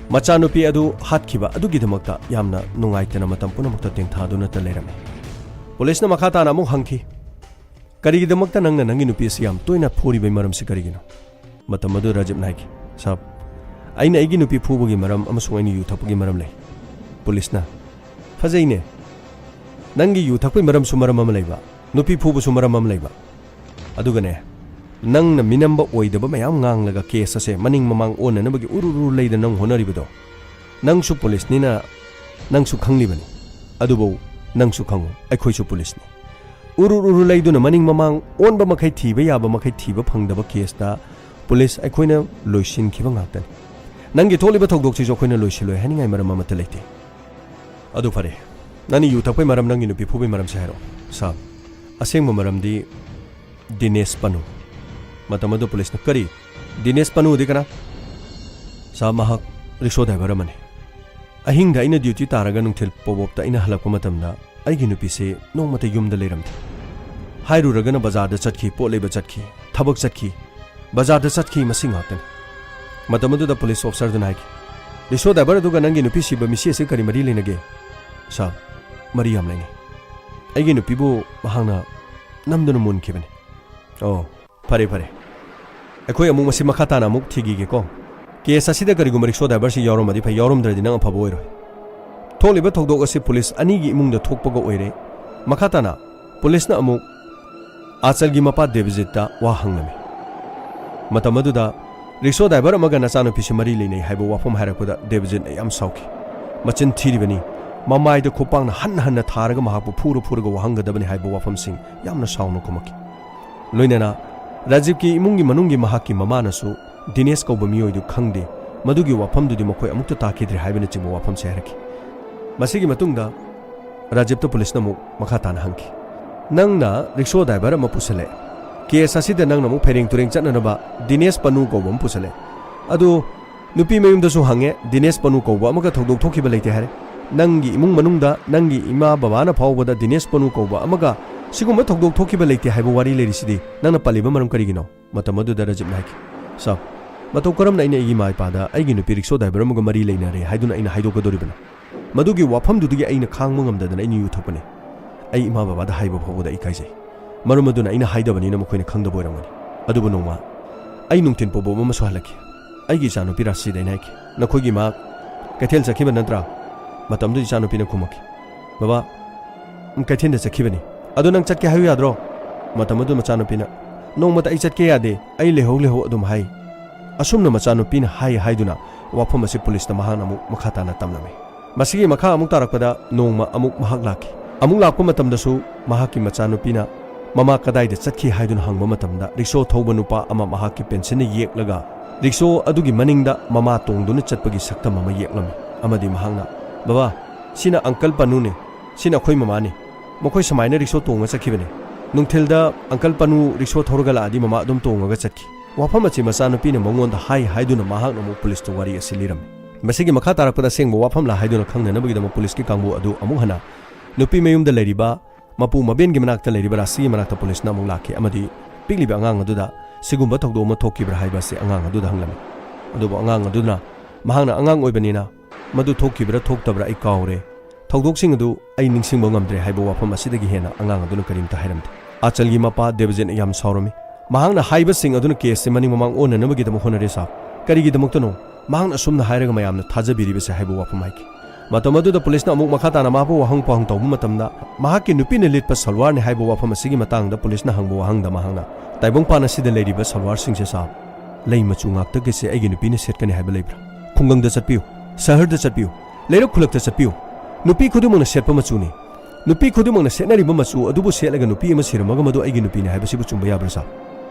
ꯃꯆꯥꯅꯨꯄꯤ ꯑꯗꯨ ꯍꯥꯠꯈꯤꯕ ꯑꯗꯨꯒꯤꯗꯃꯛꯇ ꯌꯥꯝꯅ ꯅꯨꯡꯉꯥꯏꯇꯅ ꯃꯇꯝ ꯄꯨꯝꯅꯃꯛꯇ ꯇꯦꯡꯊꯥꯗꯨꯅꯇ ꯂꯩꯔꯝꯃꯤ꯫ ꯄꯨꯂꯤꯁꯅ ꯃꯈꯥ ꯇꯥꯅ ꯑꯃꯨꯛ ꯍꯪꯈꯤ, "ꯀꯔꯤꯒꯤꯗꯃꯛꯇ ꯅꯪꯅ ꯅꯪꯒꯤ ꯅꯨꯄꯤ ꯑꯁꯤ ꯌꯥꯝ ꯇꯣꯏꯅ ꯐꯨꯔꯤꯕꯒꯤ ꯃꯔꯝꯁꯤ ꯀꯔꯤꯒꯤꯅꯣ?" ꯃꯇꯝ ꯑꯗꯨ ꯔꯥꯖꯤꯕꯅ ꯍꯥꯏꯈꯤ, "ꯁꯥꯕ, ꯑꯩꯅ ꯑꯩꯒꯤ ꯅꯨꯄꯤ ꯐꯨꯕꯒꯤ ꯃꯔꯝ ꯑꯃꯁꯨꯡ ꯑꯩꯅ ꯌꯨ ꯊꯛꯄꯒꯤ ꯃꯔꯝ ꯂꯩ"꯫ ꯄꯨꯂꯤꯁꯅ, "ꯐꯖꯩꯅꯦ, ꯅꯪꯒꯤ ꯌꯨ ꯊꯛꯄꯒꯤ ꯃꯔꯝꯁꯨ ꯃꯔꯝ ꯑꯃ ꯂꯩꯕ, ꯅꯨꯄꯤ ꯐꯨꯕꯁꯨ ꯃꯔꯝ ꯑꯃ ꯂꯩꯕ, ꯑꯗꯨꯒꯅꯦ, ꯅꯪꯅ ꯃꯤꯅꯝꯕ ꯑꯣꯏꯗꯕ ꯃꯌꯥꯝ ꯉꯥꯡꯂꯒ ꯀꯦꯁ ꯑꯁꯦ ꯃꯅꯤꯡ ꯃꯃꯥꯡ ꯑꯣꯟꯅꯅꯕꯒꯤ ꯎꯔꯨ ꯎꯔꯨ ꯂꯩꯗꯅ ꯅꯪ ꯍꯣꯠꯅꯔꯤꯕꯗꯣ, ꯅꯪꯁꯨ ꯄꯨꯂꯤꯁꯅꯤꯅ ꯅꯪꯁꯨ ꯈꯪꯂꯤꯕꯅꯤ꯫ ꯑꯗꯨꯕꯨ ꯅꯪꯁꯨ ꯈꯪꯉꯨ, ꯑꯩꯈꯣꯏꯁꯨ ꯄꯨꯂꯤꯁꯅꯤ꯫ ꯎꯔꯨ ꯎꯔꯨ ꯂꯩꯗꯨꯅ ꯃꯅꯤꯡ ꯃꯃꯥꯡ ꯑꯣꯟꯕ ꯃꯈꯩ ꯊꯤꯕ ꯌꯥꯕ ꯃꯈꯩ ꯊꯤꯕ ꯐꯪꯗꯕ ꯀꯦꯁꯇ ꯄꯨꯂꯤꯁ ꯑꯩꯈꯣꯏꯅ ꯂꯣꯏꯁꯤꯟꯈꯤꯕ ꯉꯥꯛꯇꯅꯤ꯫ ꯅꯪꯒꯤ ꯊꯣꯛꯂꯤꯕ ꯊꯧꯗꯣꯛꯁꯤꯁꯨ ꯑꯩꯈꯣꯏꯅ ꯂꯣꯏꯁꯤꯜꯂꯣꯏ ꯍꯥꯏꯅꯤꯡꯉꯥꯏ ꯃꯔꯝ ꯑꯃꯠꯇ ꯂꯩꯇꯦ"꯫ ꯑꯗꯨ ꯐꯔꯦ, ꯅꯪꯅ ꯌꯨ ꯊꯛꯄꯩ ꯃꯔꯝ, ꯅꯪꯒꯤ ꯅꯨꯄꯤ ꯐꯨꯕꯩ ꯃꯔꯝꯁꯦ ꯍꯥꯏꯔꯛꯑꯣ꯫ ꯁꯥꯔ, ꯑꯁꯦꯡꯕ ꯃꯔꯝꯗꯤ ꯗꯤꯅꯦꯁ ꯄꯅꯨ꯫ ꯃꯇꯝ ꯑꯗꯨ ꯄꯨꯂꯤꯁꯅ, "ꯀꯔꯤ? ꯗꯤꯅꯦꯁ ꯄꯅꯨꯗꯤ ꯀꯅꯥ?" "ꯁꯥꯔ, ꯃꯍꯥꯛ ꯔꯤꯛꯁꯣ ꯗ꯭ꯔꯥꯏꯚꯔ ꯑꯃꯅꯤ꯫ ꯑꯍꯤꯡꯗ ꯑꯩꯅ ꯗ꯭ꯌꯨꯇꯤ ꯇꯥꯔꯒ ꯅꯨꯡꯊꯤꯜ ꯄꯣꯕꯣꯞꯇ ꯑꯩꯅ ꯍꯜꯂꯛꯄ ꯃꯇꯝꯗ ꯑꯩꯒꯤ ꯅꯨꯄꯤꯁꯦ ꯅꯣꯡꯃꯇ ꯌꯨꯝꯗ ꯂꯩꯔꯝꯗꯦ꯫ ꯍꯥꯏꯔꯨꯔꯒꯅ ꯕꯖꯥꯔꯗ ꯆꯠꯈꯤ, ꯄꯣꯠ ꯂꯩꯕ ꯆꯠꯈꯤ, ꯊꯕꯛ ꯆꯠꯈꯤ, ꯕꯖꯥꯔꯗ ꯆꯠꯈꯤ, ꯃꯁꯤ ꯉꯥꯛꯇꯅꯤ"꯫ ꯃꯇꯝ ꯑꯗꯨꯗ ꯄꯨꯂꯤꯁ ꯑꯣꯐꯤꯁꯔꯗꯨꯅ ꯍꯥꯏꯈꯤ, "ꯔꯤꯛꯁꯣ ꯗ꯭ꯔꯥꯏꯚꯔ ꯑꯗꯨꯒ ꯅꯪꯒꯤ ꯅꯨꯄꯤ ꯁꯤꯕ ꯃꯤꯁꯤ ꯑꯁꯤ ꯀꯔꯤ ꯃꯔꯤ ꯂꯩꯅꯒꯦ?" "ꯁꯥꯔ, ꯃꯔꯤ ꯌꯥꯝ ꯂꯩꯅꯩ꯫ ꯑꯩꯒꯤ ꯅꯨꯄꯤꯕꯨ ꯃꯍꯥꯛꯅ ꯅꯝꯗꯨꯅ ꯃꯨꯟꯈꯤꯕꯅꯤ"꯫ "ꯑꯣ, ꯐꯔꯦ, ꯐꯔꯦ꯫ ꯑꯩꯈꯣꯏ ꯑꯃꯨꯛ ꯃꯁꯤ ꯃꯈꯥ ꯇꯥꯅ ꯑꯃꯨꯛ ꯊꯤꯈꯤꯒꯦꯀꯣ꯫ ꯀꯦꯁ ꯑꯁꯤꯗ ꯀꯔꯤꯒꯨꯝꯕ ꯔꯤꯛꯁꯣ ꯗ꯭ꯔꯥꯏꯚꯔꯁꯤ ꯌꯥꯎꯔꯝꯃꯗꯤ ꯐꯩ, ꯌꯥꯎꯔꯝꯗ꯭ꯔꯗꯤ ꯅꯪ ꯑꯐꯕ ꯑꯣꯏꯔꯣꯏ"꯫ ꯊꯣꯛꯂꯤꯕ ꯊꯧꯗꯣꯛ ꯑꯁꯤ ꯄꯨꯂꯤꯁ ꯑꯅꯤꯒꯤ ꯏꯃꯨꯡꯗ ꯊꯣꯛꯄꯒ ꯑꯣꯏꯔꯦ꯫ ꯃꯈꯥ ꯇꯥꯅ ꯄꯨꯂꯤꯁꯅ ꯑꯃꯨꯛ ꯑꯥꯆꯜꯒꯤ ꯃꯄꯥ ꯗꯦꯕꯖꯤꯠꯇ ꯋꯥ ꯍꯪꯂꯝꯃꯤ꯫ ꯃꯇꯝ ꯑꯗꯨꯗ ꯔꯤꯛꯁꯣ ꯗ꯭ꯔꯥꯏꯚꯔ ꯑꯃꯒ ꯅꯆꯥꯅꯨꯄꯤꯁꯤ ꯃꯔꯤ ꯂꯩꯅꯩ ꯍꯥꯏꯕ ꯋꯥꯐꯝ ꯍꯥꯏꯔꯛꯄꯗ ꯗꯦꯕꯖꯤꯠꯅ ꯌꯥꯝ ꯁꯥꯎꯈꯤ꯫ "ꯃꯆꯤꯟ ꯊꯤꯔꯤꯕꯅꯤ, ꯃꯃꯥꯏꯗ ꯈꯨꯄꯥꯛꯅ ꯍꯟꯅ ꯍꯟꯅ ꯊꯥꯔꯒ ꯃꯍꯥꯛꯄꯨ ꯐꯨꯔ ꯐꯨꯔꯒ ꯋꯥꯍꯪꯒꯗꯕꯅꯤ" ꯍꯥꯏꯕ ꯋꯥꯐꯝꯁꯤꯡ ꯌꯥꯝꯅ ꯁꯥꯎꯅ ꯈꯨꯝꯃꯛꯈꯤ꯫ ꯂꯣꯏꯅꯅ ꯔꯥꯖꯤꯕꯀꯤ ꯏꯃꯨꯡꯒꯤ ꯃꯅꯨꯡꯒꯤ ꯃꯍꯥꯛꯀꯤ ꯃꯃꯥꯅꯁꯨ ꯗꯤꯅꯦꯁ ꯀꯧꯕ ꯃꯤꯑꯣꯏꯗꯨ ꯈꯪꯗꯦ, ꯃꯗꯨꯒꯤ ꯋꯥꯐꯝꯗꯨꯗꯤ ꯃꯈꯣꯏ ꯑꯃꯨꯛꯇ ꯇꯥꯈꯤꯗ꯭ꯔꯦ ꯍꯥꯏꯕꯅꯆꯤꯡꯕ ꯋꯥꯐꯝꯁꯦ ꯍꯥꯏꯔꯛꯈꯤ꯫ ꯃꯁꯤꯒꯤ ꯃꯇꯨꯡꯗ ꯔꯥꯖꯤꯕꯇ ꯄꯨꯂꯤꯁꯅ ꯑꯃꯨꯛ ꯃꯈꯥ ꯇꯥꯅ ꯍꯪꯈꯤ, "ꯅꯪꯅ ꯔꯤꯛꯁꯣ ꯗ꯭ꯔꯥꯏꯚꯔ ꯑꯃ ꯄꯨꯁꯜꯂꯦ꯫ ꯀꯦꯁ ꯑꯁꯤꯗ ꯅꯪꯅ ꯑꯃꯨꯛ ꯐꯩꯔꯦꯡ ꯇꯨꯔꯦꯡ ꯆꯠꯅꯅꯕ ꯗꯤꯅꯦꯁ ꯄꯅꯨ ꯀꯧꯕ ꯑꯃ ꯄꯨꯁꯜꯂꯦ꯫ ꯑꯗꯨ ꯅꯨꯄꯤ ꯃꯌꯨꯝꯗꯁꯨ ꯍꯪꯉꯦ, ꯗꯤꯅꯦꯁ ꯄꯅꯨ ꯀꯧꯕ ꯑꯃꯒ ꯊꯧꯗꯣꯛ ꯊꯣꯛꯈꯤꯕ ꯂꯩꯇꯦ ꯍꯥꯏꯔꯦ꯫ ꯅꯪꯒꯤ ꯏꯃꯨꯡ ꯃꯅꯨꯡꯗ ꯅꯪꯒꯤ ꯏꯃꯥ ꯕꯕꯥꯅ ꯐꯥꯎꯕꯗ ꯗꯤꯅꯦꯁ ꯄꯅꯨ ꯀꯧꯕ ꯑꯃꯒ ꯁꯤꯒꯨꯝꯕ ꯊꯧꯗꯣꯛ ꯊꯣꯛꯈꯤꯕ ꯂꯩꯇꯦ ꯍꯥꯏꯕ ꯋꯥꯔꯤ ꯂꯩꯔꯤꯁꯤꯗꯤ ꯅꯪꯅ ꯄꯜꯂꯤꯕ ꯃꯔꯝ ꯀꯔꯤꯒꯤꯅꯣ?" ꯃꯇꯝ ꯑꯗꯨꯗ ꯔꯥꯖꯤꯕꯅ ꯍꯥꯏꯈꯤ, "ꯁꯥꯔ, ꯃꯇꯧ ꯀꯔꯝꯅ ꯑꯩꯅ ꯑꯩꯒꯤ ꯏꯃꯥ ꯏꯄꯥꯗ ꯑꯩꯒꯤ ꯅꯨꯄꯤ ꯔꯤꯛꯁꯣ ꯗ꯭ꯔꯥꯏꯚꯔ ꯑꯃꯒ ꯃꯔꯤ ꯂꯩꯅꯔꯦ ꯍꯥꯏꯗꯨꯅ ꯑꯩꯅ ꯍꯥꯏꯗꯣꯛꯀꯗꯧꯔꯤꯕꯅꯣ? ꯃꯗꯨꯒꯤ ꯋꯥꯐꯝꯗꯨꯗꯒꯤ ꯑꯩꯅ ꯈꯥꯡꯕ ꯉꯝꯗꯗꯅ ꯑꯩꯅ ꯌꯨ ꯊꯛꯄꯅꯤ꯫ ꯑꯩ ꯏꯃꯥ ꯕꯕꯥꯗ ꯍꯥꯏꯕ ꯐꯥꯎꯕꯗ ꯑꯩ ꯏꯀꯥꯏꯖꯩ꯫ ꯃꯔꯝ ꯑꯗꯨꯅ ꯑꯩꯅ ꯍꯥꯏꯗꯕꯅꯤꯅ ꯃꯈꯣꯏꯅ ꯈꯪꯗꯕ ꯑꯣꯏꯔꯝꯒꯅꯤ꯫ ꯑꯗꯨꯕꯨ ꯅꯣꯡꯃ ꯑꯩ ꯅꯨꯡꯊꯤꯜ ꯄꯣꯕꯣꯞ ꯑꯃꯁꯨ ꯍꯜꯂꯛꯈꯤ꯫ ꯑꯩꯒꯤ ꯏꯆꯥꯅꯨꯄꯤ ꯔꯥꯁꯤꯗ ꯑꯩꯅ ꯍꯥꯏꯈꯤ, 'ꯅꯈꯣꯏꯒꯤ ꯏꯃꯥ ꯀꯩꯊꯦꯜ ꯆꯠꯈꯤꯕ ꯅꯠꯇ꯭ꯔꯥ?' ꯃꯇꯝꯗꯨꯗ ꯏꯆꯥꯅꯨꯄꯤꯅ ꯈꯨꯝꯃꯛꯈꯤ, 'ꯕꯕꯥ, ꯎꯝ, ꯀꯩꯊꯦꯜꯗ ꯆꯠꯈꯤꯕꯅꯤ꯫ ꯑꯗꯨ ꯅꯪ ꯆꯠꯀꯦ ꯍꯥꯏꯌꯨ ꯌꯥꯗ꯭ꯔꯣ?' ꯃꯇꯝ ꯑꯗꯨ ꯃꯆꯥꯅꯨꯄꯤꯅ, 'ꯅꯣꯡꯃꯇ ꯑꯩ ꯆꯠꯀꯦ ꯌꯥꯗꯦ, ꯑꯩ ꯂꯩꯍꯧ ꯂꯩꯍꯧ ꯑꯗꯨꯝ ꯍꯥꯏ.' ꯑꯁꯨꯝꯅ ꯃꯆꯥꯅꯨꯄꯤꯅ ꯍꯥꯏ ꯍꯥꯏꯗꯨꯅ ꯋꯥꯐꯝ ꯑꯁꯤ ꯄꯨꯂꯤꯁꯇ ꯃꯍꯥꯛꯅ ꯑꯃꯨꯛ ꯃꯈꯥ ꯇꯥꯅ ꯇꯝꯂꯝꯃꯤ꯫ ꯃꯁꯤꯒꯤ ꯃꯈꯥ ꯑꯃꯨꯛ ꯇꯥꯔꯛꯄꯗ ꯅꯣꯡꯃ ꯑꯃꯨꯛ ꯃꯍꯥꯛ ꯂꯥꯛꯈꯤ꯫ ꯑꯃꯨꯛ ꯂꯥꯛꯄ ꯃꯇꯝꯗꯁꯨ ꯃꯍꯥꯛꯀꯤ ꯃꯆꯥꯅꯨꯄꯤꯅ ꯃꯃꯥ ꯀꯗꯥꯏꯗ ꯆꯠꯈꯤ ꯍꯥꯏꯗꯨꯅ ꯍꯪꯕ ꯃꯇꯝꯗ ꯔꯤꯛꯁꯣ ꯊꯧꯕ ꯅꯨꯄꯥ ꯑꯃ ꯃꯍꯥꯛꯀꯤ ꯄꯦꯟꯁꯤꯜꯅ ꯌꯦꯛꯂꯒ ꯔꯤꯛꯁꯣ ꯑꯗꯨꯒꯤ ꯃꯅꯤꯡꯗ ꯃꯃꯥ ꯇꯣꯡꯗꯨꯅ ꯆꯠꯄꯒꯤ ꯁꯛꯇꯝ ꯑꯃ ꯌꯦꯛꯂꯝꯃꯤ꯫ ꯑꯃꯗꯤ ꯃꯍꯥꯛꯅ, "ꯕꯕꯥ, "ꯁꯤꯅ ꯑꯪꯀꯜ ꯄꯅꯨꯅꯦ, ꯁꯤꯅ ꯑꯩꯈꯣꯏ ꯃꯃꯥꯅꯦ꯫ ꯃꯈꯣꯏ ꯁꯨꯃꯥꯏꯅ ꯔꯤꯛꯁꯣ ꯇꯣꯡꯉ ꯆꯠꯈꯤꯕꯅꯦ꯫ ꯅꯨꯡꯊꯤꯜꯗ ꯑꯪꯀꯜ ꯄꯅꯨ ꯔꯤꯛꯁꯣ ꯊꯧꯔꯒ ꯂꯥꯛꯑꯗꯤ ꯃꯃꯥ ꯑꯗꯨꯝ ꯇꯣꯡꯉꯒ ꯆꯠꯈꯤ"꯫ ꯋꯥꯐꯝ ꯑꯁꯤ ꯃꯆꯥꯅꯨꯄꯤꯅ ꯃꯉꯣꯟꯗ ꯍꯥꯏ ꯍꯥꯏꯗꯨꯅ ꯃꯍꯥꯛꯅ ꯑꯃꯨꯛ ꯄꯨꯂꯤꯁꯇ ꯋꯥꯔꯤ ꯑꯁꯤ ꯂꯤꯔꯝꯃꯤ꯫ ꯃꯁꯤꯒꯤ ꯃꯈꯥ ꯇꯥꯔꯛꯄꯗ ꯑꯁꯦꯡꯕ ꯋꯥꯐꯝꯂꯥ ꯍꯥꯏꯗꯨꯅ ꯈꯪꯅꯅꯕꯒꯤꯗꯃꯛ ꯄꯨꯂꯤꯁꯀꯤ ꯀꯥꯡꯕꯨ ꯑꯗꯨ ꯑꯃꯨꯛ ꯍꯟꯅ ꯅꯨꯄꯤ ꯃꯌꯨꯝꯗ ꯂꯩꯔꯤꯕ ꯃꯄꯨ ꯃꯕꯦꯟꯒꯤ ꯃꯅꯥꯛꯇ ꯂꯩꯔꯤꯕ ꯔꯥꯁꯤꯒꯤ ꯃꯅꯥꯛꯇ ꯄꯨꯂꯤꯁꯅ ꯑꯃꯨꯛ ꯂꯥꯛꯈꯤ ꯑꯃꯗꯤ ꯄꯤꯛꯂꯤꯕ ꯑꯉꯥꯡ ꯑꯗꯨꯗ ꯁꯤꯒꯨꯝꯕ ꯊꯧꯗꯣꯛ ꯑꯃ ꯊꯣꯛꯈꯤꯕ꯭ꯔꯥ ꯍꯥꯏꯕ ꯑꯁꯤ ꯑꯉꯥꯡ ꯑꯗꯨꯗ ꯍꯪꯂꯝꯃꯤ꯫ ꯑꯗꯨꯕꯨ ꯑꯉꯥꯡ ꯑꯗꯨꯅ ꯃꯍꯥꯛꯅ ꯑꯉꯥꯡ ꯑꯣꯏꯕꯅꯤꯅ ꯃꯗꯨ ꯊꯣꯛꯈꯤꯕ꯭ꯔꯥ ꯊꯣꯛꯇꯕ꯭ꯔꯥ ꯑꯩ ꯀꯥꯎꯔꯦ, ꯊꯧꯗꯣꯛꯁꯤꯡ ꯑꯗꯨ ꯑꯩ ꯅꯤꯡꯁꯤꯡꯕ ꯉꯝꯗ꯭ꯔꯦ ꯍꯥꯏꯕ ꯋꯥꯐꯝ ꯑꯁꯤꯗꯒꯤ ꯍꯦꯟꯅ ꯑꯉꯥꯡ ꯑꯗꯨꯅ ꯀꯔꯤꯝꯇ ꯍꯥꯏꯔꯝꯗꯦ꯫ ꯑꯆꯜꯒꯤ ꯃꯄꯥ ꯗꯦꯕꯖꯤꯠꯅ ꯌꯥꯝ ꯁꯥꯎꯔꯝꯃꯤ꯫ ꯃꯍꯥꯛꯅ ꯍꯥꯏꯕꯁꯤꯡ ꯑꯗꯨꯅ ꯀꯦꯁꯁꯤ ꯃꯅꯤꯡ ꯃꯃꯥꯡ ꯑꯣꯟꯅꯅꯕꯒꯤꯗꯃꯛ ꯍꯣꯠꯅꯔꯦ ꯁꯥꯕ꯫ ꯀꯔꯤꯒꯤꯗꯃꯛꯇꯅꯣ ꯃꯍꯥꯛꯅ ꯑꯁꯨꯝꯅ ꯍꯥꯏꯔꯒ ꯃꯌꯥꯝꯅ ꯊꯥꯖꯕꯤꯔꯤꯕꯁꯦ ꯍꯥꯏꯕ ꯋꯥꯐꯝ ꯍꯥꯏꯈꯤ꯫ ꯃꯇꯝ ꯑꯗꯨꯗ ꯄꯨꯂꯤꯁꯅ ꯑꯃꯨꯛ ꯃꯈꯥ ꯇꯥꯅ ꯃꯍꯥꯛꯄꯨ ꯋꯥꯍꯪ ꯄꯥꯎꯍꯪ ꯇꯧꯕ ꯃꯇꯝꯗ ꯃꯍꯥꯛꯀꯤ ꯅꯨꯄꯤꯅ ꯂꯤꯠꯄ ꯁꯜꯋꯥꯔꯅꯤ ꯍꯥꯏꯕ ꯋꯥꯐꯝ ꯑꯁꯤꯒꯤ ꯃꯇꯥꯡꯗ ꯄꯨꯂꯤꯁꯅ ꯍꯪꯕ ꯋꯥꯍꯪꯗ ꯃꯍꯥꯛꯅ, "ꯇꯥꯏꯕꯪꯄꯥꯟ ꯑꯁꯤꯗ ꯂꯩꯔꯤꯕ ꯁꯜꯋꯥꯔꯁꯤꯡꯁꯦ ꯁꯥꯕ, ꯂꯩ ꯃꯆꯨ ꯉꯥꯛꯇꯒꯤꯁꯦ ꯑꯩꯒꯤ ꯅꯨꯄꯤꯅ ꯁꯦꯠꯀꯅꯤ ꯍꯥꯏꯕ ꯂꯩꯕ꯭ꯔꯥ? ꯈꯨꯡꯒꯪꯗ ꯆꯠꯄꯤꯌꯨ, ꯁꯍꯔꯗ ꯆꯠꯄꯤꯌꯨ, ꯂꯩꯔꯛ ꯈꯨꯜꯂꯛꯇ ꯆꯠꯄꯤꯌꯨ, ꯅꯨꯄꯤ ꯈꯨꯗꯤꯡꯃꯛꯅ ꯁꯦꯠꯄ ꯃꯆꯨꯅꯤ꯫ ꯅꯨꯄꯤ ꯈꯨꯗꯤꯡꯃꯛꯅ ꯁꯦꯠꯅꯔꯤꯕ ꯃꯆꯨ ꯑꯗꯨꯕꯨ ꯁꯦꯠꯂꯒ ꯅꯨꯄꯤ ꯑꯃ ꯁꯤꯔꯝꯃꯒ ꯃꯗꯨ ꯑꯩꯒꯤ ꯅꯨꯄꯤꯅꯤ ꯍꯥꯏꯕꯁꯤꯕꯨ ꯆꯨꯝꯕ ꯌꯥꯕ꯭ꯔꯥ ꯁꯥꯔ?"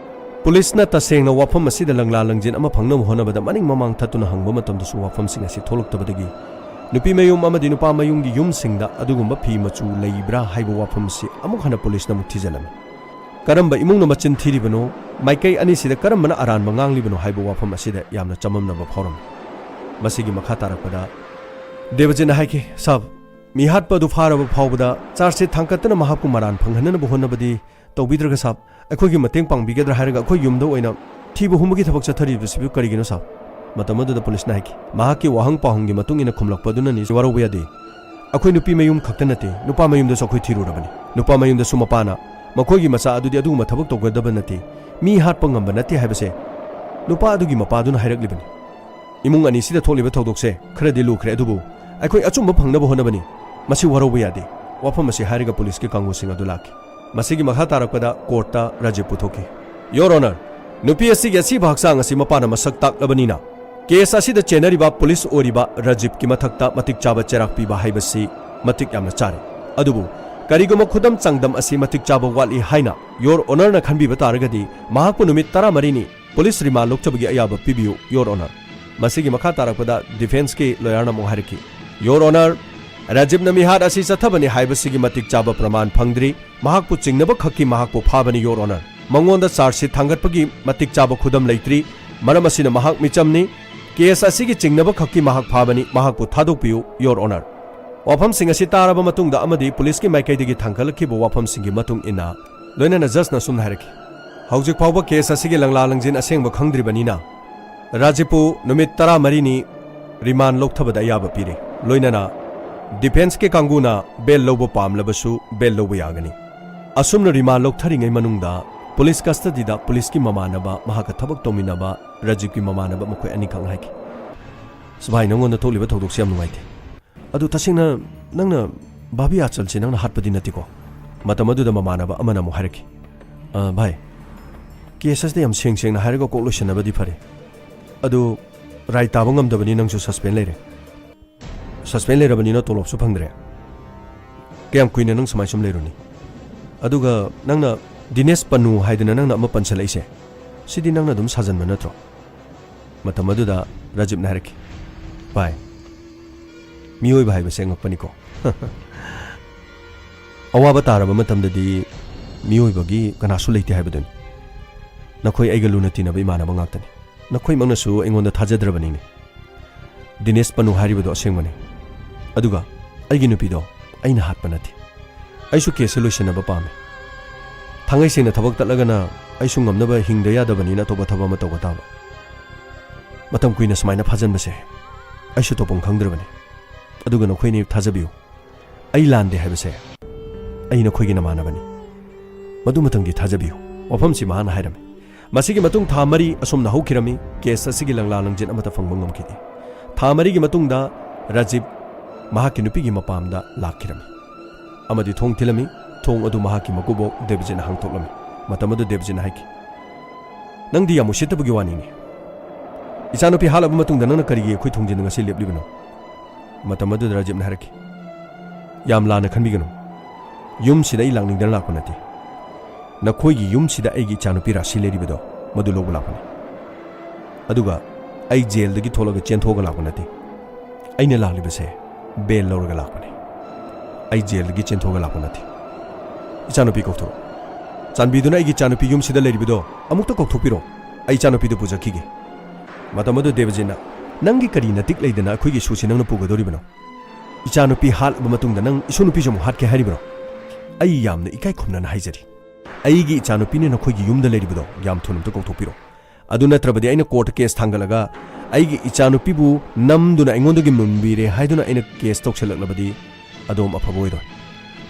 ꯄꯨꯂꯤꯁꯅ ꯇꯁꯦꯡꯅ ꯋꯥꯐꯝ ꯑꯁꯤꯗ ꯂꯪꯂꯥ ꯂꯪꯖꯤꯟ ꯑꯃ ꯐꯪꯅꯕ ꯍꯣꯠꯅꯕꯗ ꯃꯅꯤꯡ ꯃꯃꯥꯡ ꯊꯠꯇꯨꯅ ꯍꯪꯕ ꯃꯇꯝꯗꯁꯨ ꯋꯥꯐꯝꯁꯤꯡ ꯑꯁꯤ ꯊꯣꯛꯂꯛꯇꯕꯗꯒꯤ ꯅꯨꯄꯤ ꯃꯌꯨꯝ ꯑꯃꯗꯤ ꯅꯨꯄꯥ ꯃꯌꯨꯝꯒꯤ ꯌꯨꯝꯁꯤꯡꯗ ꯑꯗꯨꯒꯨꯝꯕ ꯐꯤ ꯃꯆꯨ ꯂꯩꯕ꯭ꯔꯥ ꯍꯥꯏꯕ ꯋꯥꯐꯝ ꯑꯁꯤ ꯑꯃꯨꯛ ꯍꯟꯅ ꯄꯨꯂꯤꯁꯅ ꯑꯃꯨꯛ ꯊꯤꯖꯤꯜꯂꯝꯃꯤ꯫ ꯀꯔꯝꯕ ꯏꯃꯨꯡꯅ ꯃꯆꯤꯟ ꯊꯤꯔꯤꯕꯅꯣ, ꯃꯥꯏꯀꯩ ꯑꯅꯤꯁꯤꯗ ꯀꯔꯝꯕꯅ ꯑꯔꯥꯟꯕ ꯉꯥꯡꯂꯤꯕꯅꯣ ꯍꯥꯏꯕ ꯋꯥꯐꯝ ꯑꯁꯤꯗ ꯌꯥꯝꯅ ꯆꯃꯝꯅꯕ ꯐꯥꯎꯔꯝꯃꯤ꯫ ꯃꯁꯤꯒꯤ ꯃꯈꯥ ꯇꯥꯔꯛꯄꯗ ꯗꯦꯕꯖꯤꯠꯅ ꯍꯥꯏꯈꯤ, "ꯁꯥꯕ, ꯃꯤꯍꯥꯠꯄ ꯑꯗꯨ ꯐꯥꯔꯕ ꯐꯥꯎꯕꯗ ꯆꯥꯔꯖꯁꯤꯠ ꯊꯥꯡꯒꯠꯇꯅ ꯃꯍꯥꯛꯄꯨ ꯃꯔꯥꯟ ꯐꯪꯍꯟꯅꯅꯕ ꯍꯣꯠꯅꯕꯗꯤ ꯇꯧꯕꯤꯗ꯭ꯔꯒ ꯁꯥꯕ, ꯑꯩꯈꯣꯏꯒꯤ ꯃꯇꯦꯡ ꯄꯥꯡꯕꯤꯒꯗ꯭ꯔꯥ ꯍꯥꯏꯔꯒ ꯑꯩꯈꯣꯏ ꯌꯨꯝꯗ ꯑꯣꯏꯅ ꯊꯤꯕ ꯍꯨꯝꯕꯒꯤ ꯊꯕꯛ ꯆꯠꯊꯔꯤꯕꯁꯤꯕꯨ ꯀꯔꯤꯒꯤꯅꯣ ꯁꯥꯕ?" ꯃꯇꯝ ꯑꯗꯨꯗ ꯄꯨꯂꯤꯁꯅ ꯍꯥꯏꯈꯤ, "ꯃꯍꯥꯛꯀꯤ ꯋꯥꯍꯪ ꯄꯥꯎꯍꯪꯒꯤ ꯃꯇꯨꯡ ꯏꯟꯅ ꯈꯨꯝꯂꯛꯄ ꯑꯗꯨꯅꯅꯤ, ꯋꯥꯔꯧꯕ ꯌꯥꯗꯦ꯫ ꯑꯩꯈꯣꯏ ꯅꯨꯄꯤ ꯃꯌꯨꯝ ꯈꯛꯇ ꯅꯠꯇꯦ, ꯅꯨꯄꯥ ꯃꯌꯨꯝꯗꯁꯨ ꯑꯩꯈꯣꯏ ꯊꯤꯔꯨꯔꯕꯅꯤ꯫ ꯅꯨꯄꯥ ꯃꯌꯨꯝꯗꯁꯨ ꯃꯄꯥꯅ ꯃꯈꯣꯏꯒꯤ ꯃꯆꯥ ꯑꯗꯨꯗꯤ ꯑꯗꯨꯒꯨꯝꯕ ꯊꯕꯛ ꯇꯧꯒꯗꯕ ꯅꯠꯇꯦ, ꯃꯤ ꯍꯥꯠꯄ ꯉꯝꯕ ꯅꯠꯇꯦ ꯍꯥꯏꯕꯁꯦ ꯅꯨꯄꯥ ꯑꯗꯨꯒꯤ ꯃꯄꯥꯗꯨꯅ ꯍꯥꯏꯔꯛꯂꯤꯕꯅꯤ꯫ ꯏꯃꯨꯡ ꯑꯅꯤꯁꯤꯗ ꯊꯣꯛꯂꯤꯕ ꯊꯧꯗꯣꯛꯁꯦ ꯈꯔꯗꯤ ꯂꯨꯈ꯭ꯔꯦ, ꯑꯗꯨꯕꯨ ꯑꯩꯈꯣꯏ ꯑꯆꯨꯝꯕ ꯐꯪꯅꯕ ꯍꯣꯠꯅꯕꯅꯤ꯫ ꯃꯁꯤ ꯋꯥꯔꯧꯕ ꯌꯥꯗꯦ"꯫ ꯋꯥꯐꯝ ꯑꯁꯤ ꯍꯥꯏꯔꯒ ꯄꯨꯂꯤꯁꯀꯤ ꯀꯥꯡꯕꯨꯁꯤꯡ ꯑꯗꯨ ꯂꯥꯛꯈꯤ꯫ ꯃꯁꯤꯒꯤ ꯃꯈꯥ ꯇꯥꯔꯛꯄꯗ ꯀꯣꯔꯠꯇ ꯔꯥꯖꯤꯕ ꯄꯨꯊꯣꯛꯈꯤ꯫ "ꯌꯣꯔ ꯑꯣꯅꯔ, ꯅꯨꯄꯤ ꯑꯁꯤꯒꯤ ꯑꯁꯤꯕ ꯍꯛꯆꯥꯡ ꯑꯁꯤ ꯃꯄꯥꯅ ꯃꯁꯛ ꯇꯥꯛꯂꯕꯅꯤꯅ, ꯀꯦꯁ ꯑꯁꯤꯗ ꯆꯦꯟꯅꯔꯤꯕ ꯄꯨꯂꯤꯁ ꯑꯣꯏꯔꯤꯕ ꯔꯥꯖꯤꯕꯀꯤ ꯃꯊꯛꯇ ꯃꯇꯤꯛ ꯆꯥꯕ ꯆꯩꯔꯥꯛ ꯄꯤꯕ ꯍꯥꯏꯕꯁꯤ ꯃꯇꯤꯛ ꯌꯥꯝꯅ ꯆꯥꯔꯦ꯫ ꯑꯗꯨꯕꯨ ꯀꯔꯤꯒꯨꯝꯕ ꯈꯨꯗꯝ ꯆꯥꯡꯗꯝ ꯑꯁꯤ ꯃꯇꯤꯛ ꯆꯥꯕ ꯋꯥꯠꯂꯤ ꯍꯥꯏꯅ ꯌꯣꯔ ꯑꯣꯅꯔꯅ ꯈꯟꯕꯤꯕ ꯇꯥꯔꯒꯗꯤ, ꯃꯍꯥꯛꯄꯨ ꯅꯨꯃꯤꯠ ꯇꯔꯥꯃꯔꯤꯅꯤ ꯄꯨꯂꯤꯁ ꯔꯤꯃꯥꯟ ꯂꯧꯊꯕꯒꯤ ꯑꯌꯥꯕ ꯄꯤꯕꯤꯌꯨ, ꯌꯣꯔ ꯑꯣꯅꯔ"꯫ ꯃꯁꯤꯒꯤ ꯃꯈꯥ ꯇꯥꯔꯛꯄꯗ ꯗꯤꯐꯦꯟꯁꯀꯤ ꯂꯣꯌꯔꯅ ꯑꯃꯨꯛ ꯍꯥꯏꯔꯛꯈꯤ, "ꯌꯣꯔ ꯑꯣꯅꯔ, ꯔꯥꯖꯤꯕꯅ ꯃꯤꯍꯥꯠ ꯑꯁꯤ ꯆꯠꯊꯕꯅꯤ ꯍꯥꯏꯕꯁꯤꯒꯤ ꯃꯇꯤꯛ ꯆꯥꯕ ꯄ꯭ꯔꯃꯥꯟ ꯐꯪꯗ꯭ꯔꯤ꯫ ꯃꯍꯥꯛꯄꯨ ꯆꯤꯡꯅꯕ ꯈꯛꯀꯤ ꯃꯍꯥꯛꯄꯨ ꯐꯥꯕꯅꯤ, Your Honor꯫ ꯃꯉꯣꯟꯗ ꯆꯥꯔꯖ ꯁꯤꯠ ꯊꯥꯡꯒꯠꯄꯒꯤ ꯃꯇꯤꯛ ꯆꯥꯕ ꯈꯨꯗꯝ ꯂꯩꯇ꯭ꯔꯤ꯫ ꯃꯔꯝ ꯑꯁꯤꯅ ꯃꯍꯥꯛ ꯃꯤꯆꯝꯅꯤ꯫ ꯀꯦꯁ ꯑꯁꯤꯒꯤ ꯆꯤꯡꯅꯕ ꯈꯛꯀꯤ ꯃꯍꯥꯛ ꯐꯥꯕꯅꯤ, ꯃꯍꯥꯛꯄꯨ ꯊꯥꯗꯣꯛꯄꯤꯌꯨ, Your Honor꯫ ꯋꯥꯐꯝꯁꯤꯡ ꯑꯁꯤ ꯇꯥꯔꯕ ꯃꯇꯨꯡꯗ ꯑꯃꯗꯤ ꯄꯨꯂꯤꯁꯀꯤ ꯃꯥꯏꯀꯩꯗꯒꯤ ꯊꯥꯡꯒꯠꯂꯛꯈꯤꯕ ꯋꯥꯐꯝꯁꯤꯡꯒꯤ ꯃꯇꯨꯡ ꯏꯟꯅ, ꯂꯣꯏꯅꯅ ꯖꯖꯅ ꯑꯁꯨꯝꯅ ꯍꯥꯏꯔꯛꯈꯤ, "ꯍꯧꯖꯤꯛ ꯐꯥꯎꯕ ꯀꯦꯁ ꯑꯁꯤꯒꯤ ꯂꯪꯂꯥ ꯂꯪꯖꯤꯟ ꯑꯁꯦꯡꯕ ꯈꯪꯗ꯭ꯔꯤꯕꯅꯤꯅ, ꯔꯥꯖꯤꯕꯄꯨ ꯅꯨꯃꯤꯠ ꯇꯔꯥꯃꯔꯤꯅꯤ ꯔꯤꯃꯥꯟ ꯂꯧꯊꯕꯗ ꯑꯌꯥꯕ ꯄꯤꯔꯤ꯫ ꯂꯣꯏꯅꯅ ꯗꯤꯐꯦꯟꯁꯀꯤ ꯀꯥꯡꯕꯨꯅ ꯕꯦꯜ ꯂꯧꯕ ꯄꯥꯝꯂꯕꯁꯨ ꯕꯦꯜ ꯂꯧꯕ ꯌꯥꯒꯅꯤ꯫" ꯑꯁꯨꯝꯅ ꯔꯤꯃꯥꯟ ꯂꯧꯊꯔꯤꯉꯩ ꯃꯅꯨꯡꯗ ꯄꯨꯂꯤꯁ ꯀꯁꯇꯗꯤꯗ ꯄꯨꯂꯤꯁꯀꯤ ꯃꯃꯥꯟꯅꯕ, ꯃꯍꯥꯛꯀ ꯊꯕꯛ ꯇꯧꯃꯤꯟꯅꯕ ꯔꯥꯖꯤꯕꯀꯤ ꯃꯃꯥꯟꯅꯕ ꯃꯈꯣꯏ ꯑꯅꯤꯈꯛꯅ ꯍꯥꯏꯈꯤ, "ꯑꯁ ꯚꯥꯏ, ꯅꯉꯣꯟꯗ ꯊꯣꯛꯂꯤꯕ ꯊꯧꯗꯣꯛꯁꯤ ꯌꯥꯝ ꯅꯨꯡꯉꯥꯏꯇꯦ꯫ ꯑꯗꯨ ꯇꯁꯦꯡꯅ ꯅꯪꯅ ꯚꯥꯕꯤ ꯑꯆꯜꯁꯦ ꯅꯪꯅ ꯍꯥꯠꯄꯗꯤ ꯅꯠꯇꯦꯀꯣ?" ꯃꯇꯝ ꯑꯗꯨꯗ ꯃꯃꯥꯟꯅꯕ ꯑꯃꯅ ꯑꯃꯨꯛ ꯍꯥꯏꯔꯛꯈꯤ, "ꯑ, ꯚꯥꯏ, ꯀꯦꯁ ꯑꯁꯤꯗ ꯌꯥꯝ ꯁꯦꯡ ꯁꯦꯡꯅ ꯍꯥꯏꯔꯒ ꯀꯣꯛ ꯂꯣꯏꯁꯟꯅꯕꯗꯤ ꯐꯔꯦ꯫ ꯑꯗꯨ ꯔꯥꯏ ꯇꯥꯕ ꯉꯝꯗꯕꯅꯤ, ꯅꯪꯁꯨ ꯁꯁꯄꯦꯟ ꯂꯩꯔꯦ꯫ ꯁꯁꯄꯦꯟ ꯂꯩꯔꯕꯅꯤꯅ ꯇꯣꯂꯣꯞꯁꯨ ꯐꯪꯗ꯭ꯔꯦ꯫ ꯀꯌꯥꯝ ꯀꯨꯏꯅ ꯅꯪ ꯁꯨꯃꯥꯏ ꯁꯨꯝ ꯂꯩꯔꯨꯅꯤ? ꯑꯗꯨꯒ ꯅꯪꯅ ꯗꯤꯅꯦꯁ ꯄꯅꯨ ꯍꯥꯏꯗꯅ ꯅꯪꯅ ꯑꯃ ꯄꯟꯁꯜꯂꯛꯏꯁꯦ, ꯁꯤꯗꯤ ꯅꯪꯅ ꯑꯗꯨꯝ ꯁꯥꯖꯟꯕ ꯅꯠꯇ꯭ꯔꯣ?" ꯃꯇꯝ ꯑꯗꯨꯗ ꯔꯥꯖꯤꯕꯅ ꯍꯥꯏꯔꯛꯈꯤ, "ꯚꯥꯏ, ꯃꯤꯑꯣꯏꯕ ꯍꯥꯏꯕꯁꯦ ꯑꯉꯛꯄꯅꯤꯀꯣ꯫ ꯑꯋꯥꯕ ꯇꯥꯔꯕ ꯃꯇꯝꯗꯗꯤ ꯃꯤꯑꯣꯏꯕꯒꯤ ꯀꯅꯥꯁꯨ ꯂꯩꯇꯦ ꯍꯥꯏꯕꯗꯨꯅꯤ꯫ ꯅꯈꯣꯏ ꯑꯩꯒ ꯂꯨꯅ ꯇꯤꯟꯅꯕ ꯏꯃꯥꯟꯅꯕ ꯉꯥꯛꯇꯅꯤ꯫ ꯅꯈꯣꯏꯃꯛꯅꯁꯨ ꯑꯩꯉꯣꯟꯗ ꯊꯥꯖꯗ꯭ꯔꯕꯅꯤꯅꯦ꯫ ꯗꯤꯅꯦꯁ ꯄꯅꯨ ꯍꯥꯏꯔꯤꯕꯗꯣ ꯑꯁꯦꯡꯕꯅꯤ꯫ ꯑꯗꯨꯒ ꯑꯩꯒꯤ ꯅꯨꯄꯤꯗꯣ ꯑꯩꯅ ꯍꯥꯠꯄ ꯅꯠꯇꯦ꯫ ꯑꯩꯁꯨ ꯀꯦꯁꯁꯦ ꯂꯣꯏꯁꯤꯟꯅꯕ ꯄꯥꯝꯃꯤ꯫ ꯊꯥꯡꯉꯩ ꯁꯦꯡꯅ ꯊꯕꯛ ꯇꯠꯂꯒꯅ ꯑꯩꯁꯨ ꯉꯝꯅꯕ ꯍꯤꯡꯗ ꯌꯥꯗꯕꯅꯤꯅ ꯑꯇꯣꯞꯄ ꯊꯕꯛ ꯑꯃ ꯇꯧꯕ ꯇꯥꯕ꯫ ꯃꯇꯝ ꯀꯨꯏꯅ ꯁꯨꯃꯥꯏꯅ ꯐꯥꯖꯟꯕꯁꯦ ꯑꯩꯁꯨ ꯇꯧꯐꯝ ꯈꯪꯗ꯭ꯔꯕꯅꯤ꯫ ꯑꯗꯨꯒ ꯅꯈꯣꯏꯅꯤ ꯊꯥꯖꯕꯤꯌꯨ, ꯑꯩ ꯂꯥꯟꯗꯦ ꯍꯥꯏꯕꯁꯦ꯫ ꯑꯩ ꯅꯈꯣꯏꯒꯤ ꯅꯃꯥꯟꯅꯕꯅꯤ꯫ ꯃꯗꯨꯃꯇꯪꯗꯤ ꯊꯥꯖꯕꯤꯌꯨ꯫" ꯋꯥꯐꯝꯁꯤ ꯃꯍꯥꯛꯅ ꯍꯥꯏꯔꯝꯃꯤ꯫ ꯃꯁꯤꯒꯤ ꯃꯇꯨꯡ ꯊꯥ ꯃꯔꯤ ꯑꯁꯨꯝꯅ ꯍꯧꯈꯤꯔꯝꯃꯤ꯫ ꯀꯦꯁ ꯑꯁꯤꯒꯤ ꯂꯪꯂꯥ ꯂꯪꯖꯤꯟ ꯑꯃꯠꯇ ꯐꯪꯕ ꯉꯝꯈꯤꯗꯦ꯫ ꯊꯥ ꯃꯔꯤꯒꯤ ꯃꯇꯨꯡꯗ ꯔꯥꯖꯤꯕ ꯃꯍꯥꯛꯀꯤ ꯅꯨꯄꯤꯒꯤ ꯃꯄꯥꯝꯗ ꯂꯥꯛꯈꯤꯔꯝꯃꯤ ꯑꯃꯗꯤ ꯊꯣꯡ ꯊꯤꯜꯂꯝꯃꯤ꯫ ꯊꯣꯡ ꯑꯗꯨ ꯃꯍꯥꯛꯀꯤ ꯃꯀꯨꯕꯣꯛ ꯗꯦꯕꯖꯤꯠꯅ ꯍꯥꯡꯗꯣꯛꯂꯝꯃꯤ꯫ ꯃꯇꯝ ꯑꯗꯨ ꯗꯦꯕꯖꯤꯠꯅ ꯍꯥꯏꯈꯤ, "ꯅꯪꯗꯤ ꯌꯥꯝ ꯎꯁꯤꯠꯇꯕꯒꯤ ꯋꯥꯅꯤꯅꯦ꯫ ꯏꯆꯥꯅꯨꯄꯤ ꯍꯥꯠꯂꯕ ꯃꯇꯨꯡꯗ ꯅꯪꯅ ꯀꯔꯤꯒꯤ ꯑꯩꯈꯣꯏ ꯊꯣꯡꯖꯤꯟꯗ ꯉꯁꯤ ꯂꯦꯞꯂꯤꯕꯅꯣ?" ꯃꯇꯝ ꯑꯗꯨꯗ ꯔꯥꯖꯤꯕꯅ ꯍꯥꯏꯔꯛꯈꯤ, "ꯌꯥꯝ ꯂꯥꯟꯅ ꯈꯟꯕꯤꯒꯅꯨ꯫ ꯌꯨꯝꯁꯤꯗ ꯑꯩ ꯂꯥꯛꯅꯤꯡꯗꯅ ꯂꯥꯛꯄ ꯅꯠꯇꯦ꯫ ꯅꯈꯣꯏꯒꯤ ꯌꯨꯝꯁꯤꯗ ꯑꯩꯒꯤ ꯏꯆꯥꯅꯨꯄꯤ ꯔꯥꯁꯤ ꯂꯩꯔꯤꯕꯗꯣ, ꯃꯗꯨ ꯂꯧꯕ ꯂꯥꯛꯄꯅꯤ꯫ ꯑꯗꯨꯒ ꯑꯩ ꯖꯦꯜꯗꯒꯤ ꯊꯣꯛꯂꯒ ꯆꯦꯟꯊꯣꯛꯑꯒ ꯂꯥꯛꯄ ꯅꯠꯇꯦ꯫ ꯑꯩꯅ ꯂꯥꯛꯂꯤꯕꯁꯦ ꯕꯦꯜ ꯂꯧꯔꯒ ꯂꯥꯛꯄꯅꯤ꯫ ꯑꯩ ꯖꯦꯜꯗꯒꯤ ꯆꯦꯟꯊꯣꯛꯑꯒ ꯂꯥꯛꯄ ꯅꯠꯇꯦ꯫ ꯏꯆꯥꯅꯨꯄꯤ ꯀꯧꯊꯣꯔꯛꯑꯣ꯫ ꯆꯥꯟꯕꯤꯗꯨꯅ ꯑꯩꯒꯤ ꯏꯆꯥꯅꯨꯄꯤ ꯌꯨꯝꯁꯤꯗ ꯂꯩꯔꯤꯕꯗꯣ ꯑꯃꯨꯛꯇ ꯀꯧꯊꯣꯛꯄꯤꯔꯣ꯫ ꯑꯩ ꯏꯆꯥꯅꯨꯄꯤꯗꯨ ꯄꯨꯖꯈꯤꯒꯦ꯫ ꯃꯇꯝ ꯑꯗꯨ ꯗꯦꯕꯖꯤꯠꯅ, "ꯅꯪꯒꯤ ꯀꯔꯤ ꯅꯇꯤꯛ ꯂꯩꯗꯅ ꯑꯩꯈꯣꯏꯒꯤ ꯏꯁꯨꯁꯤ ꯅꯪꯅ ꯄꯨꯒꯗꯧꯔꯤꯕꯅꯣ? ꯏꯆꯥꯅꯨꯄꯤ ꯍꯥꯠꯂꯕ ꯃꯇꯨꯡꯗ ꯅꯪ ꯏꯁꯨ ꯅꯨꯄꯤꯁꯨ ꯑꯃꯨꯛ ꯍꯥꯠꯀꯦ ꯍꯥꯏꯔꯤꯕ꯭ꯔꯣ?" ꯑꯩ ꯌꯥꯝꯅ ꯏꯀꯥꯏ ꯈꯨꯝꯅꯅ ꯍꯥꯏꯖꯔꯤ꯫ ꯑꯩꯒꯤ ꯏꯆꯥꯅꯨꯄꯤꯅ ꯅꯈꯣꯏꯒꯤ ꯌꯨꯝꯗ ꯂꯩꯔꯤꯕꯗꯣ ꯌꯥꯝ ꯊꯨꯅ ꯑꯝꯇ ꯀꯧꯊꯣꯛꯄꯤꯔꯣ꯫ ꯑꯗꯨ ꯅꯠꯇ꯭ꯔꯕꯗꯤ ꯑꯩꯅ ꯀꯣꯔꯠꯇ ꯀꯦꯁ ꯊꯥꯡꯒꯠꯂꯒ ꯑꯩꯒꯤ ꯏꯆꯥꯅꯨꯄꯤꯕꯨ ꯅꯝꯗꯨꯅ ꯑꯩꯉꯣꯟꯗꯒꯤ ꯃꯨꯟꯕꯤꯔꯦ ꯍꯥꯏꯗꯨꯅ ꯑꯩꯅ ꯀꯦꯁ ꯇꯧꯁꯤꯜꯂꯛꯂꯕꯗꯤ ꯑꯗꯣꯝ ꯑꯐꯕ ꯑꯣꯏꯔꯣꯏ꯫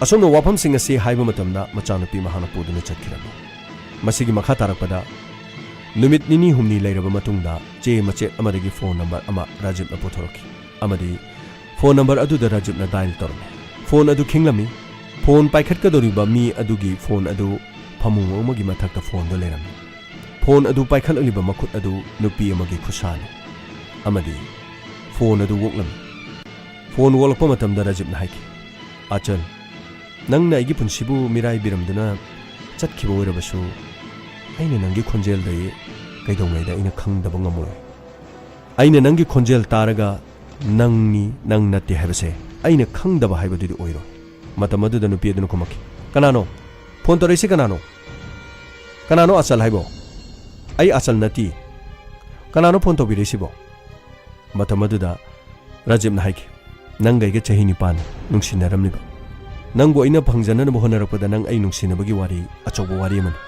ꯑꯁꯨꯝꯅ ꯋꯥꯐꯝꯁꯤꯡ ꯑꯁꯤ ꯍꯥꯏꯕ ꯃꯇꯝꯗ ꯃꯆꯥꯅꯨꯄꯤ ꯃꯍꯥꯛꯅ ꯄꯨꯗꯨꯅ ꯆꯠꯈꯤꯔꯝꯃꯤ꯫ ꯃꯁꯤꯒꯤ ꯃꯈꯥ ꯇꯥꯔꯛꯄꯗ ꯅꯨꯃꯤꯠ ꯅꯤꯅꯤ ꯍꯨꯝꯅꯤ ꯂꯩꯔꯕ ꯃꯇꯨꯡꯗ ꯆꯦ ꯃꯆꯦꯠ ꯑꯃꯗꯒꯤ ꯐꯣꯟ ꯅꯝꯕꯔ ꯑꯃ ꯔꯥꯖꯤꯕꯅ ꯄꯨꯊꯣꯔꯛꯈꯤ ꯑꯃꯗꯤ ꯐꯣꯟ ꯅꯝꯕꯔ ꯑꯗꯨꯗ ꯔꯥꯖꯤꯕꯅ ꯗꯥꯏꯜ ꯇꯧꯔꯝꯃꯤ꯫ ꯐꯣꯟ ꯑꯗꯨ ꯈꯤꯡꯂꯝꯃꯤ꯫ ꯐꯣꯟ ꯄꯥꯏꯈꯠꯀꯗꯧꯔꯤꯕ ꯃꯤ ꯑꯗꯨꯒꯤ ꯐꯣꯟ ꯑꯗꯨ ꯐꯃꯨꯡ ꯑꯃꯒꯤ ꯃꯊꯛꯇ ꯐꯣꯟꯗꯨ ꯂꯩꯔꯝꯃꯤ꯫ ꯐꯣꯟ ꯑꯗꯨ ꯄꯥꯏꯈꯠꯂꯛꯂꯤꯕ ꯃꯈꯨꯠ ꯑꯗꯨ ꯅꯨꯄꯤ ꯑꯃꯒꯤ ꯈꯨꯠꯁꯥꯅꯤ ꯑꯃꯗꯤ ꯐꯣꯟ ꯑꯗꯨ ꯑꯣꯛꯂꯝꯃꯤ꯫ ꯐꯣꯟ ꯑꯣꯛꯂꯛꯄ ꯃꯇꯝꯗ ꯔꯥꯖꯤꯕꯅ ꯍꯥꯏꯈꯤ, "ꯑꯆꯜ, ꯅꯪꯅ ꯑꯩꯒꯤ ꯄꯨꯟꯁꯤꯕꯨ ꯃꯤꯔꯥꯏꯕꯤꯔꯝꯗꯨꯅ ꯆꯠꯈꯤꯕ ꯑꯣꯏꯔꯕꯁꯨ, ꯑꯩꯅ ꯅꯪꯒꯤ ꯈꯣꯟꯖꯦꯜꯗ ꯀꯩꯗꯧꯉꯩꯗ ꯑꯩꯅ ꯈꯪꯗꯕ ꯉꯝꯃꯣꯏ꯫ ꯑꯩꯅ ꯅꯪꯒꯤ ꯈꯣꯟꯖꯦꯜ ꯇꯥꯔꯒ ꯅꯪꯅꯤ, ꯅꯪ ꯅꯠꯇꯦ ꯍꯥꯏꯕꯁꯦ ꯑꯩꯅ ꯈꯪꯗꯕ ꯍꯥꯏꯕꯗꯨꯗꯤ ꯑꯣꯏꯔꯣꯏ꯫" ꯃꯇꯝ ꯑꯗꯨꯗ ꯅꯨꯄꯤ ꯑꯗꯨꯅ ꯈꯨꯝꯃꯛꯈꯤ, "ꯀꯅꯥꯅꯣ? ꯐꯣꯟ ꯇꯧꯔꯛꯏꯁꯤ ꯀꯅꯥꯅꯣ? ꯀꯅꯥꯅꯣ ꯑꯆꯜ ꯍꯥꯏꯕꯣ? ꯑꯩ ꯑꯆꯜ ꯅꯠꯇꯦ꯫ ꯀꯅꯥꯅꯣ ꯐꯣꯟ ꯇꯧꯕꯤꯔꯛꯏꯁꯤꯕꯣ?" ꯃꯇꯝ ꯑꯗꯨꯗ ꯔꯥꯖꯤꯕꯅ ꯍꯥꯏꯈꯤ, "ꯅꯪꯒ ꯑꯩꯒ ꯆꯍꯤ ꯅꯤꯄꯥꯟ ꯅꯨꯡꯁꯤꯅꯔꯝꯂꯤꯕ꯫ ꯅꯪꯕꯨ ꯑꯩꯅ ꯐꯪꯖꯅꯅꯕ ꯍꯣꯠꯅꯔꯛꯄꯗ ꯅꯪ ꯑꯩ ꯅꯨꯡꯁꯤꯅꯕꯒꯤ ꯋꯥꯔꯤ ꯑꯆꯧꯕ ꯋꯥꯔꯤ ꯑꯃꯅꯤ꯫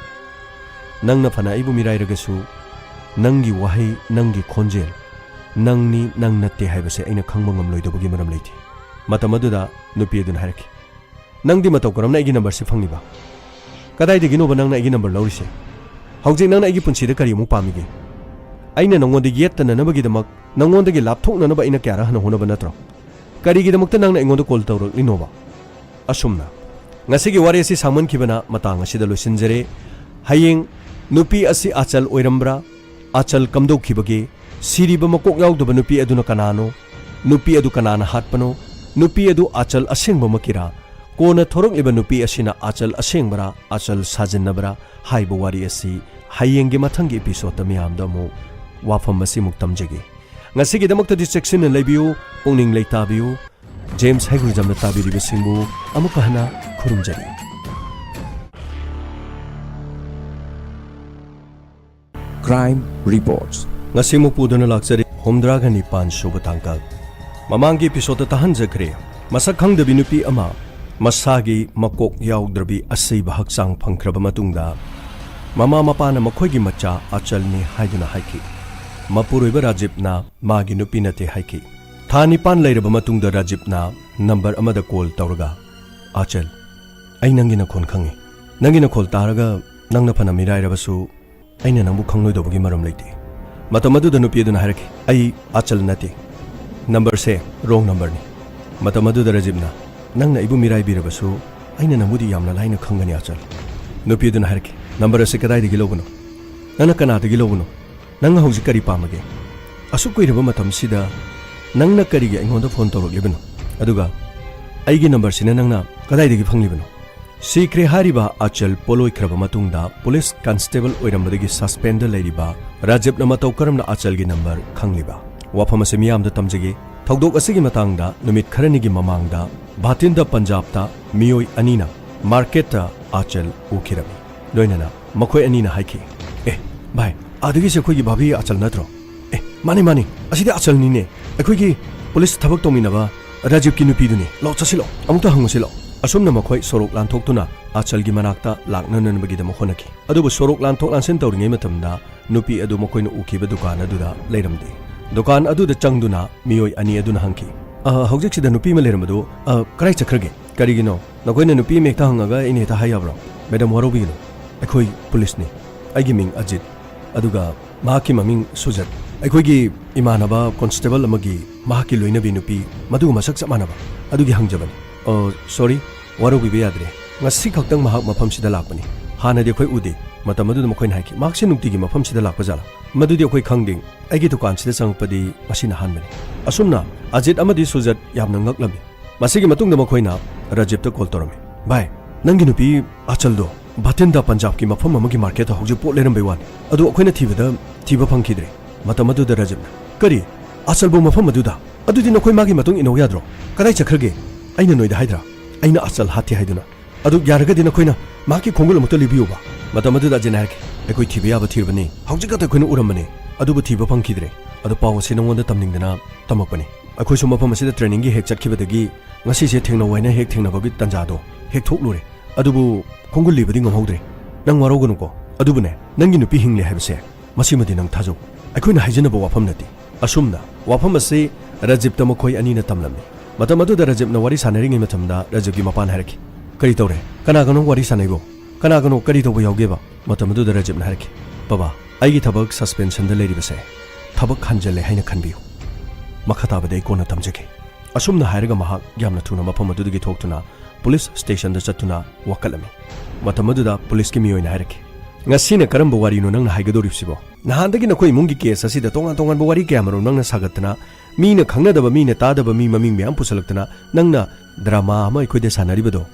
ꯅꯪꯅ ꯐꯅ ꯑꯩꯕꯨ ꯃꯤꯔꯥꯏꯔꯒꯁꯨ ꯅꯪꯒꯤ ꯋꯥꯍꯩ, ꯅꯪꯒꯤ ꯈꯣꯟꯖꯦꯜ, ꯅꯪꯅꯤ, ꯅꯪ ꯅꯠꯇꯦ ꯍꯥꯏꯕꯁꯦ ꯑꯩꯅ ꯈꯪꯕ ꯉꯝꯂꯣꯏꯗꯕꯒꯤ ꯃꯔꯝ ꯂꯩꯇꯦ꯫" ꯃꯇꯝ ꯑꯗꯨꯗ ꯅꯨꯄꯤ ꯑꯗꯨꯅ ꯍꯥꯏꯔꯛꯈꯤ, "ꯅꯪꯗꯤ ꯃꯇꯧ ꯀꯔꯝꯅ ꯑꯩꯒꯤ ꯅꯝꯕꯔꯁꯤ ꯐꯪꯂꯤꯕ? ꯀꯗꯥꯏꯗꯒꯤꯅꯣꯕ ꯅꯪꯅ ꯑꯩꯒꯤ ꯅꯝꯕꯔ ꯂꯧꯔꯤꯁꯦ? ꯍꯧꯖꯤꯛ ꯅꯪꯅ ꯑꯩꯒꯤ ꯄꯨꯟꯁꯤꯗ ꯀꯔꯤ ꯑꯃꯨꯛ ꯄꯥꯝꯃꯤꯒꯦ? ꯑꯩꯅ ꯅꯪꯉꯣꯟꯗ ꯌꯦꯠꯇꯅꯅꯕꯒꯤꯗꯃꯛ, ꯅꯪꯉꯣꯟꯗꯒꯤ ꯂꯥꯞꯊꯣꯛꯅꯅꯕ ꯑꯩꯅ ꯀꯌꯥꯔꯛ ꯍꯟꯅ ꯍꯣꯠꯅꯕ ꯅꯠꯇ꯭ꯔꯣ? ꯀꯔꯤꯒꯤꯗꯃꯛꯇ ꯅꯪꯅ ꯑꯩꯉꯣꯟꯗ ꯀꯣꯜ ꯇꯧꯔꯛꯂꯤꯅꯣꯕ?" ꯑꯁꯨꯝꯅ ꯉꯁꯤꯒꯤ ꯋꯥꯔꯤ ꯑꯁꯤ ꯁꯥꯡꯃꯟꯈꯤꯕꯅ ꯃꯇꯥꯡ ꯑꯁꯤꯗ ꯂꯣꯏꯁꯤꯟꯖꯔꯦ꯫ ꯍꯌꯦꯡ ꯅꯨꯄꯤ ꯑꯁꯤ ꯑꯆꯜ ꯑꯣꯏꯔꯝꯕ꯭ꯔꯥ, ꯑꯆꯜ ꯀꯝꯗꯧꯈꯤꯕꯒꯦ, ꯁꯤꯔꯤꯕ ꯃꯀꯣꯛ ꯌꯥꯎꯗꯕ ꯅꯨꯄꯤ ꯑꯗꯨꯅ ꯀꯅꯥꯅꯣ, ꯅꯨꯄꯤ ꯑꯗꯨ ꯀꯅꯥꯅ ꯍꯥꯠꯄꯅꯣ, ꯅꯨꯄꯤ ꯑꯗꯨ ꯑꯆꯜ ꯑꯁꯦꯡꯕꯃꯛꯀꯤꯔꯥ, ꯀꯣꯟꯅ ꯊꯣꯔꯛꯂꯤꯕ ꯅꯨꯄꯤ ꯑꯁꯤꯅ ꯑꯆꯜ ꯑꯁꯦꯡꯕꯔꯥ, ꯑꯆꯜ ꯁꯥꯖꯤꯟꯅꯕꯔꯥ ꯍꯥꯏꯕ ꯋꯥꯔꯤ ꯑꯁꯤ ꯍꯌꯦꯡꯒꯤ ꯃꯊꯪꯒꯤ ꯏꯄꯤꯁꯣꯗꯇ ꯃꯤꯌꯥꯝꯗ ꯑꯃꯨꯛ ꯋꯥꯐꯝ ꯑꯁꯤꯃꯨꯛ ꯇꯝꯖꯒꯦ꯫ ꯉꯁꯤꯒꯤꯗꯃꯛꯇꯗꯤ ꯆꯦꯛꯁꯤꯟꯅ ꯂꯩꯕꯤꯌꯨ, ꯄꯨꯛꯅꯤꯡ ꯂꯩꯇꯥꯕꯤꯌꯨ꯫ ꯖꯦꯝꯁ ꯍꯩꯒ꯭ꯔꯨꯖꯝꯅ ꯇꯥꯕꯤꯔꯤꯕꯁꯤꯡꯕꯨ ꯑꯃꯨꯛꯀ ꯍꯟꯅ ꯈꯨꯔꯨꯝꯖꯔꯤ꯫ Crime Reports꯫ ꯉꯁꯤ ꯑꯃꯨꯛ ꯄꯨꯗꯨꯅ ꯂꯥꯛꯆꯔꯤ, ꯍꯨꯝꯗ꯭ꯔꯥꯒ ꯅꯤꯄꯥꯟ ꯁꯨꯕ ꯇꯥꯡꯀꯛ꯫ ꯃꯃꯥꯡꯒꯤ episode ꯇꯥꯍꯟꯖꯈ꯭ꯔꯦ꯫ ꯃꯁꯛ ꯈꯪꯗꯕꯤ ꯅꯨꯄꯤ ꯑꯃ ꯃꯁꯥꯒꯤ ꯃꯀꯣꯛ ꯌꯥꯎꯗ꯭ꯔꯕꯤ ꯑꯁꯤꯕ ꯍꯛꯆꯥꯡ ꯐꯪꯈ꯭ꯔꯕ ꯃꯇꯨꯡꯗ, ꯃꯃꯥ ꯃꯄꯥꯅ ꯃꯈꯣꯏꯒꯤ ꯃꯆꯥ ꯑꯆꯜꯅꯤ ꯍꯥꯏꯗꯨꯅ ꯍꯥꯏꯈꯤ꯫ ꯃꯄꯨꯔꯣꯏꯕ ꯔꯥꯖꯤꯕꯅ ꯃꯥꯒꯤ ꯅꯨꯄꯤ ꯅꯠꯇꯦ ꯍꯥꯏꯈꯤ꯫ ꯊꯥ ꯅꯤꯄꯥꯟ ꯂꯩꯔꯕ ꯃꯇꯨꯡꯗ ꯔꯥꯖꯤꯕꯅ ꯅꯝꯕꯔ ꯑꯃꯗ call ꯇꯧꯔꯒ, "ꯑꯆꯜ, ꯑꯩ ꯅꯪꯒꯤ ꯅꯈꯣꯟ ꯈꯪꯉꯤ꯫ ꯅꯪꯒꯤ ꯅꯈꯣꯜ ꯇꯥꯔꯒ ꯅꯪꯅ ꯐꯅ ꯃꯤꯔꯥꯏꯔꯕꯁꯨ, ꯑꯩꯅ ꯅꯪꯕꯨ ꯈꯪꯂꯣꯏꯗꯧꯕꯒꯤ ꯃꯔꯝ ꯂꯩꯇꯦ꯫" ꯃꯇꯝ ꯑꯗꯨꯗ ꯅꯨꯄꯤ ꯑꯗꯨꯅ ꯍꯥꯏꯔꯛꯈꯤ, "ꯑꯩ ꯑꯆꯜ ꯅꯠꯇꯦ꯫ ꯅꯝꯕꯔꯁꯦ wrong numberꯅꯤ꯫" ꯃꯇꯝ ꯑꯗꯨꯗ ꯔꯥꯖꯤꯕꯅ, "ꯅꯪꯅ ꯑꯩꯕꯨ ꯃꯤꯔꯥꯏꯕꯤꯔꯕꯁꯨ, ꯑꯩꯅ ꯅꯪꯕꯨꯗꯤ ꯌꯥꯝꯅ ꯂꯥꯏꯅ ꯈꯪꯒꯅꯤ, ꯑꯆꯜ꯫" ꯅꯨꯄꯤ ꯑꯗꯨꯅ ꯍꯥꯏꯔꯛꯈꯤ, "ꯅꯝꯕꯔ ꯑꯁꯤ ꯀꯗꯥꯏꯗꯒꯤ ꯂꯧꯕꯅꯣ? ꯅꯪꯅ ꯀꯅꯥꯗꯒꯤ ꯂꯧꯕꯅꯣ? ꯅꯪ ꯍꯧꯖꯤꯛ ꯀꯔꯤ ꯄꯥꯝꯕꯒꯦ? ꯑꯁꯨꯛ ꯀꯨꯏꯔꯕ ꯃꯇꯝꯁꯤꯗ ꯅꯪꯅ ꯀꯔꯤꯒꯤ ꯑꯩꯉꯣꯟꯗ ꯐꯣꯟ ꯇꯧꯔꯛꯂꯤꯕꯅꯣ? ꯑꯗꯨꯒ ꯑꯩꯒꯤ ꯅꯝꯕꯔꯁꯤꯅ ꯅꯪꯅ ꯀꯗꯥꯏꯗꯒꯤ ꯐꯪꯂꯤꯕꯅꯣ?" ꯁꯤꯈ꯭ꯔꯦ ꯍꯥꯏꯔꯤꯕ ꯑꯆꯜ ꯄꯣꯠꯂꯣꯏꯈ꯭ꯔꯕ ꯃꯇꯨꯡꯗ, ꯄꯨꯂꯤꯁ ꯀꯟꯁꯇꯦꯕꯜ ꯑꯣꯏꯔꯝꯕꯗꯒꯤ suspendꯗ ꯂꯩꯔꯤꯕ ꯔꯥꯖꯤꯕꯅ ꯃꯇꯧ ꯀꯔꯝꯅ ꯑꯆꯜꯒꯤ ꯅꯝꯕꯔ ꯈꯪꯂꯤꯕ? ꯋꯥꯐꯝ ꯑꯁꯤ ꯃꯤꯌꯥꯝꯗ ꯇꯝꯖꯒꯦ꯫ ꯊꯧꯗꯣꯛ ꯑꯁꯤꯒꯤ ꯃꯇꯥꯡꯗ ꯅꯨꯃꯤꯠ ꯈꯔꯅꯤꯒꯤ ꯃꯃꯥꯡꯗ ꯚꯥꯇꯤꯟꯗ ꯄꯟꯖꯥꯕꯇ ꯃꯤꯑꯣꯏ ꯑꯅꯤꯅ ꯃꯥꯔꯀꯦꯠꯇ ꯑꯆꯜ ꯎꯈꯤꯔꯝꯃꯤ꯫ ꯂꯣꯏꯅꯅ ꯃꯈꯣꯏ ꯑꯅꯤꯅ ꯍꯥꯏꯈꯤ, "ꯑꯦ, ꯚꯥꯏ, ꯑꯥꯗꯒꯤꯁꯦ ꯑꯩꯈꯣꯏꯒꯤ ꯚꯥꯕꯤ ꯑꯆꯜ ꯅꯠꯇ꯭ꯔꯣ? ꯑꯦ, ꯃꯥꯅꯤ, ꯃꯥꯅꯤ, ꯑꯁꯤꯗꯤ ꯑꯆꯜꯅꯤꯅꯦ, ꯑꯩꯈꯣꯏꯒꯤ ꯄꯨꯂꯤꯁ ꯊꯕꯛ ꯇꯧꯃꯤꯟꯅꯕ ꯔꯥꯖꯤꯕꯀꯤ ꯅꯨꯄꯤꯗꯨꯅꯤ꯫ ꯂꯥꯛꯑꯣ, ꯆꯠꯁꯤ ꯂꯥꯛꯑꯣ, ꯑꯃꯨꯛꯇ ꯍꯪꯉꯨꯁꯤ ꯂꯥꯛꯑꯣ꯫" ꯑꯁꯨꯝꯅ ꯃꯈꯣꯏ ꯁꯣꯔꯣꯛ ꯂꯥꯟꯊꯣꯛꯇꯨꯅ ꯑꯆꯜꯒꯤ ꯃꯅꯥꯛꯇ ꯂꯥꯛꯅꯅꯕꯒꯤꯗꯃꯛ ꯍꯣꯠꯅꯈꯤ꯫ ꯑꯗꯨꯕꯨ ꯁꯣꯔꯣꯛ ꯂꯥꯟꯊꯣꯛ ꯂꯥꯟꯁꯤꯟ ꯇꯧꯔꯤꯉꯩ ꯃꯇꯝꯗ ꯅꯨꯄꯤ ꯑꯗꯨ ꯃꯈꯣꯏꯅ ꯎꯈꯤꯕ ꯗꯨꯀꯥꯟ ꯑꯗꯨꯗ ꯂꯩꯔꯝꯗꯦ꯫ ꯗꯨꯀꯥꯟ ꯑꯗꯨꯗ ꯆꯪꯗꯨꯅ ꯃꯤꯑꯣꯏ ꯑꯅꯤ ꯑꯗꯨꯅ ꯍꯪꯈꯤ, "ꯑ, ꯍꯧꯖꯤꯛꯁꯤꯗ ꯅꯨꯄꯤ ꯑꯃ ꯂꯩꯔꯝꯕꯗꯨ, ꯑ, ꯀꯗꯥꯏ ꯆꯠꯈ꯭ꯔꯒꯦ?" "ꯀꯔꯤꯒꯤꯅꯣ? ꯅꯈꯣꯏꯅ ꯅꯨꯄꯤ ꯑꯃ ꯍꯦꯛꯇ ꯍꯪꯉꯒ ꯑꯩꯅ ꯍꯦꯛꯇ ꯍꯥꯏ ꯌꯥꯕ꯭ꯔꯣ?" "ꯃꯦꯗꯥꯝ, ꯋꯥꯔꯧꯕꯤꯒꯅꯨ, ꯑꯩꯈꯣꯏ ꯄꯨꯂꯤꯁꯅꯤ꯫ ꯑꯩꯒꯤ ꯃꯤꯡ ꯑꯖꯤꯠ, ꯑꯗꯨꯒ ꯃꯍꯥꯛꯀꯤ ꯃꯃꯤꯡ ꯁꯨꯖꯠ꯫ ꯑꯩꯈꯣꯏꯒꯤ ꯏꯃꯥꯟꯅꯕ ꯀꯣꯟꯁꯇꯦꯕꯜ ꯑꯃꯒꯤ ꯃꯍꯥꯛꯀꯤ ꯂꯣꯏꯅꯕꯤ ꯅꯨꯄꯤ, ꯃꯗꯨꯒ ꯃꯁꯛ ꯆꯞ ꯃꯥꯟꯅꯕ, ꯑꯗꯨꯒꯤ ꯍꯪꯖꯕꯅꯤ꯫" "ꯑꯣ, ꯁꯣꯔꯤ, ꯋꯥꯔꯧꯕꯤꯕ ꯌꯥꯗ꯭ꯔꯦ꯫ ꯉꯁꯤ ꯈꯛꯇꯪ ꯃꯍꯥꯛ ꯃꯐꯝꯁꯤꯗ ꯂꯥꯛꯄꯅꯤ꯫ ꯍꯥꯟꯅꯗꯤ ꯑꯩꯈꯣꯏ ꯎꯗꯦ꯫" ꯃꯇꯝ ꯑꯗꯨꯗ ꯃꯈꯣꯏꯅ ꯍꯥꯏꯈꯤ, "ꯃꯍꯥꯛꯁꯤ ꯅꯨꯡꯇꯤꯒꯤ ꯃꯐꯝꯁꯤꯗ ꯂꯥꯛꯄ ꯖꯥꯠꯂꯥ? ꯃꯗꯨꯗꯤ ꯑꯩꯈꯣꯏ ꯈꯪꯗꯦ꯫ ꯑꯩꯒꯤ ꯗꯨꯀꯥꯟꯁꯤꯗ ꯆꯪꯉꯛꯄꯗꯤ ꯉꯁꯤꯅ ꯑꯍꯥꯟꯕꯅꯤ꯫" ꯑꯁꯨꯝꯅ ꯑꯖꯤꯠ ꯑꯃꯗꯤ ꯁꯨꯖꯠ ꯌꯥꯝꯅ ꯉꯛꯂꯝꯃꯤ꯫ ꯃꯁꯤꯒꯤ ꯃꯇꯨꯡꯗ ꯃꯈꯣꯏꯅ ꯔꯥꯖꯤꯕꯇ ꯀꯣꯜ ꯇꯧꯔꯝꯃꯤ꯫ "ꯚꯥꯏ, ꯅꯪꯒꯤ ꯅꯨꯄꯤ ꯑꯆꯜꯗꯣ ꯚꯥꯇꯤꯟꯗ ꯄꯟꯖꯥꯕꯀꯤ ꯃꯐꯝ ꯑꯃꯒꯤ ꯃꯥꯔꯀꯦꯠꯇ ꯍꯧꯖꯤꯛ ꯄꯣꯠ ꯂꯩꯔꯝꯕꯩ ꯋꯥꯅꯤ꯫ ꯑꯗꯨ ꯑꯩꯈꯣꯏꯅ ꯊꯤꯕꯗ ꯊꯤꯕ ꯐꯪꯈꯤꯗ꯭ꯔꯦ꯫" ꯃꯇꯝ ꯑꯗꯨꯗ ꯔꯥꯖꯤꯕꯅ, "ꯀꯔꯤ? ꯑꯆꯜꯕꯨ ꯃꯐꯝ ꯑꯗꯨꯗ? ꯑꯗꯨꯗꯤ ꯅꯈꯣꯏ ꯃꯥꯒꯤ ꯃꯇꯨꯡ ꯏꯟꯅꯧ ꯌꯥꯗ꯭ꯔꯣ? ꯀꯗꯥꯏ ꯆꯠꯈ꯭ꯔꯒꯦ? ꯑꯩꯅ ꯅꯣꯏꯗ ꯍꯥꯏꯗ꯭ꯔꯥ ꯑꯩꯅ ꯑꯆꯜ ꯍꯥꯠꯇꯦ ꯍꯥꯏꯗꯨꯅ? ꯑꯗꯨ ꯌꯥꯔꯒꯗꯤ ꯅꯈꯣꯏꯅ ꯃꯍꯥꯛꯀꯤ ꯈꯣꯡꯒꯨꯜ ꯑꯃꯨꯛꯇ ꯂꯤꯕꯤꯌꯨꯕ꯫ ꯃꯇꯝ ꯑꯗꯨꯗ ꯑꯖꯤꯠꯅ ꯍꯥꯏꯔꯛꯈꯤ, "ꯑꯩꯈꯣꯏ ꯊꯤꯕ ꯌꯥꯕ ꯊꯤꯔꯕꯅꯤ, ꯍꯧꯖꯤꯛ ꯈꯛꯇ ꯑꯩꯈꯣꯏꯅ ꯎꯔꯝꯕꯅꯤ, ꯑꯗꯨꯕꯨ ꯊꯤꯕ ꯐꯪꯈꯤꯗ꯭ꯔꯦ꯫ ꯑꯗꯨ ꯄꯥꯎ ꯑꯁꯤ ꯅꯉꯣꯟꯗ ꯇꯝꯅꯤꯡꯗꯅ ꯇꯝꯃꯛꯄꯅꯤ꯫ ꯑꯩꯈꯣꯏꯁꯨ ꯃꯐꯝ ꯑꯁꯤꯗ ꯇ꯭ꯔꯦꯅꯤꯡꯒꯤ ꯍꯦꯛ ꯆꯠꯈꯤꯕꯗꯒꯤ ꯉꯁꯤꯁꯦ ꯊꯦꯡꯅꯧ ꯍꯥꯏꯅ ꯍꯦꯛ ꯊꯦꯡꯅꯕꯒꯤ ꯇꯥꯟꯖꯥꯗꯣ ꯍꯦꯛ ꯊꯣꯛꯂꯨꯔꯦ꯫ ꯑꯗꯨꯕꯨ ꯈꯣꯡꯒꯨꯜ ꯂꯤꯕꯗꯤ ꯉꯝꯍꯧꯗ꯭ꯔꯦ꯫ ꯅꯪ ꯋꯥꯔꯧꯒꯅꯨꯀꯣ꯫ ꯑꯗꯨꯕꯨꯅꯦ, ꯅꯪꯒꯤ ꯅꯨꯄꯤ ꯍꯤꯡꯂꯦ ꯍꯥꯏꯕꯁꯦ ꯃꯁꯤꯃꯗꯤ ꯅꯪ ꯊꯥꯖꯧ꯫ ꯑꯩꯈꯣꯏꯅ ꯍꯥꯏꯖꯅꯕ ꯋꯥꯐꯝ ꯅꯠꯇꯦ꯫" ꯑꯁꯨꯝꯅ ꯋꯥꯐꯝ ꯑꯁꯤ ꯔꯖꯤꯞꯇ ꯃꯈꯣꯏ ꯑꯅꯤꯅ ꯇꯝꯂꯝꯃꯤ꯫ ꯃꯇꯝ ꯑꯗꯨꯗ ꯔꯖꯤꯞꯅ ꯋꯥꯔꯤ ꯁꯥꯟꯅꯔꯤꯉꯩ ꯃꯇꯝꯗ ꯔꯖꯤꯞꯀꯤ ꯃꯄꯥꯅ ꯍꯥꯏꯔꯛꯈꯤ, "ꯀꯔꯤ ꯇꯧꯔꯦ? ꯀꯅꯥꯒꯅꯣ ꯋꯥꯔꯤ ꯁꯥꯟꯅꯩꯕꯣ? ꯀꯅꯥꯒꯅꯣ? ꯀꯔꯤ ꯇꯧꯕ ꯌꯥꯎꯒꯦꯕ?" ꯃꯇꯝ ꯑꯗꯨꯗ ꯔꯖꯤꯞꯅ ꯍꯥꯏꯔꯛꯈꯤ, "ꯕꯕꯥ, ꯑꯩꯒꯤ ꯊꯕꯛ ꯁꯁꯄꯦꯟꯁꯟꯗ ꯂꯩꯔꯤꯕꯁꯦ ꯊꯕꯛ ꯍꯟꯖꯜꯂꯦ ꯍꯥꯏꯅ ꯈꯟꯕꯤꯌꯨ꯫ ꯃꯈꯥ ꯇꯥꯕꯗꯤ ꯑꯩ ꯀꯣꯟꯅ ꯇꯝꯖꯒꯦ꯫" ꯑꯁꯨꯝꯅ ꯍꯥꯏꯔꯒ ꯃꯍꯥꯛ ꯌꯥꯝꯅ ꯊꯨꯅ ꯃꯐꯝ ꯑꯗꯨꯗꯒꯤ ꯊꯣꯛꯇꯨꯅ ꯄꯨꯂꯤꯁ ꯁ꯭ꯇꯦꯁꯟꯗ ꯆꯠꯇꯨꯅ ꯋꯥꯀꯠꯂꯝꯃꯤ꯫ ꯃꯇꯝ ꯑꯗꯨꯗ ꯄꯨꯂꯤꯁꯀꯤ ꯃꯤꯑꯣꯏꯅ ꯍꯥꯏꯔꯛꯈꯤ, "ꯉꯁꯤꯅ ꯀꯔꯝꯕ ꯋꯥꯔꯤꯅꯣ ꯅꯪꯅ ꯍꯥꯏꯒꯗꯧꯔꯤꯕꯁꯤꯕꯣ? ꯅꯍꯥꯟꯗꯒꯤ ꯅꯈꯣꯏ ꯏꯃꯨꯡꯒꯤ ꯀꯦꯁ ꯑꯁꯤꯗ ꯇꯣꯉꯥꯟ ꯇꯣꯉꯥꯟꯕ ꯋꯥꯔꯤ ꯀꯌꯥꯃꯔꯨꯝ ꯅꯪꯅ ꯁꯥꯒꯠꯇꯅ, ꯃꯤꯅ ꯈꯪꯅꯗꯕ, ꯃꯤꯅ ꯇꯥꯗꯕ ꯃꯤ ꯃꯃꯤꯡ ꯃꯌꯥꯝ ꯄꯨꯁꯜꯂꯛꯇꯅ ꯅꯪꯅ ꯗ꯭ꯔꯃꯥ ꯑꯃ ꯑꯩꯈꯣꯏꯗ ꯁꯥꯟꯅꯔꯤꯕꯗꯣ,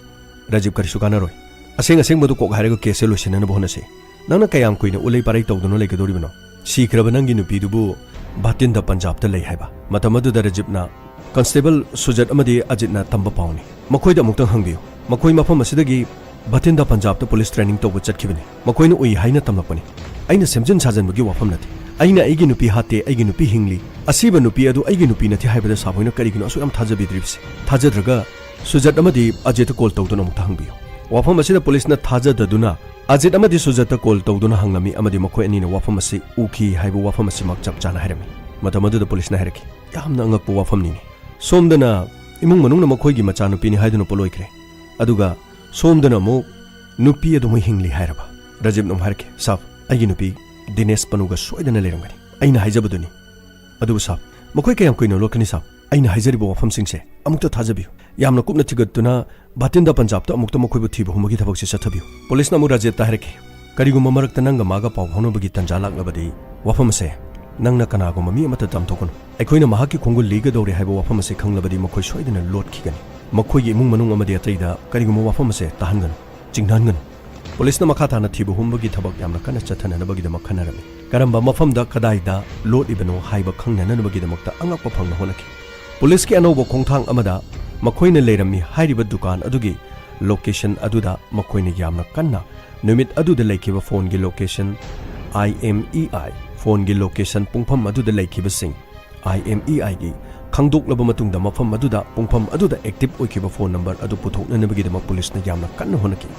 ꯔꯥꯖꯤꯕ, ꯀꯔꯤꯁꯨ ꯀꯥꯟꯅꯔꯣꯏ꯫ ꯑꯁꯦꯡ ꯑꯁꯦꯡꯕꯗꯨ ꯀꯣꯛ ꯍꯥꯏꯔꯒ ꯀꯦꯁꯁꯦ ꯂꯣꯏꯁꯤꯟꯅꯅꯕ ꯍꯣꯠꯅꯁꯤ꯫ ꯅꯪꯅ ꯀꯌꯥꯝ ꯀꯨꯏꯅ ꯎꯂꯩ ꯄꯥꯔꯩ ꯇꯧꯗꯨꯅ ꯂꯩꯒꯗꯧꯔꯤꯕꯅꯣ? ꯁꯤꯈ꯭ꯔꯕ ꯅꯪꯒꯤ ꯅꯨꯄꯤꯗꯨꯕꯨ ꯚꯥꯇꯤꯟꯗ ꯄꯟꯖꯥꯕꯇ ꯂꯩ ꯍꯥꯏꯕ꯫" ꯃꯇꯝ ꯑꯗꯨꯗ ꯔꯥꯖꯤꯕꯅ ꯀꯟꯁꯇꯦꯕꯜ ꯁꯨꯖꯠ ꯑꯃꯗꯤ ꯑꯖꯤꯠꯅ ꯇꯝꯕ ꯄꯥꯎꯅꯤ꯫ "ꯃꯈꯣꯏꯗ ꯑꯃꯨꯛꯇꯪ ꯍꯪꯕꯤꯌꯨ꯫ ꯃꯈꯣꯏ ꯃꯐꯝ ꯑꯁꯤꯗꯒꯤ ꯚꯥꯇꯤꯟꯗ ꯄꯟꯖꯥꯕꯇ ꯄꯨꯂꯤꯁ ꯇ꯭ꯔꯦꯅꯤꯡ ꯇꯧꯕ ꯆꯠꯈꯤꯕꯅꯤ꯫ ꯃꯈꯣꯏꯅ ꯎꯏ ꯍꯥꯏꯅ ꯇꯝꯂꯛꯄꯅꯤ꯫ ꯑꯩꯅ ꯁꯦꯝꯖꯤꯟ ꯁꯥꯖꯤꯟꯕꯒꯤ ꯋꯥꯐꯝ ꯅꯠꯇꯦ꯫ ꯑꯩꯅ ꯑꯩꯒꯤ ꯅꯨꯄꯤ ꯍꯥꯠꯇꯦ, ꯑꯩꯒꯤ ꯅꯨꯄꯤ ꯍꯤꯡꯂꯤ꯫ ꯑꯁꯤꯕ ꯅꯨꯄꯤ ꯑꯗꯨ ꯑꯩꯒꯤ ꯅꯨꯄꯤ ꯅꯠꯇꯦ ꯍꯥꯏꯕꯗ ꯁꯥꯕ ꯍꯣꯏꯅ ꯀꯔꯤꯒꯤꯅꯣ ꯑꯁꯨꯛ ꯌꯥꯝ ꯊꯥꯖꯕꯤꯗ꯭ꯔꯤꯕꯁꯦ? ꯊꯥꯖꯗ꯭ꯔꯒ ꯁꯨꯖꯠ ꯑꯃꯗꯤ ꯑꯖꯤꯠꯇ ꯀꯣꯜ ꯇꯧꯗꯨꯅ ꯑꯃꯨꯛꯇ ꯍꯪꯕꯤꯌꯨ꯫" ꯋꯥꯐꯝ ꯑꯁꯤꯗ ꯄꯨꯂꯤꯁꯅ ꯊꯥꯖꯗꯗꯨꯅ ꯑꯖꯤꯠ ꯑꯃꯗꯤ ꯁꯨꯖꯠꯇ ꯀꯣꯜ ꯇꯧꯗꯨꯅ ꯍꯪꯂꯝꯃꯤ ꯑꯃꯗꯤ ꯃꯈꯣꯏ ꯑꯅꯤꯅ ꯋꯥꯐꯝ ꯑꯁꯤ ꯎꯈꯤ ꯍꯥꯏꯕ ꯋꯥꯐꯝ ꯑꯁꯤꯃꯛ ꯆꯞ ꯆꯥꯅ ꯍꯥꯏꯔꯝꯃꯤ꯫ ꯃꯇꯝ ꯑꯗꯨꯗ ꯄꯨꯂꯤꯁꯅ ꯍꯥꯏꯔꯛꯈꯤ, "ꯌꯥꯝꯅ ꯑꯉꯛꯄ ꯋꯥꯐꯝꯅꯤꯅꯦ꯫ ꯁꯣꯝꯗꯅ ꯏꯃꯨꯡ ꯃꯅꯨꯡꯅ ꯃꯈꯣꯏꯒꯤ ꯃꯆꯥꯅꯨꯄꯤꯅꯤ ꯍꯥꯏꯗꯨꯅ ꯄꯣꯠꯂꯣꯏꯈ꯭ꯔꯦ, ꯑꯗꯨꯒ ꯁꯣꯝꯗꯅ ꯑꯃꯨꯛ ꯅꯨꯄꯤ ꯑꯗꯨꯃꯛ ꯍꯤꯡꯂꯤ ꯍꯥꯏꯔꯕ?" ꯔꯥꯖꯤꯕꯅ ꯑꯃꯨꯛ ꯍꯥꯏꯔꯛꯈꯤ, "ꯁꯥꯕ, ꯑꯩꯒꯤ ꯅꯨꯄꯤ ꯗꯤꯅꯦꯁ ꯄꯅꯨꯒ ꯁꯣꯏꯗꯅ ꯂꯩꯔꯝꯒꯅꯤ꯫ ꯑꯩꯅ ꯍꯥꯏꯖꯕꯗꯨꯅꯤ꯫ ꯑꯗꯨꯕꯨ ꯁꯥꯕ, ꯃꯈꯣꯏ ꯀꯌꯥꯝ ꯀꯨꯏꯅ ꯂꯣꯠꯀꯅꯤ ꯁꯥꯕ? ꯑꯩꯅ ꯍꯥꯏꯖꯔꯤꯕ ꯋꯥꯐꯝꯁꯤꯡꯁꯦ ꯑꯃꯨꯛꯇ ꯊꯥꯖꯕꯤꯌꯨ꯫ ꯌꯥꯝꯅ ꯀꯨꯞꯅ ꯊꯤꯒꯠꯇꯨꯅ ꯚꯥꯇꯤꯟꯗ ꯄꯟꯖꯥꯕꯇ ꯑꯃꯨꯛꯇ ꯃꯈꯣꯏꯕꯨ ꯊꯤꯕ ꯍꯨꯝꯕꯒꯤ ꯊꯕꯛꯁꯤ ꯆꯠꯊꯕꯤꯌꯨ꯫" ꯄꯨꯂꯤꯁꯅ ꯑꯃꯨꯛ ꯔꯥꯖꯤꯕꯇ ꯍꯥꯏꯔꯛꯈꯤ, "ꯀꯔꯤꯒꯨꯝꯕ ꯃꯔꯛꯇ ꯅꯪꯒ ꯃꯥꯒ ꯄꯥꯎ ꯐꯥꯎꯅꯕꯒꯤ ꯇꯥꯟꯖꯥ ꯂꯥꯛꯂꯕꯗꯤ ꯋꯥꯐꯝ ꯑꯁꯦ ꯅꯪꯅ ꯀꯅꯥꯒꯨꯝꯕ ꯃꯤ ꯑꯃꯠꯇ ꯇꯝꯊꯣꯛꯀꯅꯨ꯫ ꯑꯩꯈꯣꯏꯅ ꯃꯍꯥꯛꯀꯤ ꯈꯣꯡꯒꯨꯜ ꯂꯤꯒꯗꯧꯔꯦ ꯍꯥꯏꯕ ꯋꯥꯐꯝ ꯑꯁꯤ ꯈꯪꯂꯕꯗꯤ ꯃꯈꯣꯏ ꯁꯣꯏꯗꯅ ꯂꯣꯠꯈꯤꯒꯅꯤ꯫ ꯃꯈꯣꯏꯒꯤ ꯏꯃꯨꯡ ꯃꯅꯨꯡ ꯑꯃꯗꯤ ꯑꯇꯩꯗ ꯀꯔꯤꯒꯨꯝꯕ ꯋꯥꯐꯝ ꯑꯁꯦ ꯇꯥꯍꯟꯒꯅꯨ, ꯆꯤꯡꯅꯍꯟꯒꯅꯨ꯫" ꯄꯨꯂꯤꯁꯅ ꯃꯈꯥ ꯇꯥꯅ ꯊꯤꯕ ꯍꯨꯝꯕꯒꯤ ꯊꯕꯛ ꯌꯥꯝꯅ ꯀꯟꯅ ꯆꯠꯊꯅꯅꯕꯒꯤꯗꯃꯛ ꯈꯟꯅꯔꯝꯃꯤ꯫ ꯀꯔꯝꯕ ꯃꯐꯝꯗ ꯀꯗꯥꯏꯗ ꯂꯣꯠꯂꯤꯕꯅꯣ ꯍꯥꯏꯕ ꯈꯪꯅꯅꯕꯒꯤꯗꯃꯛꯇ ꯑꯉꯛꯄ ꯐꯪꯅ ꯍꯣꯠꯅꯈꯤ꯫ ꯄꯨꯂꯤꯁꯀꯤ ꯑꯅꯧꯕ ꯈꯣꯡꯊꯥꯡ ꯑꯃꯗ ꯃꯈꯣꯏꯅ ꯂꯩꯔꯝꯃꯤ ꯍꯥꯏꯔꯤꯕ ꯗꯨꯀꯥꯟ ꯑꯗꯨꯒꯤ ꯂꯣꯀꯦꯁꯟ ꯑꯗꯨꯗ ꯃꯈꯣꯏꯅ ꯌꯥꯝꯅ ꯀꯟꯅ ꯅꯨꯃꯤꯠ ꯑꯗꯨꯗ ꯂꯩꯈꯤꯕ ꯐꯣꯟꯒꯤ ꯂꯣꯀꯦꯁꯟ, IMEI, ꯐꯣꯟꯒꯤ ꯂꯣꯀꯦꯁꯟ ꯄꯨꯡꯐꯝ ꯑꯗꯨꯗ ꯂꯩꯈꯤꯕꯁꯤꯡ, IMEIꯒꯤ ꯈꯪꯗꯣꯛꯂꯕ ꯃꯇꯨꯡꯗ ꯃꯐꯝ ꯑꯗꯨꯗ ꯄꯨꯡꯐꯝ ꯑꯗꯨꯗ ꯑꯦꯛꯇꯤꯚ ꯑꯣꯏꯈꯤꯕ ꯐꯣꯟ ꯅꯝꯕꯔ ꯑꯗꯨ ꯄꯨꯊꯣꯛꯅꯅꯕꯒꯤꯗꯃꯛ ꯄꯨꯂꯤꯁꯅ ꯌꯥꯝꯅ ꯀꯟꯅ ꯍꯣꯠꯅꯈꯤ꯫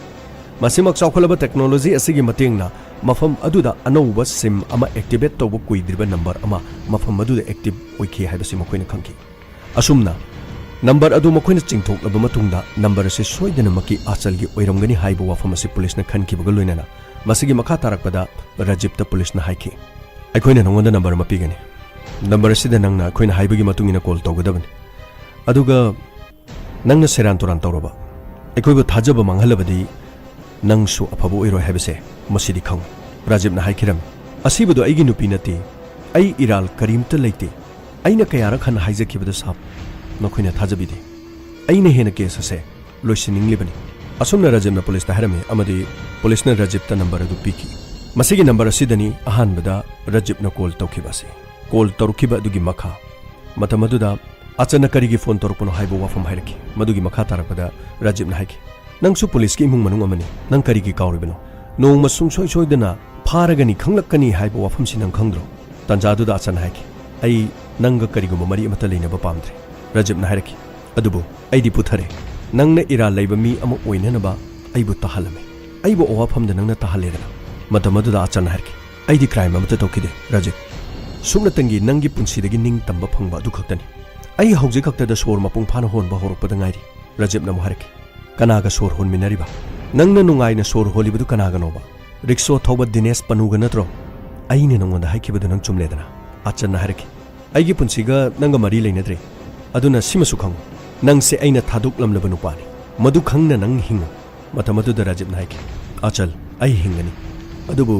ꯃꯁꯤꯃꯛ ꯆꯥꯎꯈꯠꯂꯕ ꯇꯦꯛꯅꯣꯂꯣꯖꯤ ꯑꯁꯤꯒꯤ ꯃꯇꯦꯡꯅ ꯃꯐꯝ ꯑꯗꯨꯗ ꯑꯅꯧꯕ ꯁꯤꯝ ꯑꯃ ꯑꯦꯛꯇꯤꯚꯦꯠ ꯇꯧꯕ ꯀꯨꯏꯗ꯭ꯔꯤꯕ ꯅꯝꯕꯔ ꯑꯃ ꯃꯐꯝ ꯑꯗꯨꯗ ꯑꯦꯛꯇꯤꯚ ꯑꯣꯏꯈꯤ ꯍꯥꯏꯕꯁꯤ ꯃꯈꯣꯏꯅ ꯈꯪꯈꯤ꯫ ꯑꯁꯨꯝꯅ ꯅꯝꯕꯔ ꯑꯗꯨ ꯃꯈꯣꯏꯅ ꯆꯤꯡꯊꯣꯛꯂꯕ ꯃꯇꯨꯡꯗ ꯅꯝꯕꯔ ꯑꯁꯤ ꯁꯣꯏꯗꯅꯃꯛꯀꯤ ꯑꯆꯜꯒꯤ ꯑꯣꯏꯔꯝꯒꯅꯤ ꯍꯥꯏꯕ ꯋꯥꯐꯝ ꯑꯁꯤ ꯄꯨꯂꯤꯁꯅ ꯈꯟꯈꯤꯕꯒ ꯂꯣꯏꯅꯅ ꯃꯁꯤꯒꯤ ꯃꯈꯥ ꯇꯥꯔꯛꯄꯗ ꯔꯥꯖꯤꯞꯇ ꯄꯨꯂꯤꯁꯅ ꯍꯥꯏꯈꯤ, "ꯑꯩꯈꯣꯏꯅ ꯅꯉꯣꯟꯗ ꯅꯝꯕꯔ ꯑꯃ ꯄꯤꯒꯅꯤ꯫ ꯅꯝꯕꯔ ꯑꯁꯤꯗ ꯅꯪꯅ ꯑꯩꯈꯣꯏꯅ ꯍꯥꯏꯕꯒꯤ ꯃꯇꯨꯡ ꯏꯟꯅ ꯀꯣꯜ ꯇꯧꯒꯗꯕꯅꯤ꯫ ꯑꯗꯨꯒ ꯅꯪꯅ ꯁꯦꯔꯥꯟ ꯇꯨꯔꯥꯟ ꯇꯧꯔꯕ, ꯑꯩꯈꯣꯏꯕꯨ ꯊꯥꯖꯕ ꯃꯥꯡꯍꯜꯂꯕꯗꯤ ꯅꯪꯁꯨ ꯑꯐꯕ ꯑꯣꯏꯔꯣꯏ ꯍꯥꯏꯕꯁꯦ ꯃꯁꯤꯗꯤ ꯈꯪꯉꯨ꯫" ꯔꯥꯖꯤꯞꯅ ꯍꯥꯏꯈꯤꯔꯝꯃꯤ, "ꯑꯁꯤꯕꯗꯨ ꯑꯩꯒꯤ ꯅꯨꯄꯤ ꯅꯠꯇꯦ꯫ ꯑꯩ ꯏꯔꯥꯜ ꯀꯔꯤꯝꯇ ꯂꯩꯇꯦ꯫ ꯑꯩꯅ ꯀꯌꯥꯔꯛ ꯍꯟꯅ ꯍꯥꯏꯖꯈꯤꯕꯗ ꯁꯥꯕ ꯅꯈꯣꯏꯅ ꯊꯥꯖꯕꯤꯗꯦ꯫ ꯑꯩꯅ ꯍꯦꯟꯅ ꯀꯦꯁ ꯑꯁꯦ ꯂꯣꯏꯁꯤꯟꯅꯤꯡꯂꯤꯕꯅꯤ꯫" ꯑꯁꯨꯝꯅ ꯔꯥꯖꯤꯞꯅ ꯄꯨꯂꯤꯁꯇ ꯍꯥꯏꯔꯝꯃꯤ ꯑꯃꯗꯤ ꯄꯨꯂꯤꯁꯅ ꯔꯥꯖꯤꯞꯇ ꯅꯝꯕꯔ ꯑꯗꯨ ꯄꯤꯈꯤ꯫ ꯃꯁꯤꯒꯤ ꯅꯝꯕꯔ ꯑꯁꯤꯗꯅꯤ ꯑꯍꯥꯟꯕꯗ ꯔꯥꯖꯤꯞꯅ ꯀꯣꯜ ꯇꯧꯈꯤꯕ ꯑꯁꯤ꯫ ꯀꯣꯜ ꯇꯧꯔꯛꯈꯤꯕ ꯑꯗꯨꯒꯤ ꯃꯈꯥ, ꯃꯇꯝ ꯑꯗꯨꯗ ꯑꯆꯟꯅ ꯀꯔꯤꯒꯤ ꯐꯣꯟ ꯇꯧꯔꯛꯄꯅꯣ ꯍꯥꯏꯕ ꯋꯥꯐꯝ ꯍꯥꯏꯔꯛꯈꯤ꯫ ꯃꯗꯨꯒꯤ ꯃꯈꯥ ꯇꯥꯔꯛꯄꯗ ꯔꯥꯖꯤꯞꯅ ꯍꯥꯏꯈꯤ, "ꯅꯪꯁꯨ ꯄꯨꯂꯤꯁꯀꯤ ꯏꯃꯨꯡ ꯃꯅꯨꯡ ꯑꯃꯅꯤ, ꯅꯪ ꯀꯔꯤꯒꯤ ꯀꯥꯎꯔꯤꯕꯅꯣ? ꯅꯣꯡꯃ ꯁꯨꯡꯁꯣꯏ ꯁꯣꯏꯗꯅ ꯐꯥꯔꯒꯅꯤ ꯈꯪꯂꯛꯀꯅꯤ ꯍꯥꯏꯕ ꯋꯥꯐꯝꯁꯤ ꯅꯪ ꯈꯪꯗ꯭ꯔꯣ?" ꯇꯥꯟꯖꯥꯗꯨꯗ ꯑꯆꯟꯅ ꯍꯥꯏꯈꯤ, "ꯑꯩ ꯅꯪꯒ ꯀꯔꯤꯒꯨꯝꯕ ꯃꯔꯤ ꯑꯃꯠꯇ ꯂꯩꯅꯕ ꯄꯥꯝꯗ꯭ꯔꯦ꯫" ꯔꯥꯖꯤꯞꯅ ꯍꯥꯏꯔꯛꯈꯤ, "ꯑꯗꯨꯕꯨ ꯑꯩꯗꯤ ꯄꯨꯊꯔꯦ꯫ ꯅꯪꯅ ꯏꯔꯥꯜ ꯂꯩꯕ ꯃꯤ ꯑꯃ ꯑꯣꯏꯅꯅꯕ ꯑꯩꯕꯨ ꯇꯥꯍꯜꯂꯝꯃꯤ꯫ ꯑꯩꯕꯨ ꯑꯋꯥꯐꯝꯗ ꯅꯪꯅ ꯇꯥꯍꯜꯂꯦꯗꯅ?" ꯃꯇꯝ ꯑꯗꯨꯗ ꯑꯆꯟꯅ ꯍꯥꯏꯔꯛꯈꯤ, "ꯑꯩꯗꯤ ꯀ꯭ꯔꯥꯏꯝ ꯑꯃꯠꯇ ꯇꯧꯈꯤꯗꯦ, ꯔꯥꯖꯤꯞ꯫ ꯁꯨꯞꯅꯇꯪꯒꯤ ꯅꯪꯒꯤ ꯄꯨꯟꯁꯤꯗꯒꯤ ꯅꯤꯡꯇꯝꯕ ꯐꯪꯕ ꯑꯗꯨ ꯈꯛꯇꯅꯤ꯫ ꯑꯩ ꯍꯧꯖꯤꯛ ꯈꯛꯇꯗ ꯁꯣꯔ ꯃꯄꯨꯡ ꯐꯥꯅ ꯍꯣꯟꯕ ꯍꯧꯔꯛꯄꯗ ꯉꯥꯏꯔꯤ꯫" ꯔꯥꯖꯤꯞꯅ ꯑꯃꯨꯛ ꯍꯥꯏꯔꯛꯈꯤ, "ꯀꯅꯥꯒ ꯁꯣꯔ ꯍꯣꯟꯃꯤꯟꯅꯔꯤꯕ? ꯅꯪꯅ ꯅꯨꯡꯉꯥꯏꯅ ꯁꯣꯔ ꯍꯣꯜꯂꯤꯕꯗꯨ ꯀꯅꯥꯒꯅꯣꯕ? ꯔꯤꯛꯁꯣ ꯊꯧꯕ ꯗꯤꯅꯦꯁ ꯄꯅꯨꯒ ꯅꯠꯇ꯭ꯔꯣ?" "ꯑꯩꯅ ꯅꯉꯣꯟꯗ ꯍꯥꯏꯈꯤꯕꯗꯨ ꯅꯪ ꯆꯨꯝꯂꯦꯗꯅ?" ꯑꯆꯟꯅ ꯍꯥꯏꯔꯛꯈꯤ, "ꯑꯩꯒꯤ ꯄꯨꯟꯁꯤꯒ ꯅꯪꯒ ꯃꯔꯤ ꯂꯩꯅꯗ꯭ꯔꯦ꯫ ꯑꯗꯨꯅ ꯁꯤꯃꯁꯨ ꯈꯪꯉꯨ, ꯅꯪꯁꯦ ꯑꯩꯅ ꯊꯥꯗꯣꯛꯂꯝꯂꯕ ꯅꯨꯄꯥꯅꯤ꯫ ꯃꯗꯨ ꯈꯪꯅ ꯅꯪ ꯍꯤꯡꯉꯨ꯫" ꯃꯇꯝ ꯑꯗꯨꯗ ꯔꯥꯖꯤꯞꯅ ꯍꯥꯏꯈꯤ, "ꯑꯆꯜ, ꯑꯩ ꯍꯤꯡꯒꯅꯤ꯫ ꯑꯗꯨꯕꯨ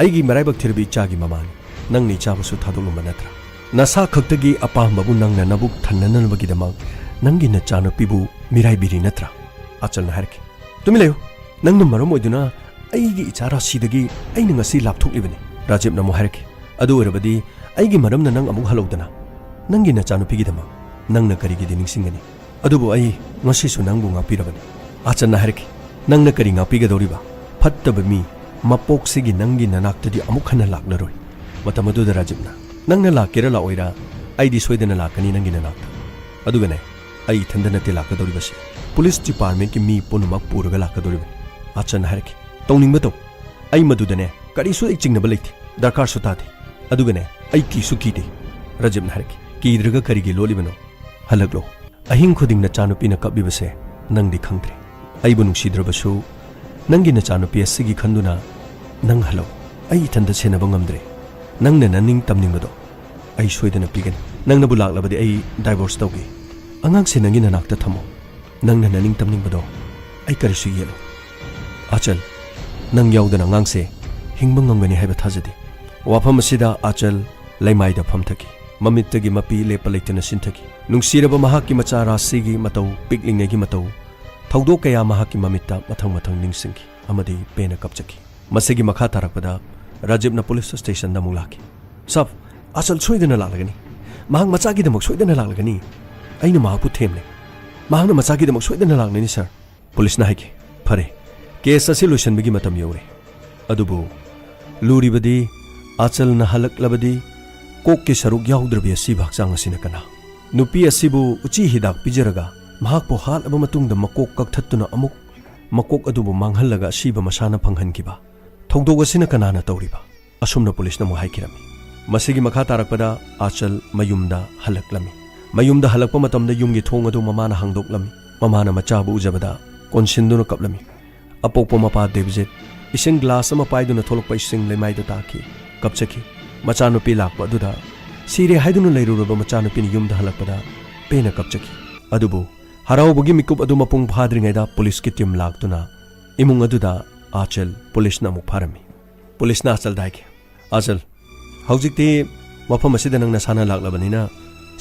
ꯑꯩꯒꯤ ꯃꯔꯥꯏꯕꯛ ꯊꯤꯔꯕ ꯏꯆꯥꯒꯤ ꯃꯃꯥꯅꯤ꯫ ꯅꯪꯅ ꯏꯆꯥꯕꯨꯁꯨ ꯊꯥꯗꯣꯛꯂꯝꯕ ꯅꯠꯇ꯭ꯔꯥ? ꯅꯁꯥ ꯈꯛꯇꯒꯤ ꯑꯄꯥꯝꯕꯕꯨ ꯅꯪꯅ ꯅꯕꯨꯛ ꯊꯟꯅꯅꯕꯒꯤꯗꯃꯛ ꯅꯪꯒꯤ ꯅꯆꯥꯅꯨꯄꯤꯕꯨ ꯃꯤꯔꯥꯏꯕꯤꯔꯤ ꯅꯠꯇ꯭ꯔꯥ?" ꯑꯆꯜꯅ ꯍꯥꯏꯔꯛꯈꯤ, "ꯇꯨꯃꯤꯟ ꯂꯩꯌꯨ꯫ "ꯅꯪꯅ ꯃꯔꯝ ꯑꯣꯏꯗꯨꯅ ꯑꯩꯒꯤ ꯏꯆꯥ ꯔꯥꯁꯤꯗꯒꯤ ꯑꯩꯅ ꯉꯁꯤ ꯂꯥꯞꯊꯣꯛꯂꯤꯕꯅꯤ", ꯔꯥꯖꯤꯕꯅ ꯑꯃꯨꯛ ꯍꯥꯏꯔꯛꯈꯤ꯫ "ꯑꯗꯨ ꯑꯣꯏꯔꯕꯗꯤ ꯑꯩꯒꯤ ꯃꯔꯝꯅ ꯅꯪ ꯑꯃꯨꯛ ꯍꯜꯂꯧꯗꯅ꯫ ꯅꯪꯒꯤ ꯅꯆꯥꯅꯨꯄꯤꯒꯤꯗꯃꯛ ꯅꯪꯅ ꯀꯔꯤꯒꯤꯗꯤ ꯅꯤꯡꯁꯤꯡꯒꯅꯤ? ꯑꯗꯨꯕꯨ ꯑꯩ ꯉꯁꯤꯁꯨ ꯅꯪꯕꯨ ꯉꯥꯛꯄꯤꯔꯕꯅꯤ꯫" ꯑꯆꯜꯅ ꯍꯥꯏꯔꯛꯈꯤ, "ꯅꯪꯅ ꯀꯔꯤ ꯉꯥꯛꯄꯤꯒꯗꯧꯔꯤꯕ? ꯐꯠꯇꯕ ꯃꯤ ꯃꯄꯣꯛꯁꯤꯒꯤ ꯅꯪꯒꯤ ꯅꯅꯥꯛꯇꯗꯤ ꯑꯃꯨꯛ ꯍꯟꯅ ꯂꯥꯛꯂꯔꯣꯏ꯫" ꯃꯇꯝ ꯑꯗꯨꯗ ꯔꯥꯖꯤꯕꯅ, "ꯅꯪꯅ ꯂꯥꯛꯀꯦꯔꯥ ꯂꯥꯛꯑꯣꯏꯔꯥ, ꯑꯩꯗꯤ ꯁꯣꯏꯗꯅ ꯂꯥꯛꯀꯅꯤ ꯅꯪꯒꯤ ꯅꯅꯥꯛꯇ꯫ ꯑꯗꯨꯒꯅꯦ, ꯑꯩ ꯏꯊꯟꯗ ꯅꯠꯇꯦ ꯂꯥꯛꯀꯗꯧꯔꯤꯕꯁꯤ, ꯄꯨꯂꯤꯁ ꯗꯤꯄꯥꯔꯠꯃꯦꯟꯠꯀꯤ ꯃꯤ ꯄꯨꯝꯅꯃꯛ ꯄꯨꯔꯒ ꯂꯥꯛꯀꯗꯧꯔꯤꯕꯅꯤ꯫" ꯑꯆꯜꯅ ꯍꯥꯏꯔꯛꯈꯤ, "ꯇꯧꯅꯤꯡꯕ ꯇꯧ꯫ ꯑꯩ ꯃꯗꯨꯗꯅꯦ ꯀꯔꯤꯁꯨ ꯑꯩ ꯆꯤꯡꯅꯕ ꯂꯩꯇꯦ, ꯗꯔꯀꯥꯔꯁꯨ ꯇꯥꯗꯦ꯫ ꯑꯗꯨꯒꯅꯦ, ꯑꯩ ꯀꯤꯁꯨ ꯀꯤꯗꯦ꯫" ꯔꯥꯖꯤꯕꯅ ꯍꯥꯏꯔꯛꯈꯤ, "ꯀꯤꯗ꯭ꯔꯒ ꯀꯔꯤꯒꯤ ꯂꯣꯠꯂꯤꯕꯅꯣ? ꯍꯜꯂꯛꯂꯣ꯫ ꯑꯍꯤꯡ ꯈꯨꯗꯤꯡ ꯅꯆꯥꯅꯨꯄꯤꯅ ꯀꯞꯂꯤꯕꯁꯦ ꯅꯪꯗꯤ ꯈꯪꯗ꯭ꯔꯦ꯫ ꯑꯩꯕꯨ ꯅꯨꯡꯁꯤꯗ꯭ꯔꯕꯁꯨ ꯅꯪꯒꯤ ꯅꯆꯥꯅꯨꯄꯤ ꯑꯁꯤꯒꯤ ꯈꯟꯗꯨꯅ ꯅꯪ ꯍꯜꯂꯛꯎ꯫ ꯑꯩ ꯏꯊꯟꯇ ꯁꯦꯟꯅꯕ ꯉꯝꯗ꯭ꯔꯦ꯫ ꯅꯪꯅ ꯅꯅꯤꯡ ꯇꯝꯅꯤꯡꯕꯗꯣ ꯑꯩ ꯁꯣꯏꯗꯅ ꯄꯤꯒꯅꯤ꯫ ꯅꯪꯅꯕꯨ ꯂꯥꯛꯂꯕꯗꯤ ꯑꯩ ꯗꯥꯏꯚꯣꯔꯁ ꯇꯧꯒꯦ꯫ ꯑꯉꯥꯡꯁꯦ ꯅꯪꯒꯤ ꯅꯅꯥꯛꯇ ꯊꯝꯃꯣ꯫ ꯅꯪꯅ ꯅꯅꯤꯡ ꯇꯝꯅꯤꯡꯕꯗꯣ ꯑꯩ ꯀꯔꯤꯁꯨ ꯌꯦꯠꯂꯣꯏ꯫" "ꯑꯆꯜ, ꯅꯪ ꯌꯥꯎꯗꯅ ꯑꯉꯥꯡꯁꯦ ꯍꯤꯡꯕ ꯉꯝꯒꯅꯤ ꯍꯥꯏꯕ ꯊꯥꯖꯗꯦ꯫" ꯋꯥꯐꯝ ꯑꯁꯤꯗ ꯑꯆꯜ ꯂꯩꯃꯥꯏꯗ ꯐꯝꯊꯈꯤ꯫ ꯃꯃꯤꯠꯇꯒꯤ ꯃꯄꯤ ꯂꯦꯞꯄ ꯂꯩꯇꯅ ꯆꯤꯟꯊꯈꯤ꯫ ꯅꯨꯡꯁꯤꯔꯕ ꯃꯍꯥꯛꯀꯤ ꯃꯆꯥ ꯔꯥꯁꯤꯒꯤ ꯃꯇꯧ, ꯄꯤꯛꯂꯤꯉꯩꯒꯤ ꯃꯇꯧ, ꯊꯧꯗꯣꯛ ꯀꯌꯥ ꯃꯍꯥꯛꯀꯤ ꯃꯃꯤꯠꯇ ꯃꯊꯪ ꯃꯊꯪ ꯅꯤꯡꯁꯤꯡꯈꯤ ꯑꯃꯗꯤ ꯄꯦꯟꯅ ꯀꯞꯆꯈꯤ꯫ ꯃꯁꯤꯒꯤ ꯃꯈꯥ ꯇꯥꯔꯛꯄꯗ ꯔꯥꯖꯤꯕꯅ ꯄꯨꯂꯤꯁ ꯁ꯭ꯇꯦꯁꯟꯗ ꯑꯃꯨꯛ ꯂꯥꯛꯈꯤ꯫ "ꯁꯥꯔ, ꯑꯆꯜ ꯁꯣꯏꯗꯅ ꯂꯥꯛꯂꯒꯅꯤ꯫ ꯃꯍꯥꯛ ꯃꯆꯥꯒꯤꯗꯃꯛ ꯁꯣꯏꯗꯅ ꯂꯥꯛꯂꯒꯅꯤ꯫ ꯑꯩꯅ ꯃꯍꯥꯛꯄꯨ ꯊꯦꯝꯂꯦ꯫ ꯃꯍꯥꯛꯅ ꯃꯆꯥꯒꯤꯗꯃꯛ ꯁꯣꯏꯗꯅ ꯂꯥꯛꯂꯅꯤ, ꯁꯥꯔ꯫" ꯄꯨꯂꯤꯁꯅ ꯍꯥꯏꯈꯤ, "ꯐꯔꯦ, ꯀꯦꯁ ꯑꯁꯤ ꯂꯣꯏꯁꯤꯟꯕꯒꯤ ꯃꯇꯝ ꯌꯧꯔꯦ꯫ ꯑꯗꯨꯕꯨ ꯂꯨꯔꯤꯕꯗꯤ ꯑꯆꯜꯅ ꯍꯜꯂꯛꯂꯕꯗꯤ ꯀꯣꯛꯀꯤ ꯁꯔꯨꯛ ꯌꯥꯎꯗ꯭ꯔꯕꯤ ꯑꯁꯤꯕ ꯍꯛꯆꯥꯡ ꯑꯁꯤꯅ ꯀꯅꯥ? ꯅꯨꯄꯤ ꯑꯁꯤꯕꯨ ꯎꯆꯤ ꯍꯤꯗꯥꯛ ꯄꯤꯖꯔꯒ ꯃꯍꯥꯛꯄꯨ ꯍꯥꯠꯂꯕ ꯃꯇꯨꯡꯗ ꯃꯀꯣꯛ ꯀꯛꯊꯠꯇꯨꯅ ꯑꯃꯨꯛ ꯃꯀꯣꯛ ꯑꯗꯨꯕꯨ ꯃꯥꯡꯍꯜꯂꯒ ꯑꯁꯤꯕ ꯃꯁꯥꯅ ꯐꯪꯍꯟꯈꯤꯕ ꯊꯧꯗꯣꯛ ꯑꯁꯤꯅ ꯀꯅꯥꯅ ꯇꯧꯔꯤꯕ?" ꯑꯁꯨꯝꯅ ꯄꯨꯂꯤꯁꯅ ꯑꯃꯨꯛ ꯍꯥꯏꯈꯤꯔꯝꯃꯤ꯫ ꯃꯁꯤꯒꯤ ꯃꯈꯥ ꯇꯥꯔꯛꯄꯗ ꯑꯆꯜ ꯃꯌꯨꯝꯗ ꯍꯜꯂꯛꯂꯝꯃꯤ꯫ ꯃꯌꯨꯝꯗ ꯍꯜꯂꯛꯄ ꯃꯇꯝꯗ ꯌꯨꯝꯒꯤ ꯊꯣꯡ ꯑꯗꯨ ꯃꯃꯥꯅ ꯍꯥꯡꯗꯣꯛꯂꯝꯃꯤ꯫ ꯃꯃꯥꯅ ꯃꯆꯥꯕꯨ ꯎꯖꯕꯗ ꯀꯣꯟꯁꯤꯟꯗꯨꯅ ꯀꯞꯂꯝꯃꯤ꯫ ꯑꯄꯣꯛꯄ ꯃꯄꯥ ꯗꯦꯕꯖꯤꯠ ꯏꯁꯤꯡ ꯒ꯭ꯂꯥꯁ ꯑꯃ ꯄꯥꯏꯗꯨꯅ ꯊꯣꯛꯂꯛꯄ ꯏꯁꯤꯡ ꯂꯩꯃꯥꯏꯗ ꯇꯥꯈꯤ꯫ ꯀꯞꯆꯈꯤ꯫ ꯃꯆꯥꯅꯨꯄꯤ ꯂꯥꯛꯄ ꯑꯗꯨꯗ ꯁꯤꯔꯦ ꯍꯥꯏꯗꯨꯅ ꯂꯩꯔꯨꯔꯕ ꯃꯆꯥꯅꯨꯄꯤꯅ ꯌꯨꯝꯗ ꯍꯜꯂꯛꯄꯗ ꯄꯦꯟꯅ ꯀꯞꯆꯈꯤ꯫ ꯑꯗꯨꯕꯨ ꯍꯔꯥꯎꯕꯒꯤ ꯃꯤꯀꯨꯞ ꯑꯗꯨ ꯃꯄꯨꯡ ꯐꯥꯗ꯭ꯔꯤꯉꯩꯗ ꯄꯨꯂꯤꯁꯀꯤ ꯇꯤꯝ ꯂꯥꯛꯇꯨꯅ ꯏꯃꯨꯡ ꯑꯗꯨꯗ ꯑꯆꯜ ꯄꯨꯂꯤꯁꯅ ꯑꯃꯨꯛ ꯐꯥꯔꯝꯃꯤ꯫ ꯄꯨꯂꯤꯁꯅ ꯑꯆꯜꯗ ꯍꯥꯏꯈꯤ, "ꯑꯆꯜ, ꯍꯧꯖꯤꯛꯇꯤ ꯃꯐꯝ ꯑꯁꯤꯗ ꯅꯪ ꯅꯁꯥꯅ ꯂꯥꯛꯂꯕꯅꯤꯅ,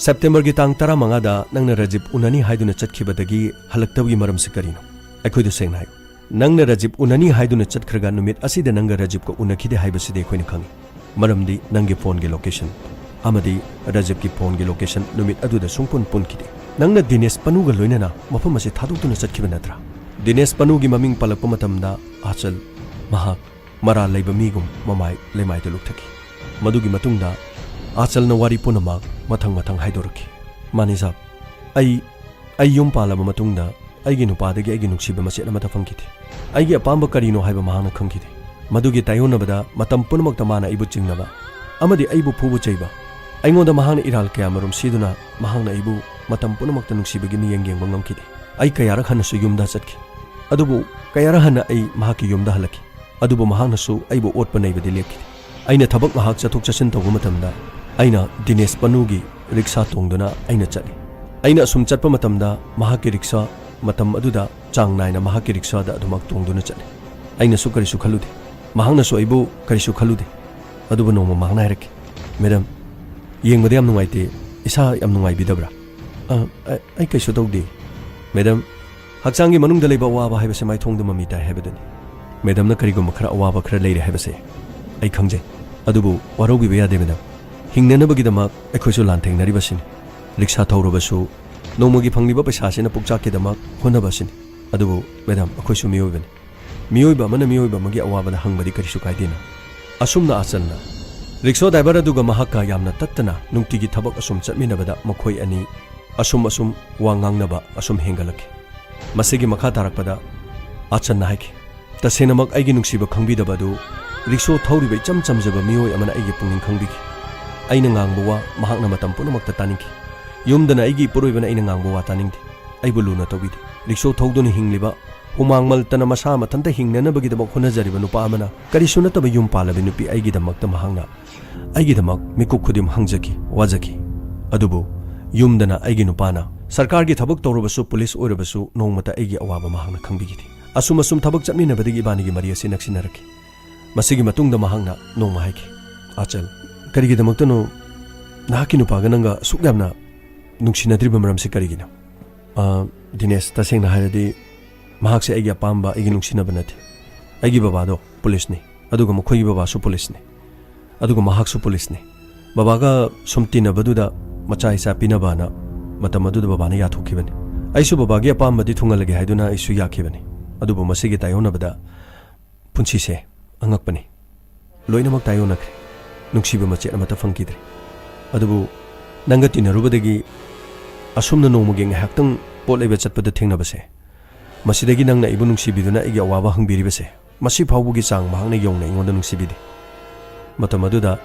ꯁꯦꯞꯇꯦꯝꯕꯔꯒꯤ ꯇꯥꯡ ꯇꯔꯥꯃꯉꯥꯗ ꯅꯪꯅ ꯔꯥꯖꯤꯕ ꯎꯅꯅꯤ ꯍꯥꯏꯗꯨꯅ ꯆꯠꯈꯤꯕꯗꯒꯤ ꯍꯜꯂꯛꯇꯕꯒꯤ ꯃꯔꯝꯁꯤ ꯀꯔꯤꯅꯣ? ꯑꯩꯈꯣꯏꯗ ꯁꯦꯡꯅ ꯍꯥꯏꯌꯨ꯫" ꯅꯪꯅ ꯔꯥꯖꯤꯕ ꯎꯅꯅꯤ ꯍꯥꯏꯗꯨꯅ ꯆꯠꯈ꯭ꯔꯒ ꯅꯨꯃꯤꯠ ꯑꯁꯤꯗ ꯅꯪꯒ ꯔꯥꯖꯤꯕꯀ ꯎꯅꯈꯤꯗꯦ ꯍꯥꯏꯕꯁꯤꯗꯤ ꯑꯩꯈꯣꯏꯅ ꯈꯪꯏ꯫ ꯃꯔꯝꯗꯤ ꯅꯪꯒꯤ ꯐꯣꯟꯒꯤ ꯂꯣꯀꯦꯁꯟ ꯑꯃꯗꯤ ꯔꯥꯖꯤꯕꯀꯤ ꯐꯣꯟꯒꯤ ꯂꯣꯀꯦꯁꯟ ꯅꯨꯃꯤꯠ ꯑꯗꯨꯗ ꯁꯨꯡꯄꯨꯟ ꯄꯨꯟꯈꯤꯗꯦ꯫ ꯅꯪꯅ ꯗꯤꯅꯦꯁ ꯄꯅꯨꯒ ꯂꯣꯏꯅꯅ ꯃꯐꯝ ꯑꯁꯤ ꯊꯥꯗꯣꯛꯇꯨꯅ ꯆꯠꯈꯤꯕ ꯅꯠꯇ꯭ꯔꯥ? ꯗꯤꯅꯦꯁ ꯄꯅꯨꯒꯤ ꯃꯃꯤꯡ ꯄꯜꯂꯛꯄ ꯃꯇꯝꯗ ꯑꯥꯆꯜ, ꯃꯍꯥꯛ ꯃꯔꯥꯜ ꯂꯩꯕ ꯃꯤꯒꯨꯝ ꯃꯃꯥꯏ ꯂꯩꯃꯥꯏꯗ ꯂꯨꯞꯊꯈꯤ꯫ ꯃꯗꯨꯒꯤ ꯃꯇꯨꯡꯗ ꯑꯥꯆꯜꯅ ꯋꯥꯔꯤ ꯄꯨꯝꯅꯃꯛ ꯃꯊꯪ ꯃꯊꯪ ꯍꯥꯏꯗꯣꯔꯛꯈꯤ꯫ ꯃꯥꯅꯤꯖꯥꯕ, ꯑꯩ, ꯑꯩ ꯌꯨꯝ ꯄꯥꯜꯂꯕ ꯃꯇꯨꯡꯗ ꯑꯩꯒꯤ ꯅꯨꯄꯥꯗꯒꯤ ꯑꯩꯒꯤ ꯅꯨꯡꯁꯤꯕ ꯃꯆꯦꯠ ꯑꯃꯠꯇ ꯐꯪꯈꯤꯗꯦ꯫ ꯑꯩꯒꯤ ꯑꯄꯥꯝꯕ ꯀꯔꯤꯅꯣ ꯍꯥꯏꯕ ꯃꯍꯥꯛꯅ ꯈꯪꯈꯤꯗꯦ꯫ ꯃꯗꯨꯒꯤ ꯇꯥꯏꯑꯣꯟꯅꯕꯗ ꯃꯇꯝ ꯄꯨꯝꯅꯃꯛꯇ ꯃꯥꯅ ꯑꯩꯕꯨ ꯆꯤꯡꯅꯕ ꯑꯃꯗꯤ ꯑꯩꯕꯨ ꯐꯨꯕ ꯆꯩꯕ, ꯑꯩꯉꯣꯟꯗ ꯃꯍꯥꯛꯅ ꯏꯔꯥꯜ ꯀꯌꯥꯃꯔꯨꯝ ꯁꯤꯗꯨꯅ ꯃꯍꯥꯛꯅ ꯑꯩꯕꯨ ꯃꯇꯝ ꯄꯨꯝꯅꯃꯛꯇ ꯅꯨꯡꯁꯤꯕꯒꯤ ꯃꯤꯠꯌꯦꯡ ꯌꯦꯡꯕ ꯉꯝꯈꯤꯗꯦ꯫ ꯑꯩ ꯀꯌꯥꯔꯛ ꯍꯟꯅꯁꯨ ꯌꯨꯝꯗ ꯆꯠꯈꯤ, ꯑꯗꯨꯕꯨ ꯀꯌꯥꯔꯛ ꯍꯟꯅ ꯑꯩ ꯃꯍꯥꯛꯀꯤ ꯌꯨꯝꯗ ꯍꯜꯂꯛꯈꯤ꯫ ꯑꯗꯨꯕꯨ ꯃꯍꯥꯛꯅꯁꯨ ꯑꯩꯕꯨ ꯑꯣꯠꯄ ꯅꯩꯕꯗꯤ ꯂꯦꯞꯈꯤꯗꯦ꯫ ꯑꯩꯅ ꯊꯕꯛ ꯉꯥꯏꯍꯥꯛ ꯆꯠꯊꯣꯛ ꯆꯠꯁꯤꯟ ꯇꯧꯕ ꯃꯇꯝꯗ ꯑꯩꯅ ꯗꯤꯅꯦꯁ ꯄꯅꯨꯒꯤ ꯔꯤꯛꯁꯥ ꯇꯣꯡꯗꯨꯅ ꯑꯩꯅ ꯆꯠꯂꯤ꯫ ꯑꯩꯅ ꯑꯁꯨꯝ ꯆꯠꯄ ꯃꯇꯝꯗ ꯃꯍꯥꯛꯀꯤ ꯔꯤꯛꯁꯥ ꯃꯇꯝ ꯑꯗꯨꯗ ꯆꯥꯡ ꯅꯥꯏꯅ ꯃꯍꯥꯛꯀꯤ ꯔꯤꯛꯁꯥꯗ ꯑꯗꯨꯃꯛ ꯇꯣꯡꯗꯨꯅ ꯆꯠꯂꯤ꯫ ꯑꯩꯅꯁꯨ ꯀꯔꯤꯁꯨ ꯈꯜꯂꯨꯗꯦ꯫ ꯃꯍꯥꯛꯅꯁꯨ ꯑꯩꯕꯨ ꯀꯔꯤꯁꯨ ꯈꯜꯂꯨꯗꯦ꯫ ꯑꯗꯨꯕꯨ ꯅꯣꯡꯃ ꯃꯍꯥꯛꯅ ꯍꯥꯏꯔꯛꯈꯤ, "ꯃꯦꯗꯥꯝ, ꯌꯦꯡꯕꯗ ꯌꯥꯝ ꯅꯨꯡꯉꯥꯏꯇꯦ, ꯏꯁꯥ ꯌꯥꯝ ꯅꯨꯡꯉꯥꯏꯕꯤꯗꯕ꯭ꯔꯥ?" "ꯑ, ꯑ, ꯑꯩ ꯀꯩꯁꯨ ꯇꯧꯗꯦ, ꯃꯦꯗꯥꯝ꯫ ꯍꯛꯆꯥꯡꯒꯤ ꯃꯅꯨꯡꯗ ꯂꯩꯕ ꯑꯋꯥꯕ ꯍꯥꯏꯕꯁꯦ ꯃꯥꯏꯊꯣꯡꯗ ꯃꯃꯤ ꯇꯥꯏ ꯍꯥꯏꯕꯗꯨꯅꯤ꯫ ꯃꯦꯗꯥꯝꯅ ꯀꯔꯤꯒꯨꯝꯕ ꯈꯔ ꯑꯋꯥꯕ ꯈꯔ ꯂꯩꯔꯦ ꯍꯥꯏꯕꯁꯦ ꯑꯩ ꯈꯪꯖꯩ꯫ ꯑꯗꯨꯕꯨ ꯋꯥꯔꯧꯕꯤꯕ ꯌꯥꯗꯦ, ꯃꯦꯗꯥꯝ꯫ ꯍꯤꯡꯅꯅꯕꯒꯤꯗꯃꯛ ꯑꯩꯈꯣꯏꯁꯨ ꯂꯥꯟꯊꯦꯡꯅꯔꯤꯕꯁꯤꯅꯤ꯫ ꯔꯤꯛꯁꯥ ꯊꯧꯔꯕꯁꯨ ꯅꯣꯡꯃꯒꯤ ꯐꯪꯂꯤꯕ ꯄꯩꯁꯥꯁꯤꯅ ꯄꯨꯛꯆꯥꯛꯀꯤꯗꯃꯛ ꯍꯣꯠꯅꯕ ꯑꯁꯤꯅꯤ꯫ ꯑꯗꯨꯕꯨ ꯃꯦꯗꯥꯝ, ꯑꯩꯈꯣꯏꯁꯨ ꯃꯤꯑꯣꯏꯕꯅꯤ꯫ ꯃꯤꯑꯣꯏꯕ ꯑꯃꯅ ꯃꯤꯑꯣꯏꯕ ꯑꯃꯒꯤ ꯑꯋꯥꯕꯗ ꯍꯪꯕꯗꯤ ꯀꯔꯤꯁꯨ ꯀꯥꯏꯗꯦꯅ?" ꯑꯁꯨꯝꯅ ꯑꯥꯆꯜꯅ ꯔꯤꯛꯁꯣ ꯗ꯭ꯔꯥꯏꯚꯔ ꯑꯗꯨꯒ ꯃꯍꯥꯛꯀ ꯌꯥꯝꯅ ꯇꯠꯇꯅ ꯅꯨꯡꯇꯤꯒꯤ ꯊꯕꯛ ꯑꯁꯨꯝ ꯆꯠꯃꯤꯟꯅꯕꯗ ꯃꯈꯣꯏ ꯑꯅꯤ ꯑꯁꯨꯝ ꯑꯁꯨꯝ ꯋꯥ ꯉꯥꯡꯅꯕ ꯑꯁꯨꯝ ꯍꯦꯟꯒꯠꯂꯛꯈꯤ꯫ ꯃꯁꯤꯒꯤ ꯃꯈꯥ ꯇꯥꯔꯛꯄꯗ ꯑꯥꯆꯜꯅ ꯍꯥꯏꯈꯤ, "ꯇꯁꯦꯡꯅꯃꯛ ꯑꯩꯒꯤ ꯅꯨꯡꯁꯤꯕ ꯈꯪꯕꯤꯗꯕ ꯑꯗꯨ ꯔꯤꯛꯁꯣ ꯊꯧꯔꯤꯕ ꯏꯆꯝ ꯆꯝꯖꯕ ꯃꯤꯑꯣꯏ ꯑꯃꯅ ꯑꯩꯒꯤ ꯄꯨꯛꯅꯤꯡ ꯈꯪꯕꯤꯈꯤ꯫ ꯑꯩꯅ ꯉꯥꯡꯕ ꯋꯥ ꯃꯍꯥꯛꯅ ꯃꯇꯝ ꯄꯨꯝꯅꯃꯛꯇ ꯇꯥꯅꯤꯡꯈꯤ꯫ ꯌꯨꯝꯗꯅ ꯑꯩꯒꯤ ꯏꯄꯨꯔꯣꯏꯕꯅ ꯑꯩꯅ ꯉꯥꯡꯕ ꯋꯥ ꯇꯥꯅꯤꯡꯗꯦ꯫ ꯑꯩꯕꯨ ꯂꯨꯅ ꯇꯧꯕꯤꯗꯦ꯫ ꯔꯤꯛꯁꯣ ꯊꯧꯗꯨꯅ ꯍꯤꯡꯂꯤꯕ, ꯍꯨꯃꯥꯡ ꯃꯜꯇꯅ ꯃꯁꯥ ꯃꯊꯟꯇ ꯍꯤꯡꯅꯅꯕꯒꯤꯗꯃꯛ ꯍꯣꯠꯅꯖꯔꯤꯕ ꯅꯨꯄꯥ ꯑꯃꯅ ꯀꯔꯤꯁꯨ ꯅꯠꯇꯕ ꯌꯨꯝ ꯄꯥꯜꯂꯕꯤ ꯅꯨꯄꯤ ꯑꯩꯒꯤꯗꯃꯛꯇ ꯃꯍꯥꯛꯅ ꯑꯩꯒꯤꯗꯃꯛ ꯃꯤꯀꯨꯞ ꯈꯨꯗꯤꯡ ꯍꯪꯖꯈꯤ, ꯋꯥꯖꯈꯤ꯫ ꯑꯗꯨꯕꯨ ꯌꯨꯝꯗꯅ ꯑꯩꯒꯤ ꯅꯨꯄꯥꯅ ꯁꯔꯀꯥꯔꯒꯤ ꯊꯕꯛ ꯇꯧꯔꯕꯁꯨ, ꯄꯨꯂꯤꯁ ꯑꯣꯏꯔꯕꯁꯨ ꯅꯣꯡꯃꯇ ꯑꯩꯒꯤ ꯑꯋꯥꯕ ꯃꯍꯥꯛꯅ ꯈꯪꯕꯤꯈꯤꯗꯦ꯫ ꯑꯁꯨꯝ ꯑꯁꯨꯝ ꯊꯕꯛ ꯆꯠꯃꯤꯟꯅꯕꯗꯒꯤ ꯏꯕꯥꯅꯤꯒꯤ ꯃꯔꯤ ꯑꯁꯤ ꯅꯛꯁꯤꯟꯅꯔꯛꯈꯤ꯫ ꯃꯁꯤꯒꯤ ꯃꯇꯨꯡꯗ ꯃꯍꯥꯛꯅ ꯅꯣꯡꯃ ꯍꯥꯏꯈꯤ, 'ꯑꯥꯆꯜ, ꯀꯔꯤꯒꯤꯗꯃꯛꯇꯅꯣ ꯅꯍꯥꯛꯀꯤ ꯅꯨꯄꯥꯒ ꯅꯪꯒ ꯑꯁꯨꯛ ꯌꯥꯝꯅ ꯅꯨꯡꯁꯤꯅꯗ꯭ꯔꯤꯕ ꯃꯔꯝꯁꯤ ꯀꯔꯤꯒꯤꯅꯣ?' "ꯑ, ꯗꯤꯅꯦꯁ, ꯇꯁꯦꯡꯅ ꯍꯥꯏꯔꯗꯤ ꯃꯍꯥꯛꯁꯦ ꯑꯩꯒꯤ ꯑꯄꯥꯝꯕ, ꯑꯩꯒꯤ ꯅꯨꯡꯁꯤꯅꯕ ꯅꯠꯇꯦ꯫ ꯑꯩꯒꯤ ꯕꯕꯥꯗꯣ ꯄꯨꯂꯤꯁꯅꯤ, ꯑꯗꯨꯒ ꯃꯈꯣꯏꯒꯤ ꯕꯕꯥꯁꯨ ꯄꯨꯂꯤꯁꯅꯤ, ꯑꯗꯨꯒ ꯃꯍꯥꯛꯁꯨ ꯄꯨꯂꯤꯁꯅꯤ꯫ ꯕꯕꯥꯒ ꯁꯨꯝ ꯇꯤꯟꯅꯕꯗꯨꯗ ꯃꯆꯥ ꯏꯆꯥ ꯄꯤꯅꯕꯅ ꯃꯇꯝ ꯑꯗꯨꯗ ꯕꯕꯥꯅ ꯌꯥꯊꯣꯛꯈꯤꯕꯅꯤ꯫ ꯑꯩꯁꯨ ꯕꯕꯥꯒꯤ ꯑꯄꯥꯝꯕꯗꯤ ꯊꯨꯡꯍꯜꯂꯒꯦ ꯍꯥꯏꯗꯨꯅ ꯑꯩꯁꯨ ꯌꯥꯈꯤꯕꯅꯤ꯫ ꯑꯗꯨꯕꯨ ꯃꯁꯤꯒꯤ ꯇꯥꯏꯌꯣꯟꯅꯕꯗ ꯄꯨꯟꯁꯤꯁꯦ ꯑꯉꯛꯄꯅꯤ꯫ ꯂꯣꯏꯅꯃꯛ ꯇꯥꯏꯌꯣꯟꯅꯈ꯭ꯔꯦ꯫ ꯅꯨꯡꯁꯤꯕ ꯃꯆꯦꯠ ꯑꯃꯠꯇ ꯐꯪꯈꯤꯗ꯭ꯔꯦ꯫ ꯑꯗꯨꯕꯨ ꯅꯪꯒ ꯇꯤꯟꯅꯔꯨꯕꯗꯒꯤ ꯑꯁꯨꯝꯅ ꯅꯣꯡꯃꯒꯤ ꯉꯥꯏꯍꯥꯛꯇꯪ ꯄꯣꯠ ꯂꯩꯕ ꯆꯠꯄꯗ ꯊꯦꯡꯅꯕꯁꯦ, ꯃꯁꯤꯗꯒꯤ ꯅꯪꯅ ꯑꯩꯕꯨ ꯅꯨꯡꯁꯤꯕꯤꯗꯨꯅ ꯑꯩꯒꯤ ꯑꯋꯥꯕ ꯍꯪꯕꯤꯔꯤꯕꯁꯦ, ꯃꯁꯤ ꯐꯥꯎꯕꯒꯤ ꯆꯥꯡ ꯃꯍꯥꯛꯅ ꯌꯧꯅ ꯑꯩꯉꯣꯟꯗ ꯅꯨꯡꯁꯤꯕꯤꯗꯦ꯫ ꯃꯇꯝ ꯑꯗꯨꯗ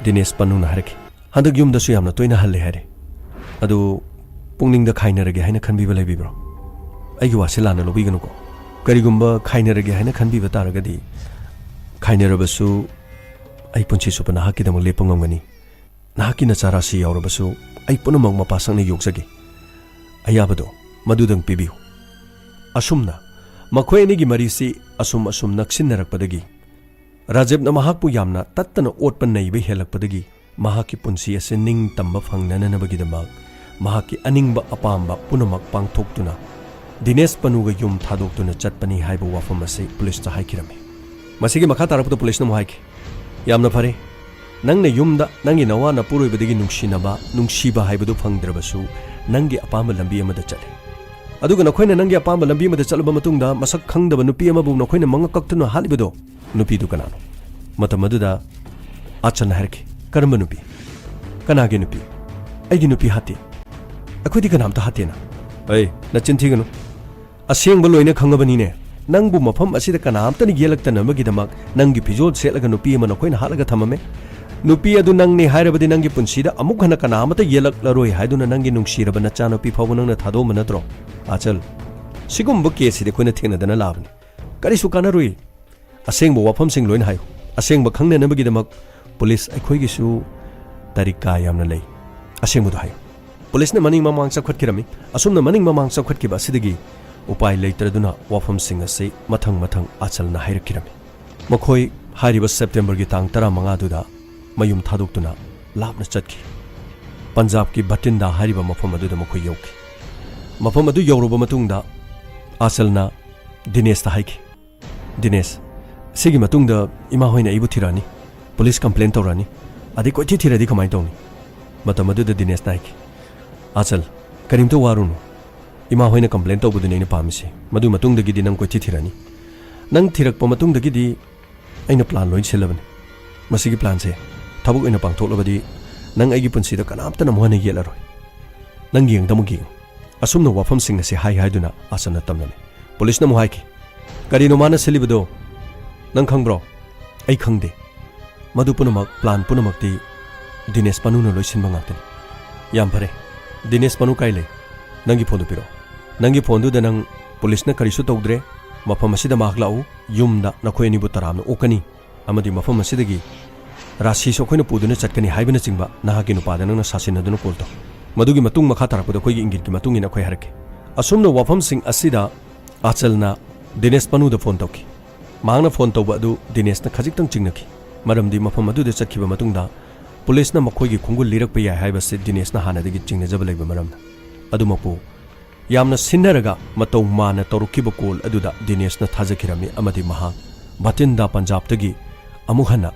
ꯗꯤꯅꯦꯁ ꯄꯟꯅꯨꯅ ꯍꯥꯏꯔꯛꯈꯤ, "ꯍꯟꯗꯛ ꯌꯨꯝꯗꯁꯨ ꯌꯥꯝꯅ ꯇꯣꯏꯅ ꯍꯜꯂꯦ" ꯍꯥꯏꯔꯦ꯫ "ꯑꯗꯨ ꯄꯨꯛꯅꯤꯡꯗ ꯈꯥꯏꯅꯔꯒꯦ ꯍꯥꯏꯅ ꯈꯟꯕꯤꯕ ꯂꯩꯕꯤꯕ꯭ꯔꯣ?" ꯑꯩꯒꯤ ꯋꯥꯁꯦ ꯂꯥꯟꯅ ꯂꯧꯕꯤꯒꯅꯨꯀꯣ꯫ "ꯀꯔꯤꯒꯨꯝꯕ ꯈꯥꯏꯅꯔꯒꯦ ꯍꯥꯏꯅ ꯈꯟꯕꯤꯕ ꯇꯥꯔꯒꯗꯤ, ꯈꯥꯏꯅꯔꯕꯁꯨ ꯑꯩ ꯄꯨꯟꯁꯤ ꯆꯨꯞꯄ ꯅꯍꯥꯛꯀꯤꯗꯃꯛ ꯂꯦꯞꯄ ꯉꯝꯒꯅꯤ꯫ ꯅꯍꯥꯛꯀꯤ ꯅꯆꯥꯔꯥꯁꯤ ꯌꯥꯎꯔꯕꯁꯨ ꯑꯩ ꯄꯨꯝꯅꯃꯛ ꯃꯄꯥ ꯁꯛꯅ ꯌꯣꯛꯆꯒꯦ꯫ ꯑꯌꯥꯕꯗꯣ ꯃꯗꯨꯗꯪ ꯄꯤꯕꯤꯌꯨ"꯫ ꯑꯁꯨꯝꯅ ꯃꯈꯣꯏ ꯑꯅꯤꯒꯤ ꯃꯔꯤꯁꯤ ꯑꯁꯨꯝ ꯑꯁꯨꯝ ꯅꯛꯁꯤꯟꯅꯔꯛꯄꯗꯒꯤ, ꯔꯥꯖꯦꯕꯅ ꯃꯍꯥꯛꯄꯨ ꯌꯥꯝꯅ ꯇꯠꯇꯅ ꯑꯣꯠꯄ ꯅꯩꯕ ꯍꯦꯜꯂꯛꯄꯗꯒꯤ, ꯃꯍꯥꯛꯀꯤ ꯄꯨꯟꯁꯤ ꯑꯁꯤ ꯅꯤꯡꯇꯝꯕ ꯐꯪꯅꯅꯕꯒꯤꯗꯃꯛ ꯃꯍꯥꯛꯀꯤ ꯑꯅꯤꯡꯕ ꯑꯄꯥꯝꯕ ꯄꯨꯝꯅꯃꯛ ꯄꯥꯡꯊꯣꯛꯇꯨꯅ ꯗꯤꯅꯦꯁ ꯄꯅꯨꯒ ꯌꯨꯝ ꯊꯥꯗꯣꯛꯇꯨꯅ ꯆꯠꯄꯅꯤ ꯍꯥꯏꯕ ꯋꯥꯐꯝ ꯑꯁꯤ ꯄꯨꯂꯤꯁꯇ ꯍꯥꯏꯈꯤꯔꯝꯃꯤ꯫ ꯃꯁꯤꯒꯤ ꯃꯈꯥ ꯇꯥꯔꯛꯄꯗ ꯄꯨꯂꯤꯁꯅ ꯑꯃꯨꯛ ꯍꯥꯏꯈꯤ, "ꯌꯥꯝꯅ ꯐꯔꯦ, ꯅꯪꯅ ꯌꯨꯝꯗ ꯅꯪꯒꯤ ꯅꯋꯥ ꯅꯄꯨꯔꯣꯏꯕꯗꯒꯤ ꯅꯨꯡꯁꯤꯅꯕ, ꯅꯨꯡꯁꯤꯕ ꯍꯥꯏꯕꯗꯨ ꯐꯪꯗ꯭ꯔꯕꯁꯨ, ꯅꯪꯒꯤ ꯑꯄꯥꯝꯕ ꯂꯝꯕꯤ ꯑꯃꯗ ꯆꯠꯂꯦ꯫ ꯑꯗꯨꯒ ꯅꯈꯣꯏꯅ ꯅꯪꯒꯤ ꯑꯄꯥꯝꯕ ꯂꯝꯕꯤ ꯑꯃꯗ ꯆꯠꯂꯕ ꯃꯇꯨꯡꯗ, ꯃꯁꯛ ꯈꯪꯗꯕ ꯅꯨꯄꯤ ꯑꯃꯕꯨ ꯅꯈꯣꯏꯅ ꯃꯉꯛ ꯀꯛꯇꯨꯅ ꯍꯥꯠꯂꯤꯕꯗꯣ, ꯅꯨꯄꯤꯗꯨ ꯀꯅꯥꯅꯣ?" ꯃꯇꯝ ꯑꯗꯨꯗ ꯑꯆꯜꯅ ꯍꯥꯏꯔꯛꯈꯤ, "ꯀꯔꯝꯕ ꯅꯨꯄꯤ? ꯀꯅꯥꯒꯤ ꯅꯨꯄꯤ? ꯑꯩꯗꯤ ꯅꯨꯄꯤ ꯍꯥꯠꯇꯦ꯫ ꯑꯩꯈꯣꯏꯗꯤ ꯀꯅꯥꯝꯇ ꯍꯥꯠꯇꯦꯅ꯫" "ꯑꯩ, ꯅꯆꯤꯟ ꯊꯤꯒꯅꯨ꯫ ꯑꯁꯦꯡꯕ ꯂꯣꯏꯅ ꯈꯪꯉꯕꯅꯤꯅꯦ꯫ ꯅꯪꯕꯨ ꯃꯐꯝ ꯑꯁꯤꯗ ꯀꯅꯥꯝꯇꯅ ꯌꯦꯜꯂꯛꯇꯅꯕꯒꯤꯗꯃꯛ ꯅꯪꯒꯤ ꯐꯤꯖꯣꯜ ꯁꯦꯠꯂꯒ ꯅꯨꯄꯤ ꯑꯃ ꯅꯈꯣꯏꯅ ꯍꯥꯠꯂꯒ ꯊꯝꯃꯝꯃꯦ꯫ ꯅꯨꯄꯤ ꯑꯗꯨ ꯅꯪꯅꯤ ꯍꯥꯏꯔꯕꯗꯤ ꯅꯪꯒꯤ ꯄꯨꯟꯁꯤꯗ ꯑꯃꯨꯛ ꯍꯟꯅ ꯀꯅꯥ ꯑꯃꯠꯇ ꯌꯦꯜꯂꯛꯂꯔꯣꯏ ꯍꯥꯏꯗꯨꯅ ꯅꯪꯒꯤ ꯅꯨꯡꯁꯤꯔꯕ ꯅꯆꯥꯅꯨꯄꯤ ꯐꯥꯎꯕ ꯅꯪꯅ ꯊꯥꯗꯣꯛꯑꯝꯕ ꯅꯠꯇ꯭ꯔꯣ? ꯑꯆꯜ, ꯁꯤꯒꯨꯝꯕ ꯀꯦꯁꯁꯤꯗꯤ ꯑꯩꯈꯣꯏꯅ ꯊꯦꯡꯅꯗꯅ ꯂꯥꯛꯑꯕꯅꯤ꯫ ꯀꯔꯤꯁꯨ ꯀꯥꯟꯅꯔꯨꯏ꯫ ꯑꯁꯦꯡꯕ ꯋꯥꯐꯝꯁꯤꯡ ꯂꯣꯏꯅ ꯍꯥꯏꯌꯨ꯫ ꯑꯁꯦꯡꯕ ꯈꯪꯅꯅꯕꯒꯤꯗꯃꯛ ꯄꯨꯂꯤꯁ ꯑꯩꯈꯣꯏꯒꯤꯁꯨ ꯇꯔꯤꯀꯥ ꯌꯥꯝꯅ ꯂꯩ꯫ ꯑꯁꯦꯡꯕꯗꯨ ꯍꯥꯏꯌꯨ꯫" ꯄꯨꯂꯤꯁꯅ ꯃꯅꯤꯡ ꯃꯃꯥꯡ ꯆꯥꯎꯈꯠꯈꯤꯔꯝꯃꯤ꯫ ꯑꯁꯨꯝꯅ ꯃꯅꯤꯡ ꯃꯃꯥꯡ ꯆꯥꯎꯈꯠꯈꯤꯕ ꯑꯁꯤꯗꯒꯤ ꯎꯄꯥꯏ ꯂꯩꯇ꯭ꯔꯗꯨꯅ ꯋꯥꯐꯝꯁꯤꯡ ꯑꯁꯤ ꯃꯊꯪ ꯃꯊꯪ ꯑꯆꯜꯅ ꯍꯥꯏꯔꯛꯈꯤꯔꯝꯃꯤ꯫ ꯃꯈꯣꯏ ꯍꯥꯏꯔꯤꯕ ꯁꯦꯞꯇꯦꯝꯕꯔꯒꯤ ꯇꯥꯡ ꯇꯔꯥꯃꯉꯥꯗꯨꯗ ꯃꯌꯨꯝ ꯊꯥꯗꯣꯛꯇꯨꯅ ꯂꯥꯞꯅ ꯆꯠꯈꯤ꯫ ꯄꯟꯖꯥꯕꯀꯤ ꯚꯇꯤꯟꯗꯥ ꯍꯥꯏꯔꯤꯕ ꯃꯐꯝ ꯑꯗꯨꯗ ꯃꯈꯣꯏ ꯌꯧꯈꯤ꯫ ꯃꯐꯝ ꯑꯗꯨ ꯌꯧꯔꯨꯕ ꯃꯇꯨꯡꯗ ꯑꯥꯆꯜꯅ ꯗꯤꯅꯦꯁꯇ ꯍꯥꯏꯈꯤ, "ꯗꯤꯅꯦꯁ, ꯁꯤꯒꯤ ꯃꯇꯨꯡꯗ ꯏꯃꯥ ꯍꯣꯏꯅ ꯑꯩꯕꯨ ꯊꯤꯔꯛꯑꯅꯤ, ꯄꯨꯂꯤꯁ ꯀꯝꯄ꯭ꯂꯦꯟ ꯇꯧꯔꯛꯑꯅꯤ, ꯑꯗꯩ ꯀꯣꯏꯊꯤ ꯊꯤꯔꯗꯤ ꯀꯃꯥꯏꯅ ꯇꯧꯅꯤ?" ꯃꯇꯝ ꯑꯗꯨꯗ ꯗꯤꯅꯦꯁꯅ ꯍꯥꯏꯈꯤ, "ꯑꯥꯆꯜ, ꯀꯔꯤꯝꯇ ꯋꯥꯔꯨꯅꯨ, ꯏꯃꯥ ꯍꯣꯏꯅ ꯀꯝꯄ꯭ꯂꯦꯟ ꯇꯧꯕꯗꯨꯅꯤ ꯑꯩꯅ ꯄꯥꯝꯃꯤꯁꯦ꯫ ꯃꯗꯨ ꯃꯇꯨꯡꯗꯒꯤꯗꯤ ꯅꯪ ꯀꯣꯏꯊꯤ ꯊꯤꯔꯅꯤ꯫ ꯅꯪ ꯊꯤꯔꯛꯄ ꯃꯇꯨꯡꯗꯒꯤꯗꯤ ꯑꯩꯅ ꯄ꯭ꯂꯥꯟ ꯂꯣꯏ ꯁꯤꯜꯂꯕꯅꯤ꯫ ꯃꯁꯤꯒꯤ ꯄ꯭ꯂꯥꯟꯁꯦ ꯊꯕꯛ ꯑꯣꯏꯅ ꯄꯥꯡꯊꯣꯛꯂꯕꯗꯤ ꯅꯪ ꯑꯩꯒꯤ ꯄꯨꯟꯁꯤꯗ ꯀꯅꯥꯝꯇꯅ ꯃꯨꯛꯍꯟꯅ ꯌꯦꯠꯂꯔꯣꯏ꯫ ꯅꯪ ꯌꯦꯡꯗꯃꯛ ꯌꯦꯡꯉꯨ꯫" ꯑꯁꯨꯝꯅ ꯋꯥꯐꯝꯁꯤꯡ ꯑꯁꯤ ꯍꯥꯏ ꯍꯥꯏꯗꯨꯅ ꯑꯥꯆꯜꯅ ꯇꯝꯂꯝꯃꯤ꯫ ꯄꯨꯂꯤꯁꯅ ꯑꯃꯨꯛ ꯍꯥꯏꯈꯤ, "ꯀꯔꯤꯅꯣ ꯃꯥꯅ ꯁꯤꯜꯂꯤꯕꯗꯣ? ꯅꯪ ꯈꯪꯕ꯭ꯔꯣ?" "ꯑꯩ ꯈꯪꯗꯦ꯫ ꯃꯗꯨ ꯄꯨꯝꯅꯃꯛ, ꯄ꯭ꯂꯥꯟ ꯄꯨꯝꯅꯃꯛꯇꯤ ꯗꯤꯅꯦꯁ ꯄꯅꯨꯅ ꯂꯣꯏꯁꯤꯟꯕ ꯉꯥꯛꯇꯅꯤ꯫" "ꯌꯥꯝ ꯐꯔꯦ꯫ ꯗꯤꯅꯦꯁ ꯄꯅꯨ ꯀꯥꯏ ꯂꯩ? ꯅꯪꯒꯤ ꯐꯣꯟꯗꯨ ꯄꯤꯔꯛꯑꯣ꯫ ꯅꯪꯒꯤ ꯐꯣꯟꯗꯨꯗ ꯅꯪ ꯄꯨꯂꯤꯁꯅ ꯀꯔꯤꯁꯨ ꯇꯧꯗ꯭ꯔꯦ, ꯃꯐꯝ ꯑꯁꯤꯗ ꯃꯍꯥꯛ ꯂꯥꯛꯎ, ꯌꯨꯝꯗ ꯅꯈꯣꯏ ꯑꯅꯤꯕꯨ ꯇꯔꯥꯝꯅ ꯑꯣꯛꯀꯅꯤ, ꯑꯃꯗꯤ ꯃꯐꯝ ꯑꯁꯤꯗꯒꯤ ꯔꯥꯁꯤꯁꯨ ꯑꯩꯈꯣꯏꯅ ꯄꯨꯗꯨꯅ ꯆꯠꯀꯅꯤ ꯍꯥꯏꯕꯅꯆꯤꯡꯕ ꯅꯍꯥꯛꯀꯤ ꯅꯨꯄꯥꯗ ꯅꯪꯅ ꯁꯥꯁꯤꯟꯅꯗꯨꯅ ꯀꯣꯜ ꯇꯧ꯫ ꯃꯗꯨꯒꯤ ꯃꯇꯨꯡ ꯃꯈꯥ ꯇꯥꯔꯛꯄꯗ ꯑꯩꯈꯣꯏꯒꯤ ꯏꯪꯒꯤꯠꯀꯤ ꯃꯇꯨꯡ ꯏꯟꯅ ꯑꯩꯈꯣꯏ ꯍꯥꯏꯔꯛꯀꯦ꯫" ꯑꯁꯨꯝꯅ ꯋꯥꯐꯝꯁꯤꯡ ꯑꯁꯤꯗ ꯑꯥꯆꯜꯅ ꯗꯤꯅꯦꯁ ꯄꯅꯨꯗ ꯐꯣꯟ ꯇꯧꯈꯤ꯫ ꯃꯍꯥꯛꯅ ꯐꯣꯟ ꯇꯧꯕ ꯑꯗꯨ ꯗꯤꯅꯦꯁꯅ ꯈꯖꯤꯛꯇꯪ ꯆꯤꯡꯅꯈꯤ, ꯃꯔꯝꯗꯤ ꯃꯐꯝ ꯑꯗꯨꯗ ꯆꯠꯈꯤꯕ ꯃꯇꯨꯡꯗ ꯄꯨꯂꯤꯁꯅ ꯃꯈꯣꯏꯒꯤ ꯈꯣꯡꯒꯨꯜ ꯂꯤꯔꯛꯄ ꯌꯥꯏ ꯍꯥꯏꯕꯁꯤ ꯗꯤꯅꯦꯁꯅ ꯍꯥꯟꯅꯗꯒꯤ ꯆꯤꯡꯅꯖꯕ ꯂꯩꯕ ꯃꯔꯝꯅ꯫ ꯑꯗꯨꯃꯛꯄꯨ ꯌꯥꯝꯅ ꯁꯤꯟꯅꯔꯒ ꯃꯇꯧ ꯃꯥꯟꯅ ꯇꯧꯔꯛꯈꯤꯕ ꯀꯣꯜ ꯑꯗꯨꯗ ꯗꯤꯅꯦꯁꯅ ꯊꯥꯖꯈꯤꯔꯝꯃꯤ, ꯑꯃꯗꯤ ꯃꯍꯥꯛ ꯚꯇꯤꯟꯗꯥ ꯄꯟꯖꯥꯕꯇꯒꯤ ꯑꯃꯨꯛ ꯍꯟꯅ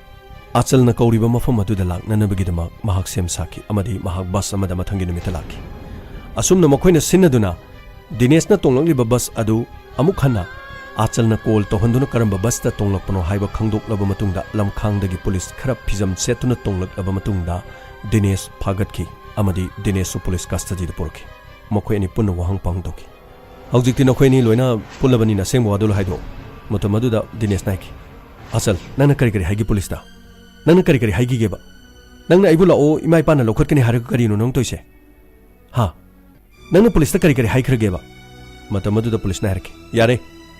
ꯑꯥꯆꯜꯅ ꯀꯧꯔꯤꯕ ꯃꯐꯝ ꯑꯗꯨꯗ ꯂꯥꯛꯅꯅꯕꯒꯤꯗꯃꯛ ꯃꯍꯥꯛ ꯁꯦꯝ ꯁꯥꯈꯤ, ꯑꯃꯗꯤ ꯃꯍꯥꯛ ꯕꯁ ꯑꯃꯗ ꯃꯊꯪꯒꯤ ꯅꯨꯃꯤꯠꯇ ꯂꯥꯛꯈꯤ꯫ ꯑꯁꯨꯝꯅ ꯃꯈꯣꯏꯅ ꯁꯤꯟꯅꯗꯨꯅ ꯗꯤꯅꯦꯁꯅ ꯇꯣꯡꯂꯛꯂꯤꯕ ꯕꯁ ꯑꯗꯨ ꯑꯃꯨꯛ ꯍꯟꯅ ꯑꯥꯆꯜꯅ ꯀꯣꯜ ꯇꯧꯍꯟꯗꯨꯅ ꯀꯔꯝꯕ ꯕꯁꯇ ꯇꯣꯡꯂꯛꯄꯅꯣ ꯍꯥꯏꯕ ꯈꯪꯗꯣꯛꯂꯕ ꯃꯇꯨꯡꯗ, ꯂꯝꯈꯥꯡꯗꯒꯤ ꯄꯨꯂꯤꯁ ꯈꯔ ꯐꯤꯖꯝ ꯁꯦꯠꯇꯨꯅ ꯇꯣꯡꯂꯛꯂꯕ ꯃꯇꯨꯡꯗ ꯗꯤꯅꯦꯁ ꯐꯥꯒꯠꯈꯤ, ꯑꯃꯗꯤ ꯗꯤꯅꯦꯁꯁꯨ ꯄꯨꯂꯤꯁ ꯀꯁꯇꯗꯤꯗ ꯄꯨꯔꯛꯈꯤ꯫ ꯃꯈꯣꯏ ꯑꯅꯤ ꯄꯨꯟꯅ ꯋꯥꯍꯪ ꯄꯥꯎꯍꯪ ꯇꯧꯈꯤ꯫ "ꯍꯧꯖꯤꯛꯇꯤ ꯅꯈꯣꯏ ꯑꯅꯤ ꯂꯣꯏꯅ ꯄꯨꯜꯂꯕꯅꯤꯅ ꯑꯁꯦꯡꯕ ꯋꯥꯗꯨ ꯂꯣꯏ ꯍꯥꯏꯗꯣꯛꯑꯣ꯫" ꯃꯇꯝ ꯑꯗꯨꯗ ꯗꯤꯅꯦꯁꯅ ꯍꯥꯏꯈꯤ, "ꯑꯥꯆꯜ, ꯅꯪꯅ ꯀꯔꯤ ꯀꯔꯤ ꯍꯥꯏꯒꯦ ꯄꯨꯂꯤꯁꯇ? ꯅꯪꯅ ꯀꯔꯤ ꯀꯔꯤ ꯍꯥꯏꯈꯤꯒꯦꯕ? ꯅꯪꯅ ꯑꯩꯕꯨ ꯂꯥꯛꯑꯣ, ꯏꯃꯥ ꯏꯄꯥꯅ ꯂꯧꯈꯠꯀꯅꯤ ꯍꯥꯏꯔꯒ ꯀꯔꯤꯅꯣ ꯅꯪ ꯇꯧꯏꯁꯦ? ꯍꯥ? ꯅꯪꯅ ꯄꯨꯂꯤꯁꯇ ꯀꯔꯤ ꯀꯔꯤ ꯍꯥꯏꯈ꯭ꯔꯒꯦꯕ?" ꯃꯇꯝ ꯑꯗꯨꯗ ꯄꯨꯂꯤꯁꯅ ꯍꯥꯏꯔꯛꯈꯤ, "ꯌꯥꯔꯦ,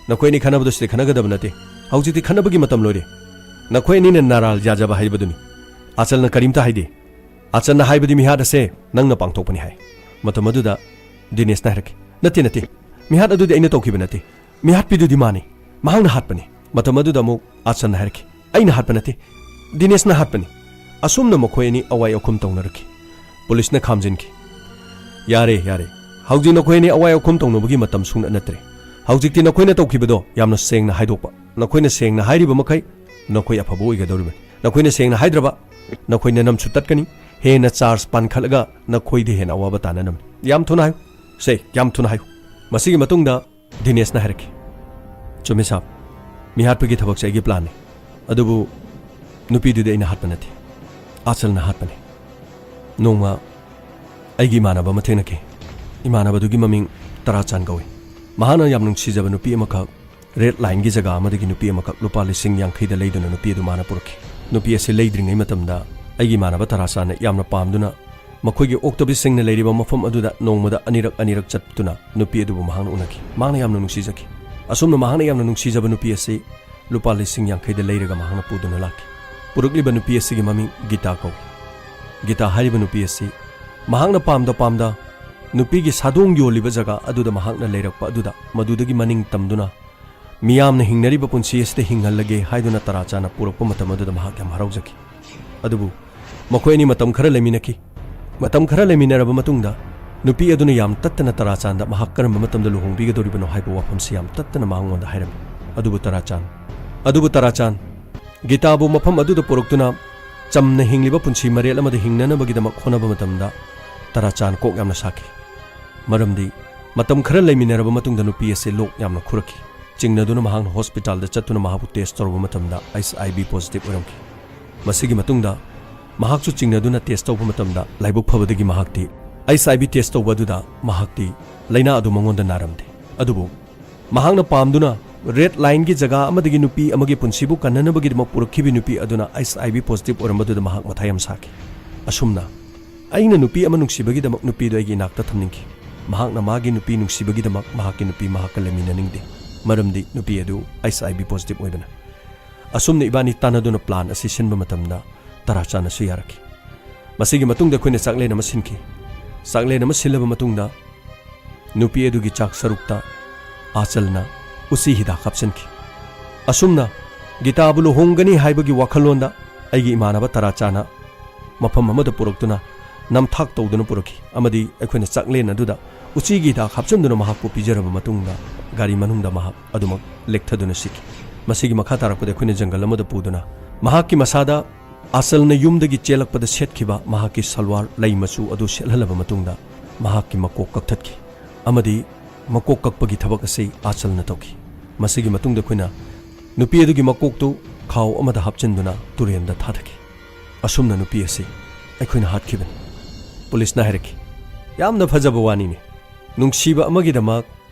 ꯅꯈꯣꯏ ꯑꯅꯤ ꯈꯟꯅꯕꯗꯣ ꯁꯤꯗ ꯈꯟꯅꯒꯗꯕ ꯅꯠꯇꯦ꯫ ꯍꯧꯖꯤꯛꯇꯤ ꯈꯟꯅꯕꯒꯤ ꯃꯇꯝ ꯂꯣꯏꯔꯦ꯫ ꯅꯈꯣꯏ ꯑꯅꯤꯅ ꯅꯥꯔꯥꯜ ꯌꯥꯖꯕ ꯍꯥꯏꯕꯗꯨꯅꯤ꯫ ꯑꯥꯆꯜꯅ ꯀꯔꯤꯝꯇ ꯍꯥꯏꯗꯦ꯫ ꯑꯥꯆꯜꯅ ꯍꯥꯏꯕꯗꯤ ꯃꯤꯍꯥꯠ ꯑꯁꯦ ꯅꯪꯅ ꯄꯥꯡꯊꯣꯛꯄꯅꯤ ꯍꯥꯏ꯫" ꯃꯇꯝ ꯑꯗꯨꯗ ꯗꯤꯅꯦꯁꯅ ꯍꯥꯏꯔꯛꯈꯤ, "ꯅꯠꯇꯦ, ꯅꯠꯇꯦ, ꯃꯤꯍꯥꯠ ꯑꯗꯨꯗꯤ ꯑꯩꯅ ꯇꯧꯈꯤꯕ ꯅꯠꯇꯦ꯫ ꯃꯤꯍꯥꯠꯄꯤꯗꯨꯗꯤ ꯃꯥꯅꯤ꯫ ꯃꯍꯥꯛꯅ ꯍꯥꯠꯄꯅꯤ꯫" ꯃꯇꯝ ꯑꯗꯨꯗ ꯑꯃꯨꯛ ꯑꯥꯆꯜꯅ ꯍꯥꯏꯔꯛꯈꯤ, "ꯑꯩꯅ ꯍꯥꯠꯄ ꯅꯠꯇꯦ, ꯗꯤꯅꯦꯁꯅ ꯍꯥꯠꯄꯅꯤ꯫" ꯑꯁꯨꯝꯅ ꯃꯈꯣꯏ ꯑꯅꯤ ꯑꯋꯥꯏ ꯑꯈꯨꯝ ꯇꯧꯅꯔꯛꯈꯤ꯫ ꯄꯨꯂꯤꯁꯅ ꯈꯥꯝꯖꯤꯟꯈꯤ꯫ "ꯌꯥꯔꯦ, ꯌꯥꯔꯦ꯫ ꯍꯧꯖꯤꯛ ꯅꯈꯣꯏ ꯑꯅꯤ ꯑꯋꯥꯏ ꯑꯈꯨꯝ ꯇꯧꯅꯕꯒꯤ ꯃꯇꯝ ꯁꯨꯡꯅ ꯅꯠꯇ꯭ꯔꯦ꯫ ꯍꯧꯖꯤꯛꯇꯤ ꯅꯈꯣꯏꯅ ꯇꯧꯈꯤꯕꯗꯣ ꯌꯥꯝꯅ ꯁꯦꯡꯅ ꯍꯥꯏꯗꯣꯛꯄ꯫ ꯅꯈꯣꯏꯅ ꯁꯦꯡꯅ ꯍꯥꯏꯔꯤꯕ ꯃꯈꯩ ꯅꯈꯣꯏ ꯑꯐꯕ ꯑꯣꯏꯒꯗꯧꯔꯤꯕꯅꯤ꯫ ꯅꯈꯣꯏꯅ ꯁꯦꯡꯅ ꯍꯥꯏꯗ꯭ꯔꯕ, ꯅꯈꯣꯏ ꯅꯅꯝꯁꯨ ꯇꯠꯀꯅꯤ, ꯍꯦꯟꯅ ꯆꯥꯔꯖ ꯄꯥꯟꯈꯠꯂꯒ ꯅꯈꯣꯏꯗ ꯍꯦꯟꯅ ꯑꯋꯥꯕ ꯇꯥꯅꯅꯕꯅꯤ꯫ ꯌꯥꯝ ꯊꯨꯅ ꯍꯥꯏꯌꯨ꯫ ꯁꯦ, ꯌꯥꯝ ꯊꯨꯅ ꯍꯥꯏꯌꯨ꯫ ꯃꯁꯤꯒꯤ ꯃꯇꯨꯡꯗ ꯗꯤꯅꯦꯁꯅ ꯍꯥꯏꯔꯛꯈꯤ, "ꯆꯨꯝꯃꯤ ꯁꯥꯕ, ꯃꯤꯍꯥꯠꯄꯒꯤ ꯊꯕꯛꯁꯦ ꯑꯩꯒꯤ ꯄ꯭ꯂꯥꯟꯅꯤ꯫ ꯑꯗꯨꯕꯨ ꯅꯨꯄꯤꯗꯨꯗꯤ ꯑꯩꯅ ꯍꯥꯠꯄ ꯅꯠꯇꯦ, ꯑꯆꯜꯅ ꯍꯥꯠꯄꯅꯤ꯫ ꯅꯣꯡꯃ ꯑꯩꯒꯤ ꯏꯃꯥꯟꯅꯕ ꯑꯃ ꯊꯦꯡꯅꯈꯤ꯫ ꯏꯃꯥꯟꯅꯕꯗꯨꯒꯤ ꯃꯃꯤꯡ ꯇꯔꯥꯆꯥꯟ ꯀꯧꯏ꯫ ꯃꯍꯥꯛꯅ ꯌꯥꯝ ꯅꯨꯡꯁꯤꯖꯕ ꯅꯨꯄꯤ ꯑꯃꯈꯛ ꯔꯦꯗ ꯂꯥꯏꯟꯒꯤ ꯖꯒꯥ ꯑꯃꯗꯒꯤ ꯅꯨꯄꯤ ꯑꯃꯈꯛ ꯂꯨꯄꯥ ꯂꯤꯁꯤꯡ ꯌꯥꯡꯈꯩꯗ ꯂꯩꯗꯨꯅ ꯅꯨꯄꯤ ꯑꯗꯨ ꯃꯥꯅ ꯄꯨꯔꯛꯈꯤ꯫ ꯅꯨꯄꯤ ꯑꯁꯤ ꯂꯩꯗ꯭ꯔꯤꯉꯩ ꯃꯇꯝꯗ ꯑꯩꯒꯤ ꯏꯃꯥꯟꯅꯕ ꯇꯔꯥꯆꯥꯟꯅ ꯌꯥꯝꯅ ꯄꯥꯝꯗꯨꯅ ꯃꯈꯣꯏꯒꯤ ꯑꯣꯛꯇꯕꯤꯁꯤꯡꯅ ꯂꯩꯔꯤꯕ ꯃꯐꯝ ꯑꯗꯨꯗ ꯅꯣꯡꯃꯗ ꯑꯅꯤꯔꯛ ꯑꯅꯤꯔꯛ ꯆꯠꯇꯨꯅ ꯅꯨꯄꯤ ꯑꯗꯨꯕꯨ ꯃꯍꯥꯛꯅ ꯎꯅꯈꯤ꯫ ꯃꯍꯥꯛꯅ ꯌꯥꯝꯅ ꯅꯨꯡꯁꯤꯖꯈꯤ꯫ ꯑꯁꯨꯝꯅ ꯃꯍꯥꯛꯅ ꯌꯥꯝꯅ ꯅꯨꯡꯁꯤꯖꯕ ꯅꯨꯄꯤ ꯑꯁꯤ ꯂꯨꯄꯥ ꯂꯤꯁꯤꯡ ꯌꯥꯡꯈꯩꯗ ꯂꯩꯔꯒ ꯃꯍꯥꯛꯅ ꯄꯨꯗꯨꯅ ꯂꯥꯛꯈꯤ꯫ ꯄꯨꯔꯛꯂꯤꯕ ꯅꯨꯄꯤ ꯑꯁꯤꯒꯤ ꯃꯃꯤꯡ ꯒꯤꯇꯥ ꯀꯧꯏ꯫ ꯒꯤꯇꯥ ꯍꯥꯏꯔꯤꯕ ꯅꯨꯄꯤ ꯑꯁꯤ ꯃꯍꯥꯛꯅ ꯄꯥꯝꯗ ꯄꯥꯝꯗ ꯅꯨꯄꯤꯒꯤ ꯁꯥꯗꯣꯡ ꯌꯣꯜꯂꯤꯕ ꯖꯒꯥ ꯑꯗꯨꯗ ꯃꯍꯥꯛꯅ ꯂꯩꯔꯛꯄ ꯑꯗꯨꯗ ꯃꯗꯨꯗꯒꯤ ꯃꯅꯤꯡ ꯇꯝꯗꯨꯅ ꯃꯤꯌꯥꯝꯅ ꯍꯤꯡꯅꯔꯤꯕ ꯄꯨꯟꯁꯤ ꯑꯁꯤꯗ ꯍꯤꯡꯍꯜꯂꯒꯦ ꯍꯥꯏꯗꯨꯅ ꯇꯔꯥꯆꯥꯟꯅ ꯄꯨꯔꯛꯄ ꯃꯇꯝ ꯑꯗꯨꯗ ꯃꯍꯥꯛ ꯌꯥꯝ ꯍꯔꯥꯎꯖꯈꯤ꯫ ꯑꯗꯨꯕꯨ ꯃꯈꯣꯏ ꯑꯅꯤ ꯃꯇꯝ ꯈꯔ ꯂꯩꯃꯤꯟꯅꯈꯤ꯫ ꯃꯇꯝ ꯈꯔ ꯂꯩꯃꯤꯟꯅꯔꯕ ꯃꯇꯨꯡꯗ ꯅꯨꯄꯤ ꯑꯗꯨꯅ ꯌꯥꯝ ꯇꯠꯇꯅ ꯇꯔꯥꯆꯥꯟꯗ ꯃꯍꯥꯛ ꯀꯔꯝꯕ ꯃꯇꯝꯗ ꯂꯨꯍꯣꯡꯕꯤꯒꯗꯧꯔꯤꯕꯅꯣ ꯍꯥꯏꯕ ꯋꯥꯐꯝꯁꯤ ꯌꯥꯝ ꯇꯠꯇꯅ ꯃꯉꯣꯟꯗ ꯍꯥꯏꯔꯝꯃꯤ꯫ ꯑꯗꯨꯕꯨ ꯇꯔꯥꯆꯥꯟ, ꯑꯗꯨꯕꯨ ꯇꯔꯥꯆꯥꯟ, ꯒꯤꯇꯥꯕꯨ ꯃꯐꯝ ꯑꯗꯨꯗ ꯄꯨꯔꯛꯇꯨꯅ ꯆꯝꯅ ꯍꯤꯡꯂꯤꯕ ꯄꯨꯟꯁꯤ ꯃꯔꯦꯜ ꯑꯃꯗ ꯍꯤꯡꯅꯅꯕꯒꯤꯗꯃꯛ ꯍꯣꯠꯅꯕ ꯃꯇꯝꯗ ꯇꯔꯥꯆꯥꯟ ꯀꯣꯛ ꯌꯥꯝꯅ ꯁꯥꯈꯤ꯫ ꯃꯔꯝꯗꯤ ꯃꯇꯝ ꯈꯔ ꯂꯩꯃꯤꯟꯅꯔꯕ ꯃꯇꯨꯡꯗ ꯅꯨꯄꯤ ꯑꯁꯤ ꯂꯣꯛ ꯌꯥꯝꯅ ꯈꯨꯔꯛꯈꯤ꯫ ꯆꯤꯡꯅꯗꯨꯅ ꯃꯍꯥꯛꯅ ꯍꯣꯁꯄꯤꯇꯥꯜꯗ ꯆꯠꯇꯨꯅ ꯃꯍꯥꯛꯄꯨ ꯇꯦꯁ ꯇꯧꯔꯨꯕ ꯃꯇꯝꯗ ꯑꯩꯆ ꯑꯥꯏ ꯚꯤ ꯄꯣꯖꯤꯇꯤꯚ ꯑꯣꯏꯔꯝꯈꯤ꯫ ꯃꯁꯤꯒꯤ ꯃꯇꯨꯡꯗ ꯃꯍꯥꯛꯁꯨ ꯆꯤꯡꯅꯗꯨꯅ ꯇꯦꯁ ꯇꯧꯕ ꯃꯇꯝꯗ ꯂꯥꯏꯕꯛ ꯐꯕꯗꯒꯤ ꯃꯍꯥꯛꯇꯤ ꯑꯩꯆ ꯑꯥꯏ ꯚꯤ ꯇꯦꯁ ꯇꯧꯕ ꯑꯗꯨꯗ ꯃꯍꯥꯛꯇꯤ ꯂꯥꯏꯅꯥ ꯑꯗꯨ ꯃꯉꯣꯟꯗ ꯅꯥꯔꯝꯗꯦ꯫ ꯑꯗꯨꯕꯨ ꯃꯍꯥꯛꯅ ꯄꯥꯝꯗꯨꯅ ꯔꯦꯗ ꯂꯥꯏꯟꯒꯤ ꯖꯒꯥ ꯑꯃꯗꯒꯤ ꯅꯨꯄꯤ ꯑꯃꯒꯤ ꯄꯨꯟꯁꯤꯕꯨ ꯀꯟꯅꯅꯕꯒꯤꯗꯃꯛ ꯄꯨꯔꯛꯈꯤꯕ ꯅꯨꯄꯤ ꯑꯗꯨꯅ ꯑꯩꯆ ꯑꯥꯏ ꯚꯤ ꯄꯣꯖꯤꯇꯤꯚ ꯑꯣꯏꯔꯝꯕꯗꯨꯗ ꯃꯍꯥꯛ ꯃꯊꯥ ꯌꯥꯝ ꯁꯥꯈꯤ꯫ ꯑꯁꯨꯝꯅ ꯑꯩꯅ ꯅꯨꯄꯤ ꯑꯃ ꯅꯨꯡꯁꯤꯕꯒꯤꯗꯃꯛ ꯅꯨꯄꯤꯗꯨ ꯑꯩꯒꯤ ꯏꯅꯥꯛꯇ ꯊꯝꯅꯤꯡꯈꯤ꯫ ꯃꯍꯥꯛꯅ ꯃꯥꯒꯤ ꯅꯨꯄꯤ ꯅꯨꯡꯁꯤꯕꯒꯤꯗꯃꯛ ꯃꯍꯥꯛꯀꯤ ꯅꯨꯄꯤ ꯃꯍꯥꯛꯀ ꯂꯩꯃꯤꯟꯅꯅꯤꯡꯗꯦ, ꯃꯔꯝꯗꯤ ꯅꯨꯄꯤ ꯑꯗꯨ ꯑꯩꯆ ꯑꯥꯏ ꯚꯤ ꯄꯣꯖꯤꯇꯤꯚ ꯑꯣꯏꯕꯅ꯫ ꯑꯁꯨꯝꯅ ꯏꯕꯥꯅꯤ ꯇꯥꯟꯅꯗꯨꯅ ꯄ꯭ꯂꯥꯟ ꯑꯁꯤ ꯁꯤꯟꯕ ꯃꯇꯝꯗ ꯇꯔꯥꯆꯥꯟꯅꯁꯨ ꯌꯥꯔꯛꯈꯤ꯫ ꯃꯁꯤꯒꯤ ꯃꯇꯨꯡꯗ ꯑꯩꯈꯣꯏꯅ ꯆꯥꯛꯂꯦꯟ ꯑꯃ ꯁꯤꯟꯈꯤ꯫ ꯆꯥꯛꯂꯦꯟ ꯑꯃ ꯁꯤꯜꯂꯕ ꯃꯇꯨꯡꯗ ꯅꯨꯄꯤ ꯑꯗꯨꯒꯤ ꯆꯥꯛ ꯁꯔꯨꯛꯇ ꯑꯥꯆꯜꯅ ꯎꯆꯤ ꯍꯤꯗꯥꯛ ꯍꯥꯞꯆꯤꯟꯈꯤ꯫ ꯑꯁꯨꯝꯅ ꯒꯤꯇꯥꯕꯨ ꯂꯨꯍꯣꯡꯒꯅꯤ ꯍꯥꯏꯕꯒꯤ ꯋꯥꯈꯜꯂꯣꯟꯗ ꯑꯩꯒꯤ ꯏꯃꯥꯟꯅꯕ ꯇꯔꯥꯆꯥꯟꯅ ꯃꯐꯝ ꯑꯃꯗ ꯄꯨꯔꯛꯇꯨꯅ ꯅꯝꯊꯥꯛ ꯇꯧꯗꯨꯅ ꯄꯨꯔꯛꯈꯤ ꯑꯃꯗꯤ ꯑꯩꯈꯣꯏꯅ ꯆꯥꯛꯂꯦꯟ ꯑꯗꯨꯗ ꯎꯆꯤꯒꯤ ꯍꯤꯗꯥꯛ ꯍꯥꯞꯆꯤꯟꯗꯨꯅ ꯃꯍꯥꯛꯄꯨ ꯄꯤꯖꯔꯕ ꯃꯇꯨꯡꯗ ꯒꯥꯔꯤ ꯃꯅꯨꯡꯗ ꯃꯍꯥꯛ ꯑꯗꯨꯃꯛ ꯂꯦꯛꯊꯗꯨꯅ ꯁꯤꯈꯤ꯫ ꯃꯁꯤꯒꯤ ꯃꯈꯥ ꯇꯥꯔꯛꯄꯗ ꯑꯩꯈꯣꯏꯅ ꯖꯪꯒꯜ ꯑꯃꯗ ꯄꯨꯗꯨꯅ ꯃꯍꯥꯛꯀꯤ ꯃꯁꯥꯗ ꯑꯥꯆꯜꯅ ꯌꯨꯝꯗꯒꯤ ꯆꯦꯜꯂꯛꯄꯗ ꯁꯦꯠꯈꯤꯕ ꯃꯍꯥꯛꯀꯤ ꯁꯜꯋꯥꯔ ꯂꯩ ꯃꯆꯨ ꯑꯗꯨ ꯁꯦꯠꯍꯜꯂꯕ ꯃꯇꯨꯡꯗ ꯃꯍꯥꯛꯀꯤ ꯃꯀꯣꯛ ꯀꯛꯊꯠꯈꯤ ꯑꯃꯗꯤ ꯃꯀꯣꯛ ꯀꯛꯄꯒꯤ ꯊꯕꯛ ꯑꯁꯤ ꯑꯥꯆꯜꯅ ꯇꯧꯈꯤ꯫ ꯃꯁꯤꯒꯤ ꯃꯇꯨꯡꯗ ꯑꯩꯈꯣꯏꯅ ꯅꯨꯄꯤ ꯑꯗꯨꯒꯤ ꯃꯀꯣꯛꯇꯨ ꯈꯥꯎ ꯑꯃꯗ ꯍꯥꯞꯆꯤꯟꯗꯨꯅ ꯇꯨꯔꯦꯜꯗ ꯊꯥꯗꯈꯤ꯫ ꯑꯁꯨꯝꯅ ꯅꯨꯄꯤ ꯑꯁꯤ ꯑꯩꯈꯣꯏꯅ ꯍꯥꯠꯈꯤꯕꯅꯤ꯫ ꯄꯨꯂꯤꯁꯅ ꯍꯥꯏꯔꯛꯈꯤ, "ꯌꯥꯝꯅ ꯐꯖꯕ ꯋꯥꯅꯤꯅꯦ꯫ ꯅꯨꯡꯁꯤꯕ ꯑꯃꯒꯤꯗꯃꯛ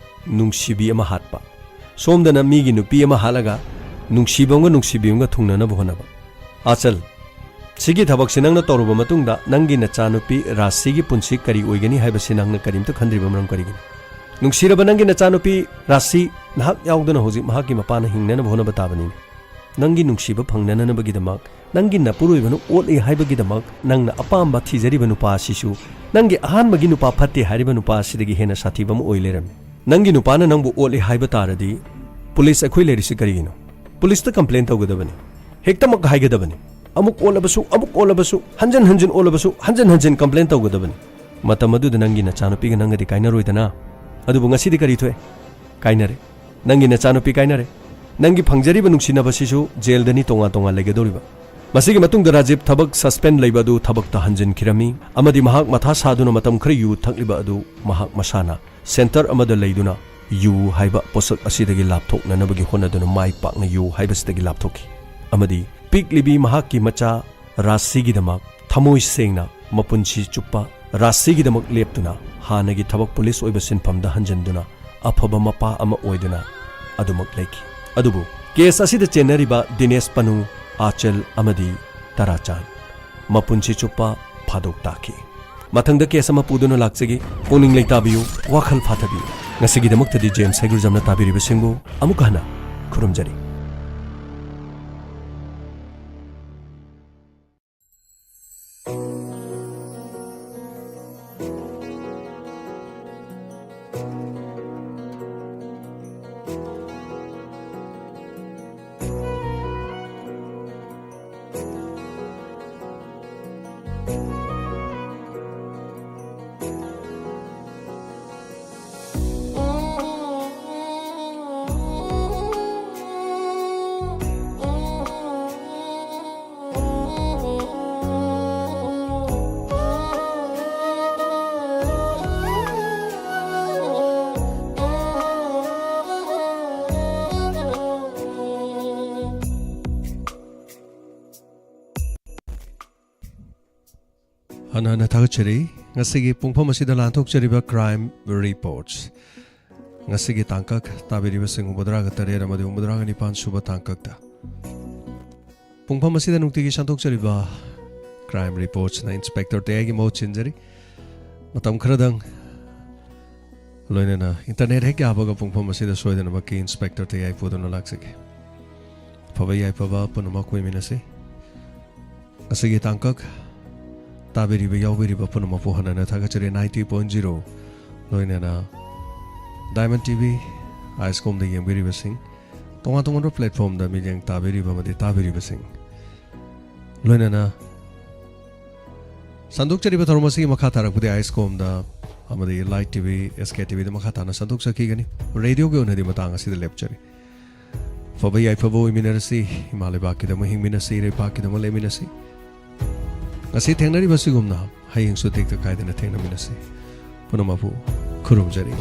ꯅꯨꯡꯁꯤꯕꯤ ꯑꯃ ꯍꯥꯠꯄ꯫ ꯁꯣꯝꯗꯅ ꯃꯤꯒꯤ ꯅꯨꯄꯤ ꯑꯃ ꯍꯥꯠꯂꯒ ꯅꯨꯡꯁꯤꯕ ꯑꯃꯒ ꯅꯨꯡꯁꯤꯕꯤ ꯑꯃꯒ ꯊꯨꯡꯅꯅꯕ ꯍꯣꯠꯅꯕ꯫ ꯑꯥꯆꯜ, ꯁꯤꯒꯤ ꯊꯕꯛꯁꯤ ꯅꯪꯅ ꯇꯧꯔꯨꯕ ꯃꯇꯨꯡꯗ ꯅꯪꯒꯤ ꯅꯆꯥꯅꯨꯄꯤ ꯔꯥꯁꯤꯒꯤ ꯄꯨꯟꯁꯤ ꯀꯔꯤ ꯑꯣꯏꯒꯅꯤ ꯍꯥꯏꯕꯁꯤ ꯅꯪꯅ ꯀꯔꯤꯝꯇ ꯈꯟꯗ꯭ꯔꯤꯕ ꯃꯔꯝ ꯀꯔꯤꯒꯤꯅꯣ? ꯅꯨꯡꯁꯤꯔꯕ ꯅꯪꯒꯤ ꯅꯆꯥꯅꯨꯄꯤ ꯔꯥꯁꯤ ꯅꯍꯥꯛ ꯌꯥꯎꯗꯅ ꯍꯧꯖꯤꯛ ꯃꯍꯥꯛꯀꯤ ꯃꯄꯥꯅ ꯍꯤꯡꯅꯅꯕ ꯍꯣꯠꯅꯕ ꯇꯥꯕꯅꯤꯅꯦ꯫ ꯅꯪꯒꯤ ꯅꯨꯡꯁꯤꯕ ꯐꯪꯅꯅꯕꯒꯤꯗꯃꯛ, ꯅꯪꯒꯤ ꯅꯄꯨꯔꯣꯏꯕꯅ ꯑꯣꯠꯂꯤ ꯍꯥꯏꯕꯒꯤꯗꯃꯛ ꯅꯪꯅ ꯑꯄꯥꯝꯕ ꯊꯤꯖꯔꯤꯕ ꯅꯨꯄꯥ ꯑꯁꯤꯁꯨ ꯅꯪꯒꯤ ꯑꯍꯥꯟꯕꯒꯤ ꯅꯨꯄꯥ ꯐꯠꯇꯦ ꯍꯥꯏꯔꯤꯕ ꯅꯨꯄꯥ ꯑꯁꯤꯗꯒꯤ ꯍꯦꯟꯅ ꯁꯥꯊꯤꯕ ꯑꯃ ꯑꯣꯏ ꯂꯩꯔꯝꯃꯤ꯫ ꯅꯪꯒꯤ ꯅꯨꯄꯥꯅ ꯅꯪꯕꯨ ꯑꯣꯠꯂꯤ ꯍꯥꯏꯕ ꯇꯥꯔꯗꯤ ꯄꯨꯂꯤꯁ ꯑꯩꯈꯣꯏ ꯂꯩꯔꯤꯁꯤ ꯀꯔꯤꯒꯤꯅꯣ? ꯄꯨꯂꯤꯁꯇ ꯀꯝꯄ꯭ꯂꯦꯟ ꯇꯧꯒꯗꯕꯅꯤ꯫ ꯍꯦꯛꯇꯃꯛ ꯍꯥꯏꯒꯗꯕꯅꯤ꯫ ꯑꯃꯨꯛ ꯑꯣꯠꯂꯕꯁꯨ, ꯑꯃꯨꯛ ꯑꯣꯠꯂꯕꯁꯨ, ꯍꯟꯖꯟ ꯍꯟꯖꯟ ꯑꯣꯠꯂꯕꯁꯨ, ꯍꯟꯖꯟ ꯍꯟꯖꯟ ꯀꯝꯄ꯭ꯂꯦꯟ ꯇꯧꯒꯗꯕꯅꯤ꯫ ꯃꯇꯝ ꯑꯗꯨꯗ ꯅꯪꯒꯤ ꯅꯆꯥꯅꯨꯄꯤꯒ ꯅꯪꯒꯗꯤ ꯀꯥꯏꯅꯔꯣꯏꯗꯅ?" ꯑꯗꯨꯕꯨ ꯉꯁꯤꯗꯤ ꯀꯔꯤ ꯊꯣꯛꯑꯦ? ꯀꯥꯏꯅꯔꯦ꯫ ꯅꯪꯒꯤ ꯅꯆꯥꯅꯨꯄꯤ ꯀꯥꯏꯅꯔꯦ꯫ ꯅꯪꯒꯤ ꯐꯪꯖꯔꯤꯕ ꯅꯨꯡꯁꯤꯅꯕꯁꯤꯁꯨ ꯖꯦꯜꯗꯅꯤ ꯇꯣꯉꯥꯟ ꯇꯣꯉꯥꯟ ꯂꯩꯒꯗꯧꯔꯤꯕ꯫ ꯃꯁꯤꯒꯤ ꯃꯇꯨꯡꯗ ꯔꯥꯖꯤꯕ ꯊꯕꯛ ꯁꯁꯄꯦꯟ ꯂꯩꯕ ꯑꯗꯨ ꯊꯕꯛꯇ ꯍꯟꯖꯤꯟꯈꯤꯔꯝꯃꯤ ꯑꯃꯗꯤ ꯃꯍꯥꯛ ꯃꯊꯥ ꯁꯥꯗꯨꯅ ꯃꯇꯝ ꯈꯔ ꯌꯨ ꯊꯛꯂꯤꯕ ꯑꯗꯨ ꯃꯍꯥꯛ ꯃꯁꯥꯅ ꯁꯦꯟꯇꯔ ꯑꯃꯗ ꯂꯩꯗꯨꯅ ꯌꯨ ꯍꯥꯏꯕ ꯄꯣꯠꯁꯛ ꯑꯁꯤꯗꯒꯤ ꯂꯥꯞꯊꯣꯛꯅꯅꯕꯒꯤ ꯍꯣꯠꯅꯗꯨꯅ ꯃꯥꯏ ꯄꯥꯛꯅ ꯌꯨ ꯍꯥꯏꯕꯁꯤꯗꯒꯤ ꯂꯥꯞꯊꯣꯛꯈꯤ꯫ ꯑꯃꯗꯤ ꯄꯤꯛꯂꯤꯕꯤ ꯃꯍꯥꯛꯀꯤ ꯃꯆꯥ ꯔꯥꯁꯤꯒꯤꯗꯃꯛ ꯊꯃꯣꯏ ꯁꯦꯡꯅ ꯃꯄꯨꯟꯁꯤ ꯆꯨꯞꯄ ꯔꯥꯁꯤꯒꯤꯗꯃꯛ ꯂꯦꯞꯇꯨꯅ ꯍꯥꯟꯅꯒꯤ ꯊꯕꯛ ꯄꯨꯂꯤꯁ ꯑꯣꯏꯕ ꯁꯤꯟꯐꯝꯗ ꯍꯟꯖꯤꯟꯗꯨꯅ ꯑꯐꯕ ꯃꯄꯥ ꯑꯃ ꯑꯣꯏꯗꯨꯅ ꯑꯗꯨꯃꯛ ꯂꯩꯈꯤ꯫ ꯑꯗꯨꯕꯨ ꯀꯦꯁ ꯑꯁꯤꯗ ꯆꯦꯟꯅꯔꯤꯕ ꯗꯤꯅꯦꯁ ꯄꯅꯨ, ꯑꯥꯆꯜ ꯑꯃꯗꯤ ꯇꯔꯥꯆꯥꯟ ꯃꯄꯨꯟꯁꯤ ꯆꯨꯞꯄ ꯐꯥꯗꯣꯛ ꯇꯥꯈꯤ꯫ ꯃꯊꯪꯗ ꯀꯦꯁ ꯑꯃ ꯄꯨꯗꯨꯅ ꯂꯥꯛꯆꯒꯦ꯫ ꯄꯨꯛꯅꯤꯡ ꯂꯩꯇꯥꯕꯤꯌꯨ, ꯋꯥꯈꯜ ꯐꯥꯊꯕꯤꯌꯨ꯫ ꯉꯁꯤꯒꯤꯗꯃꯛꯇꯗꯤ ꯖꯦꯝꯁ ꯍꯩꯒ꯭ꯔꯨꯖꯝꯅ ꯇꯥꯕꯤꯔꯤꯕꯁꯤꯡꯕꯨ ꯑꯃꯨꯛ ꯍꯟꯅ ꯈꯨꯔꯨꯝꯖꯔꯤ꯫ ꯍꯟꯅ ꯊꯥꯒꯠꯆꯔꯤ꯫ ꯉꯁꯤꯒꯤ ꯄꯨꯡꯐꯝ ꯑꯁꯤꯗ ꯂꯥꯟꯊꯣꯛꯆꯔꯤꯕ Crime Reports꯫ ꯉꯁꯤꯒꯤ ꯇꯥꯡꯀꯛ ꯇꯥꯕꯤꯔꯤꯕꯁꯤꯡ ꯍꯨꯝꯐꯨꯇꯔꯥꯒ ꯇꯔꯦꯠ ꯑꯃꯗꯤ ꯍꯨꯝꯐꯨꯇꯔꯥꯒ ꯅꯤꯄꯥꯟ ꯁꯨꯕ ꯇꯥꯡꯀꯛꯇ꯫ ꯄꯨꯡꯐꯝ ꯑꯁꯤꯗ ꯅꯨꯡꯇꯤꯒꯤ ꯁꯟꯗꯣꯛꯆꯔꯤꯕ Crime Reportsꯅ Inspector ꯇꯌꯥꯏꯒꯤ ꯃꯍꯨꯠ ꯁꯤꯟꯖꯔꯤ꯫ ꯃꯇꯝ ꯈꯔꯗꯪ ꯂꯣꯏꯅꯅ internet ꯍꯦꯛ ꯌꯥꯕꯒ ꯄꯨꯡꯐꯝ ꯑꯁꯤꯗ ꯁꯣꯏꯗꯅꯃꯛꯀꯤ Inspector ꯇꯌꯥꯏ ꯄꯨꯗꯨꯅ ꯂꯥꯛꯆꯒꯦ꯫ ꯑꯐꯕ ꯌꯥꯏꯐꯕ ꯄꯨꯝꯅꯃꯛ ꯑꯣꯏꯃꯤꯟꯅꯁꯤ꯫ ꯉꯁꯤꯒꯤ ꯇꯥꯡꯀꯛ ꯇꯥꯕꯤꯔꯤꯕ ꯌꯥꯎꯕꯤꯔꯤꯕ ꯄꯨꯝꯅꯃꯛꯄꯨ ꯍꯟꯅ ꯊꯥꯒꯠꯆꯔꯤ꯫ Ninety point zero ꯂꯣꯏꯅꯅ Diamond TV, iScomꯗ ꯌꯦꯡꯕꯤꯔꯤꯕꯁꯤꯡ, ꯇꯣꯉꯥꯟ ꯇꯣꯉꯥꯟꯕ platformꯗ ꯃꯤꯠꯌꯦꯡ ꯇꯥꯕꯤꯔꯤꯕ ꯑꯃꯗꯤ ꯇꯥꯕꯤꯔꯤꯕꯁꯤꯡ, ꯂꯣꯏꯅꯅ ꯁꯟꯗꯣꯛꯆꯔꯤꯕ ꯊꯧꯔꯝ ꯑꯁꯤꯒꯤ ꯃꯈꯥ ꯇꯥꯔꯛꯄꯗꯤ iScomꯗ ꯑꯃꯗꯤ Light TV, SK TVꯗ ꯃꯈꯥ ꯇꯥꯅ ꯁꯟꯗꯣꯛꯆꯈꯤꯒꯅꯤ꯫ Radioꯒꯤ ꯑꯣꯏꯅꯗꯤ ꯃꯇꯥꯡ ꯑꯁꯤꯗ ꯂꯦꯞꯆꯔꯤ꯫ ꯑꯐꯕ ꯌꯥꯏꯐꯕ ꯑꯣꯏꯃꯤꯟꯅꯔꯁꯤ, ꯏꯃꯥ ꯂꯩꯕꯥꯛꯀꯤꯗꯃꯛ ꯍꯤꯡꯃꯤꯟꯅꯁꯤ, ꯏꯔꯩꯄꯥꯛꯀꯤꯗꯃꯛ ꯂꯦꯞꯃꯤꯟꯅꯁꯤ꯫ ꯉꯁꯤ ꯊꯦꯡꯅꯔꯤꯕ ꯑꯁꯤꯒꯨꯝꯅ ꯍꯌꯦꯡꯁꯨ ꯇꯦꯛꯇ ꯀꯥꯏꯗꯅ ꯊꯦꯡꯅꯃꯤꯟꯅꯁꯤ꯫ ꯄꯨꯝꯅꯃꯛꯄꯨ ꯈꯨꯔꯨꯝꯖꯔꯤ꯫